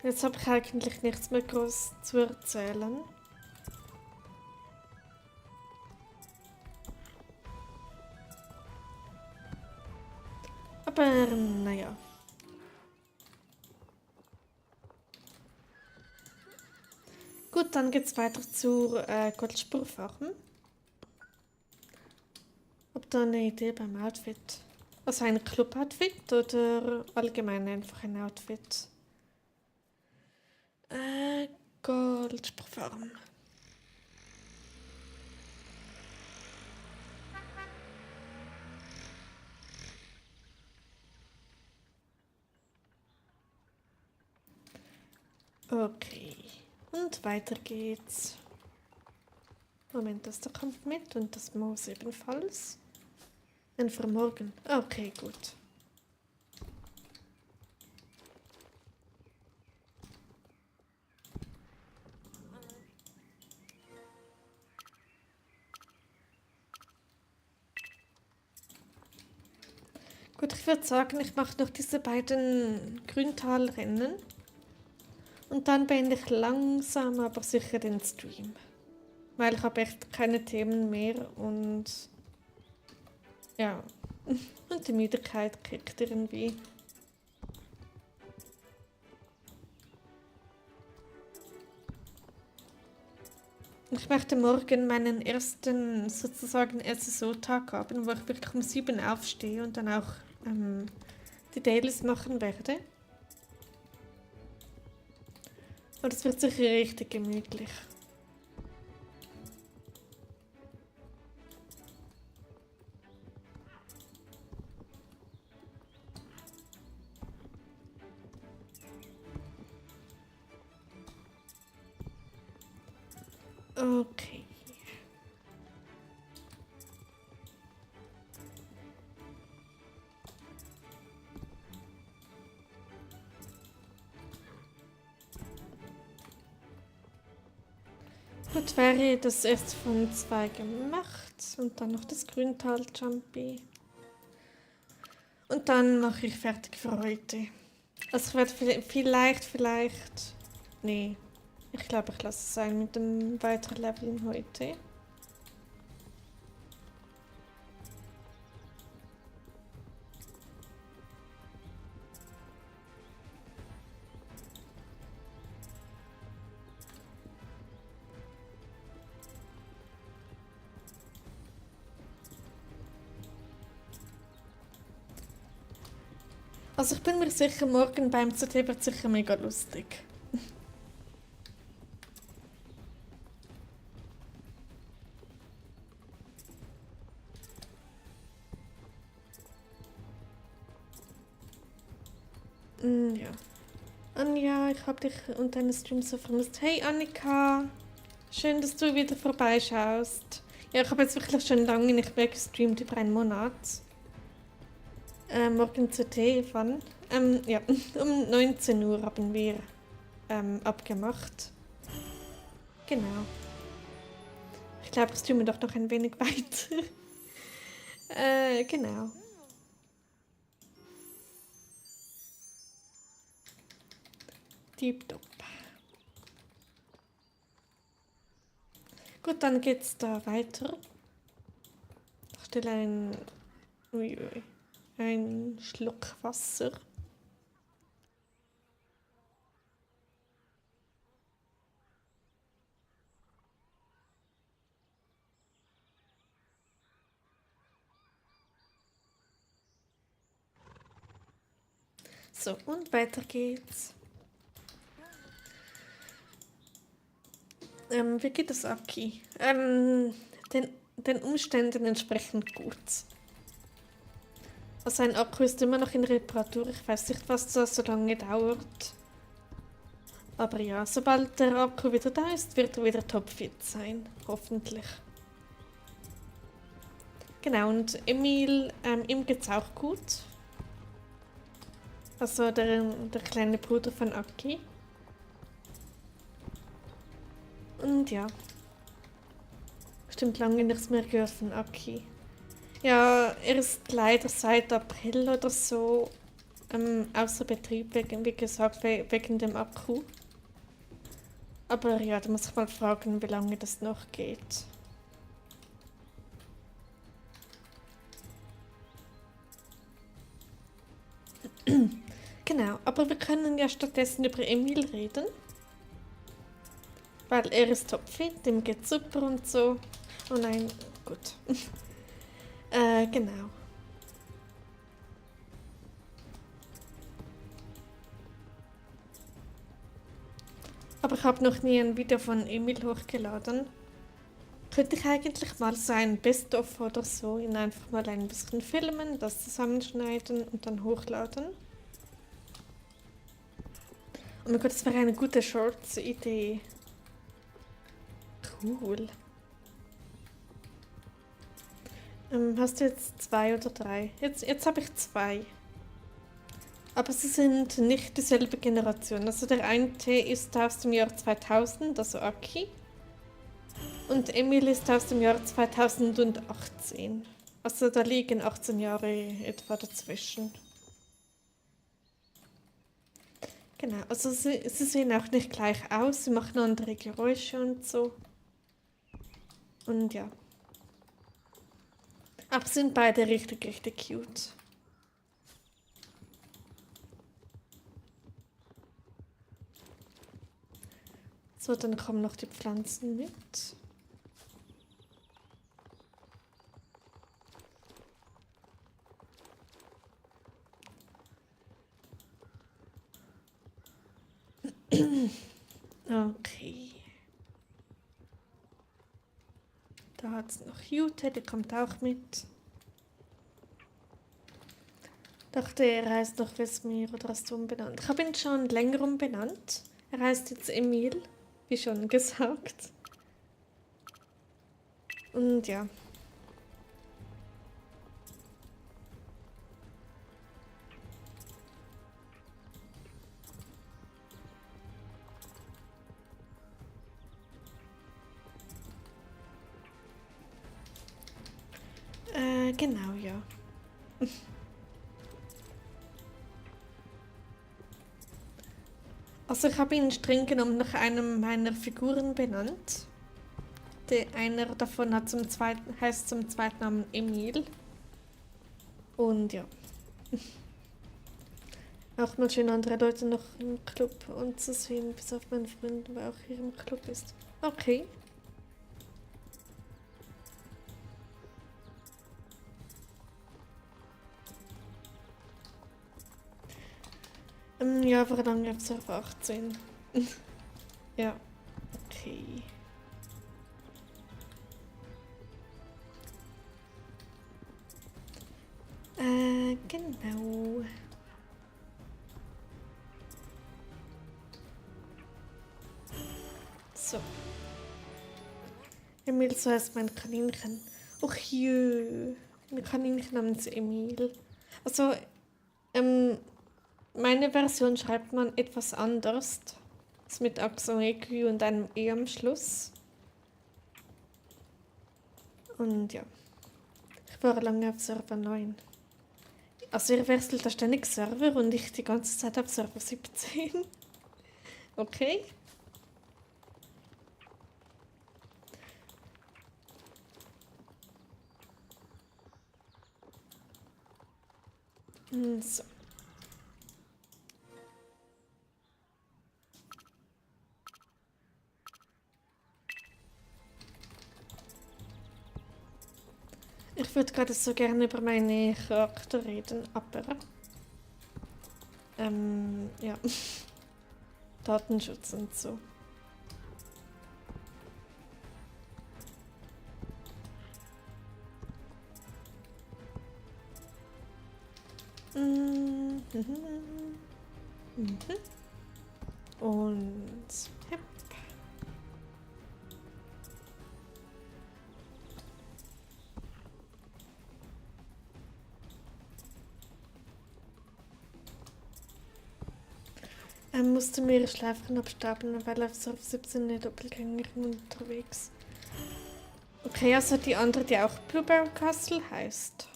Jetzt habe ich eigentlich nichts mehr groß zu erzählen. Aber naja. Gut, dann geht's weiter zur Goldspurfarm. Habt ihr eine Idee beim Outfit? Also ein Club-Outfit oder allgemein einfach ein Outfit? Goldspurfarm. Okay. Und weiter geht's. Moment, das da kommt mit und das Moos ebenfalls. Ein für morgen. Okay, gut. Gut, ich würde sagen, ich mache noch diese beiden Grüntalrennen. Und dann beende ich langsam aber sicher den Stream. Weil ich habe echt keine Themen mehr und ja. Und die Müdigkeit kickt irgendwie. Ich möchte morgen meinen ersten sozusagen SSO-Tag haben, wo ich wirklich um 7 aufstehe und dann auch die Dailies machen werde. Und es wird sicher richtig gemütlich. Okay. Gut, wäre das erst von 2 gemacht und dann noch das Grüntal-Jumpy. Und dann mache ich fertig für heute. Also ich werde vielleicht... Nee, ich glaube, ich lasse es sein mit dem weiteren Leveln heute. Also ich bin mir sicher, morgen beim CT wird sicher mega lustig. Ja. Anja, ich habe dich und deine Streams so vermisst. Hey Annika, schön, dass du wieder vorbeischaust. Ja, ich habe jetzt wirklich schon lange nicht mehr gestreamt, über einen Monat. Morgen CT, wann? Ja, um 19 Uhr haben wir abgemacht. Genau. Ich glaube, ich streame doch noch ein wenig weiter. Genau. Tipptopp. Gut, dann geht's da weiter. Ich stelle einen Schluck Wasser. So, und weiter geht's. Wie geht es, Aki? Den Umständen entsprechend gut. Also ein Akku ist immer noch in Reparatur. Ich weiß nicht, was das so lange dauert. Aber ja, sobald der Akku wieder da ist, wird er wieder topfit sein. Hoffentlich. Genau, und Emil, ihm geht's auch gut. Also der kleine Bruder von Aki. Und ja. Stimmt lange nichts mehr gehört von Aki. Ja, er ist leider seit April oder so außer Betrieb, wie gesagt, wegen dem Akku. Aber ja, da muss ich mal fragen, wie lange das noch geht. Genau, aber wir können ja stattdessen über Emil reden. Weil er ist topfit, dem geht's super und so. Oh nein, gut. Genau. Aber ich habe noch nie ein Video von Emil hochgeladen. Könnte ich eigentlich mal so ein Best-of oder so ihn einfach mal ein bisschen filmen, das zusammenschneiden und dann hochladen? Oh mein Gott, das wäre eine gute Shorts-Idee. Cool. Hast du jetzt 2 oder 3? Jetzt habe ich 2. Aber sie sind nicht dieselbe Generation. Also der eine ist aus dem Jahr 2000, also Aki. Und Emil ist aus dem Jahr 2018. Also da liegen 18 Jahre etwa dazwischen. Genau, also sie sehen auch nicht gleich aus, sie machen andere Geräusche und so. Und ja. Aber sind beide richtig, richtig cute. So, dann kommen noch die Pflanzen mit. Okay. Da hat es noch Jute, die kommt auch mit. Dachte, er heißt noch Vesmir oder hast du umbenannt? Ich habe ihn schon länger umbenannt. Er heißt jetzt Emil, wie schon gesagt. Und ja. Genau, ja. Also ich habe ihn streng genommen nach einem meiner Figuren benannt. Einer davon heißt zum zweiten Namen Emil. Und ja. Auch mal schön andere Leute noch im Club anzusehen, bis auf meinen Freund, der auch hier im Club ist. Okay. Ja, verlange auf Server 18. Ja, okay. Genau. So. Emil, so heißt mein Kaninchen. Och jö. Mein Kaninchen namens Emil. Also, meine Version schreibt man etwas anders. Das mit Accent aigu und einem E am Schluss. Und ja. Ich war lange auf Server 9. Also ihr wechselt da ständig Server und ich die ganze Zeit auf Server 17. Okay. So. Ich würde gerade so gerne über meine Charakter reden, aber ja. Datenschutz und so. Mhm. Mhm. Und ja. Musste mir ihre Schläferin abstauben, weil auf Surf 17 eine Doppelgängerin unterwegs. Okay, also die andere, die auch Blueberry Castle heißt.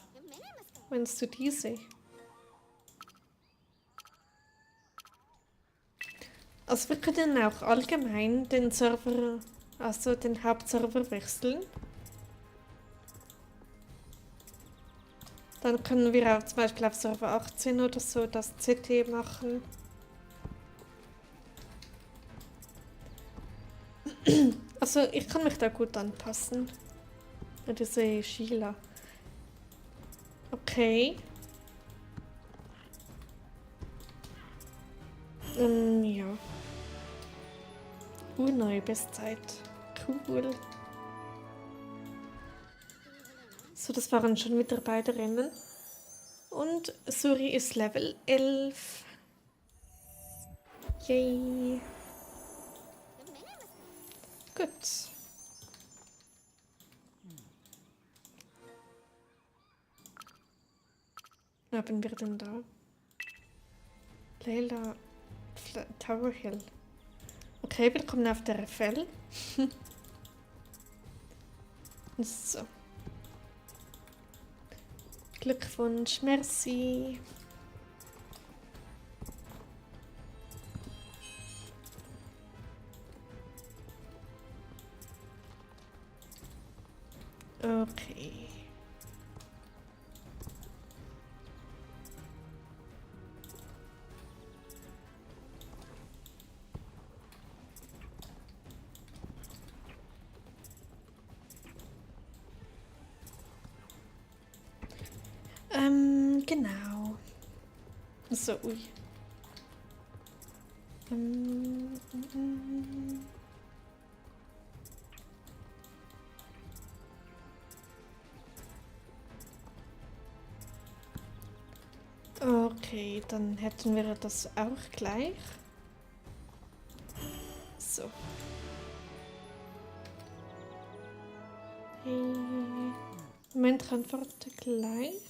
Meinst du diese? Also wir können auch allgemein den Server, also den Hauptserver wechseln. Dann können wir auch zum Beispiel auf Server 18 oder so das CT machen. Also ich kann mich da gut anpassen. Diese Sheila. Okay. Ja. Neue Bestzeit. Cool. So, das waren schon Mitarbeiterinnen. Und Suri ist Level 11. Yay. Gut. Was haben wir denn da? Leila Tower Hill. Okay, willkommen auf der FL. So. Glückwunsch, merci. Okay. Genau. So, ui. Okay, dann hätten wir das auch gleich. So. Hey. Moment, antworte gleich.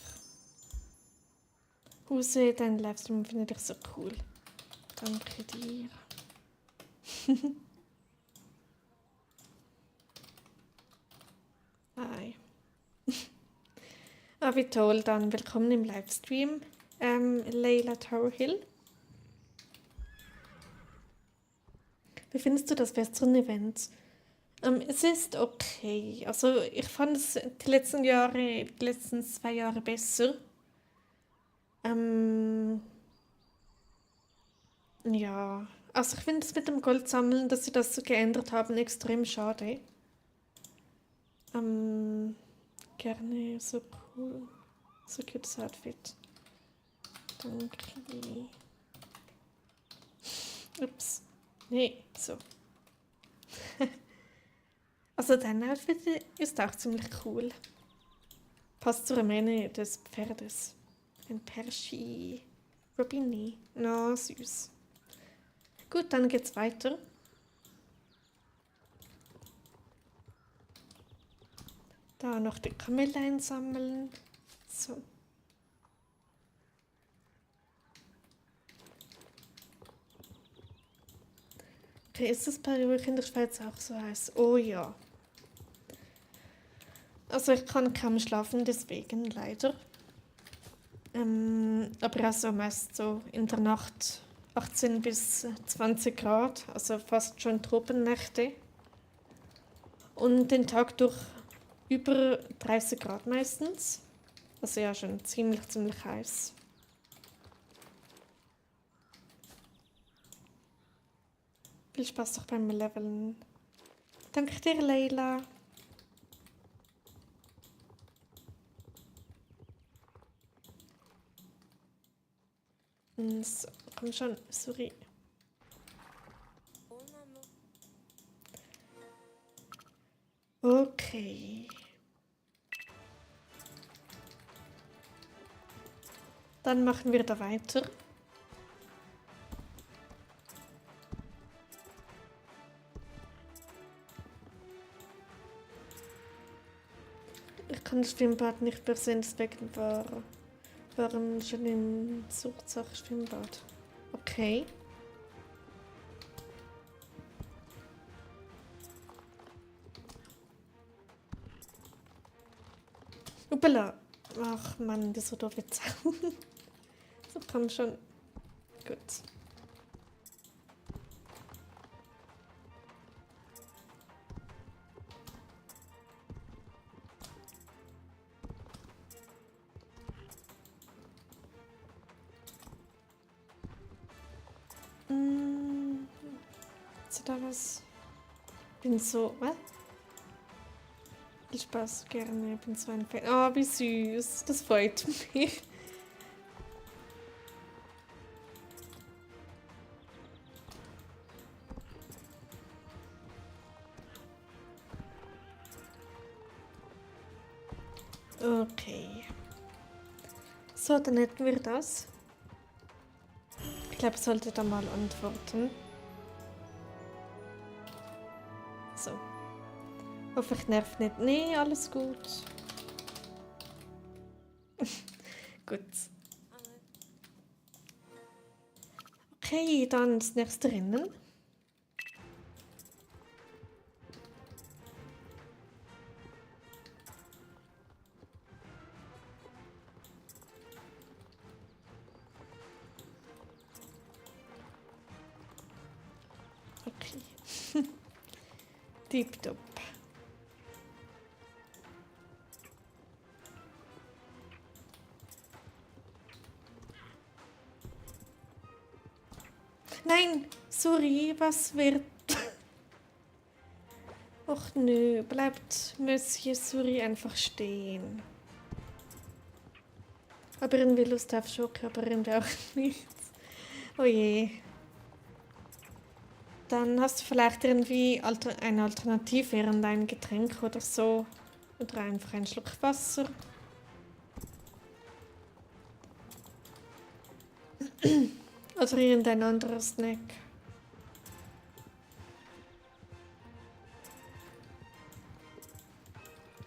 Huse, dein Livestream finde ich so cool. Danke dir. Hi. Ah, wie toll, dann willkommen im Livestream. Leila Tower Hill. Wie findest du das Western-Event? Es ist okay. Also ich fand es die letzten 2 Jahre besser. Ja, also ich finde es mit dem Goldsammeln, dass sie das so geändert haben, extrem schade. Gerne, so cool. So cutes Outfit. Danke. Ups. Nee, so. Also dein Outfit ist auch ziemlich cool. Passt zur Mähne des Pferdes. Ein Perschi. Robini. Na, süß. Gut, dann geht's weiter. Da noch die Kamelle einsammeln. So. Okay, ist es bei euch in der Schweiz auch so heiß? Oh ja. Also ich kann kaum schlafen, deswegen leider. Aber also meist so in der Nacht 18 bis 20 Grad, also fast schon Tropennächte. Und den Tag durch über 30 Grad meistens. Also ja, schon ziemlich, ziemlich heiß. Viel Spaß doch beim Leveln. Danke dir, Leila. So, komm schon, sorry. Okay. Dann machen wir da weiter. Ich kann das Schwimmbad nicht mehr sehen, deswegen waren schon im Suchtsache-Schwimmbad. Okay. Uppala. Ach Mann, das ist so doof jetzt. So, komm schon. Gut. Ist da was? Bin so, was? Viel Spaß, gerne. Bin so ein Fan. Oh, wie süß. Das freut mich. Okay. So, dann hätten wir das. Ich glaube, ich sollte da mal antworten. So. Hoffe, ich nerv nicht. Nee, alles gut. Gut. Okay, dann das nächste Rennen. Okay. Tipptopp. Nein, sorry, was wird... Och nö, bleibt Monsieur Suri einfach stehen. Aber irgendwie Lust auf Schoki, aber irgendwie auch nicht. Oh je. Dann hast du vielleicht irgendwie eine Alternative, irgendein Getränk oder so. Oder einfach einen Schluck Wasser. Oder irgendein anderer Snack.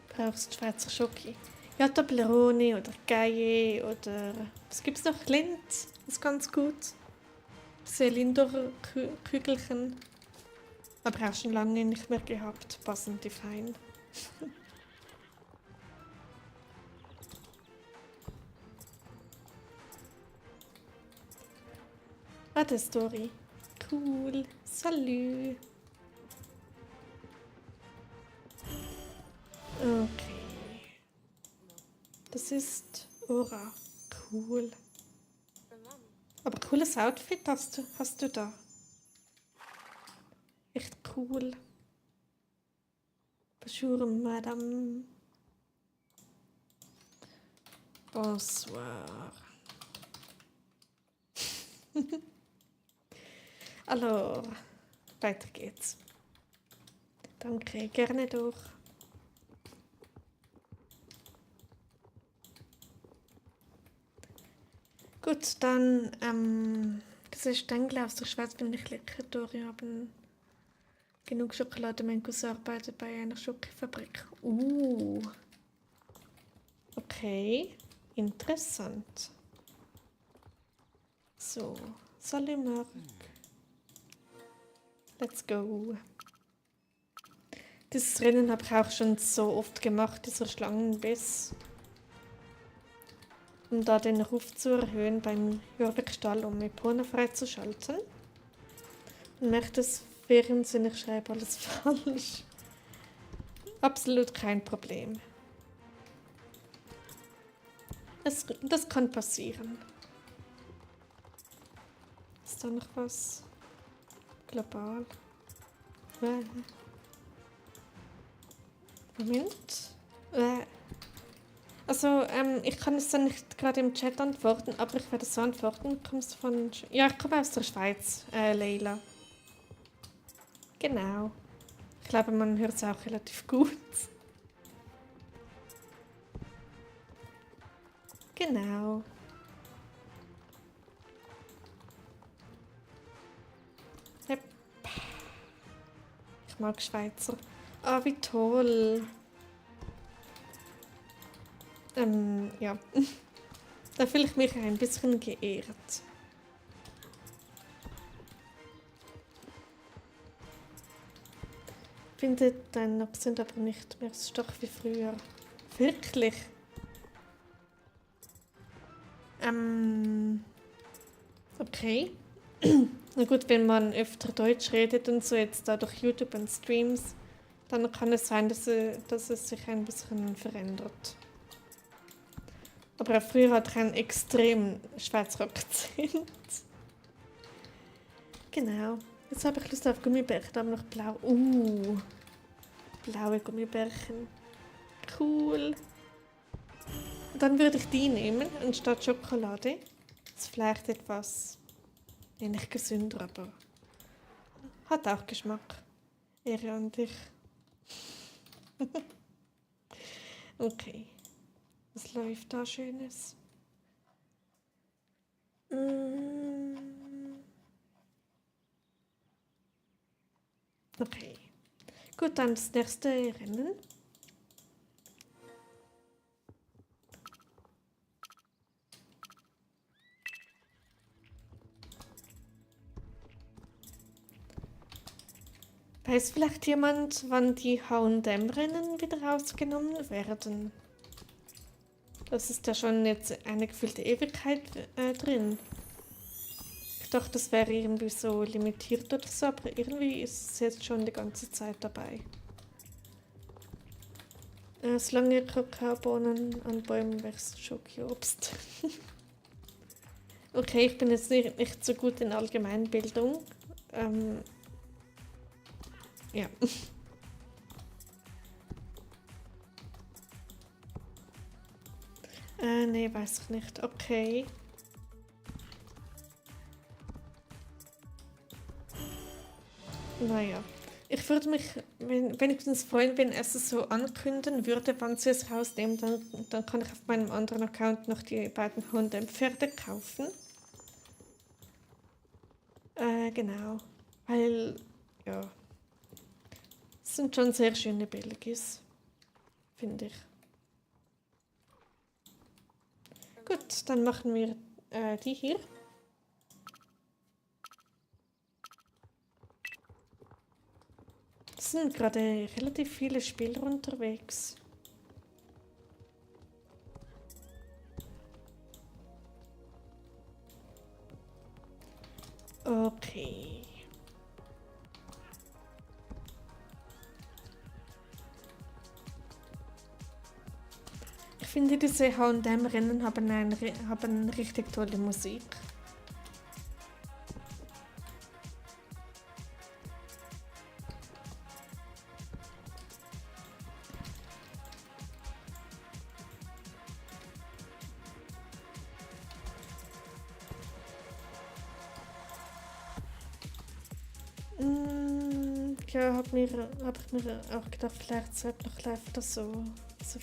Brauchst Schweizer Schoki. Ja, Toblerone oder Gaille oder... Was gibt's noch? Lindt ist ganz gut. Zylinder-Kügelchen. Aber auch schon lange nicht mehr gehabt. Passen die fein. Ah, der Story. Cool. Salut. Okay. Das ist Ora. Cool. Aber cooles Outfit hast du da. Echt cool. Bonjour, Madame. Bonsoir. Also, weiter geht's. Danke, gerne doch. Gut, dann, das ist Stängel aus der Schweiz, bin ich lecker durch. Ich habe genug Schokolade, mein Cousin arbeitet bei einer Schokofabrik. Okay, interessant. So, Salimark. Let's go. Dieses Rennen habe ich auch schon so oft gemacht, dieser Schlangenbiss. Um da den Ruf zu erhöhen beim Jörgstall, um Epona freizuschalten. Und merkt es während ich schreibe alles falsch. Absolut kein Problem. Das kann passieren. Ist da noch was? Global. Moment. Also, ich kann es dann nicht gerade im Chat antworten, aber ich werde so antworten. Kommst du von... Ja, ich komme aus der Schweiz, Leila. Genau. Ich glaube, man hört es auch relativ gut. Genau. Yep. Ich mag Schweizer. Ah, wie toll. Ja. Da fühle ich mich ein bisschen geehrt. Finde deinen Akzent aber nicht mehr so stark wie früher. Wirklich? Okay. Na gut, wenn man öfter Deutsch redet und so jetzt da durch YouTube und Streams, dann kann es sein, dass es sich ein bisschen verändert. Aber früher hatte ich einen extrem Schweizer Akzent. Genau. Jetzt habe ich Lust auf Gummibärchen, aber noch blau. Blaue Gummibärchen. Cool. Dann würde ich die nehmen, anstatt Schokolade. Das ist vielleicht etwas wenig gesünder, aber hat auch Geschmack. Ehre an dich. Okay. Was läuft da Schönes? Okay. Gut, dann das nächste Rennen. Weiß vielleicht jemand, wann die H&M-Rennen wieder rausgenommen werden? Das ist ja schon jetzt eine gefühlte Ewigkeit drin. Ich dachte, das wäre irgendwie so limitiert oder so, aber irgendwie ist es jetzt schon die ganze Zeit dabei. Solange Kakaobohnen an Bäumen wächst, Schokiobst. Okay, ich bin jetzt nicht so gut in Allgemeinbildung. Ja. Nee, weiß ich nicht. Okay. Naja. Ich würde mich wenigstens freuen, wenn es so ankündigen würde, wann sie es rausnehmen. Dann kann ich auf meinem anderen Account noch die beiden Hunde-Pferde kaufen. Genau. Weil, ja. Es sind schon sehr schöne Belgis. Finde ich. Gut, dann machen wir die hier. Es sind gerade relativ viele Spieler unterwegs. Okay. Ich finde, diese H&M-Rennen haben richtig tolle Musik. Ja, hab ich mir auch gedacht, vielleicht noch läuft das so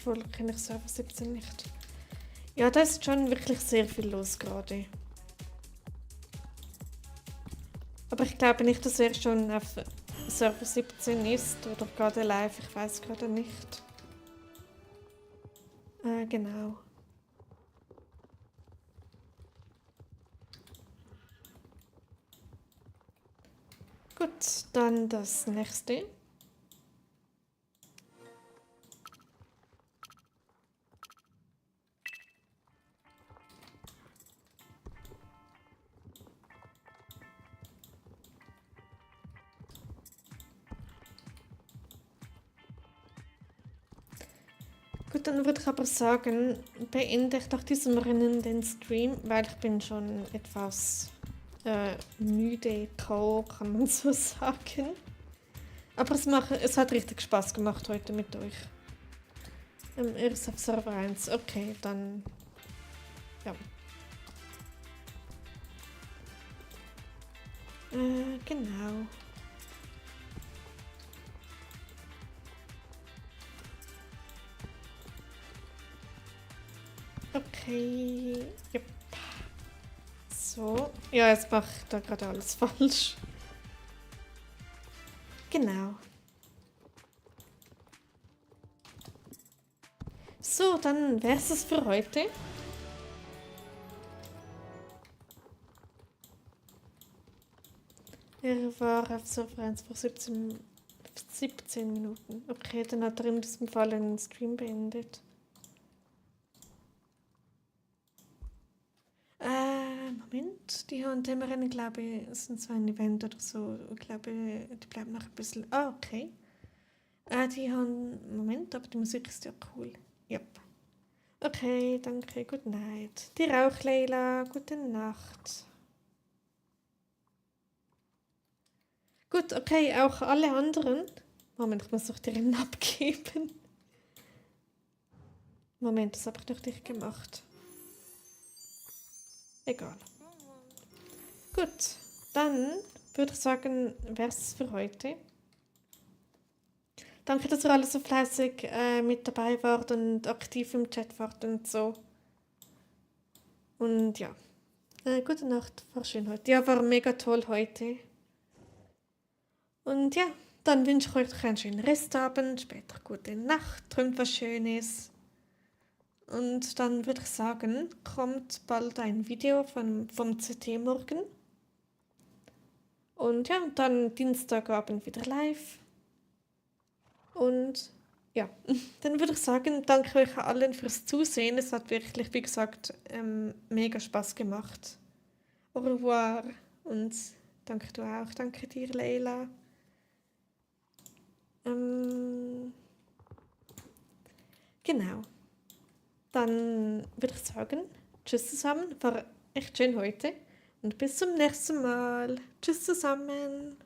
voll kenne ich Server 17 nicht. Ja, da ist schon wirklich sehr viel los gerade. Aber ich glaube nicht, dass er schon auf Server 17 ist oder gerade live, ich weiß gerade nicht. Genau. Gut, dann das nächste. Gut, dann würde ich aber sagen, beende ich nach diesem Rennen den Stream, weil ich bin schon etwas müde, K.O., kann man so sagen. Aber es hat richtig Spaß gemacht heute mit euch. Erst auf Server 1. Okay, dann. Ja. Genau. Okay. Yep. So. Ja, jetzt mache ich da gerade alles falsch. Genau. So, dann wäre es für heute. Er war auf Server 1 vor 17 Minuten. Okay, dann hat er in diesem Fall einen Stream beendet. Moment, die haben Rennen, glaube ich, sind so ein Event oder so. Ich glaube, die bleiben noch ein bisschen. Ah, okay. Die haben. Moment, aber die Musik ist ja cool. Yep. Okay, danke, good night. Dir auch, Leila. Gute Nacht. Gut, okay, auch alle anderen. Moment, ich muss noch die Rennen abgeben. Moment, das habe ich noch nicht gemacht. Egal. Gut, dann würde ich sagen, wäre es für heute. Danke, dass ihr alle so fleißig mit dabei wart und aktiv im Chat wart und so. Und ja, gute Nacht, war schön heute. Ja, war mega toll heute. Und ja, dann wünsche ich euch einen schönen Restabend, später gute Nacht, träumt was Schönes. Und dann würde ich sagen, kommt bald ein Video vom CT morgen. Und ja, dann Dienstagabend wieder live. Und ja, dann würde ich sagen, danke euch allen fürs Zusehen. Es hat wirklich, wie gesagt, mega Spaß gemacht. Au revoir und danke du auch. Danke dir, Leila. Genau. Dann würde ich sagen, tschüss zusammen. War echt schön heute. Und bis zum nächsten Mal. Tschüss zusammen.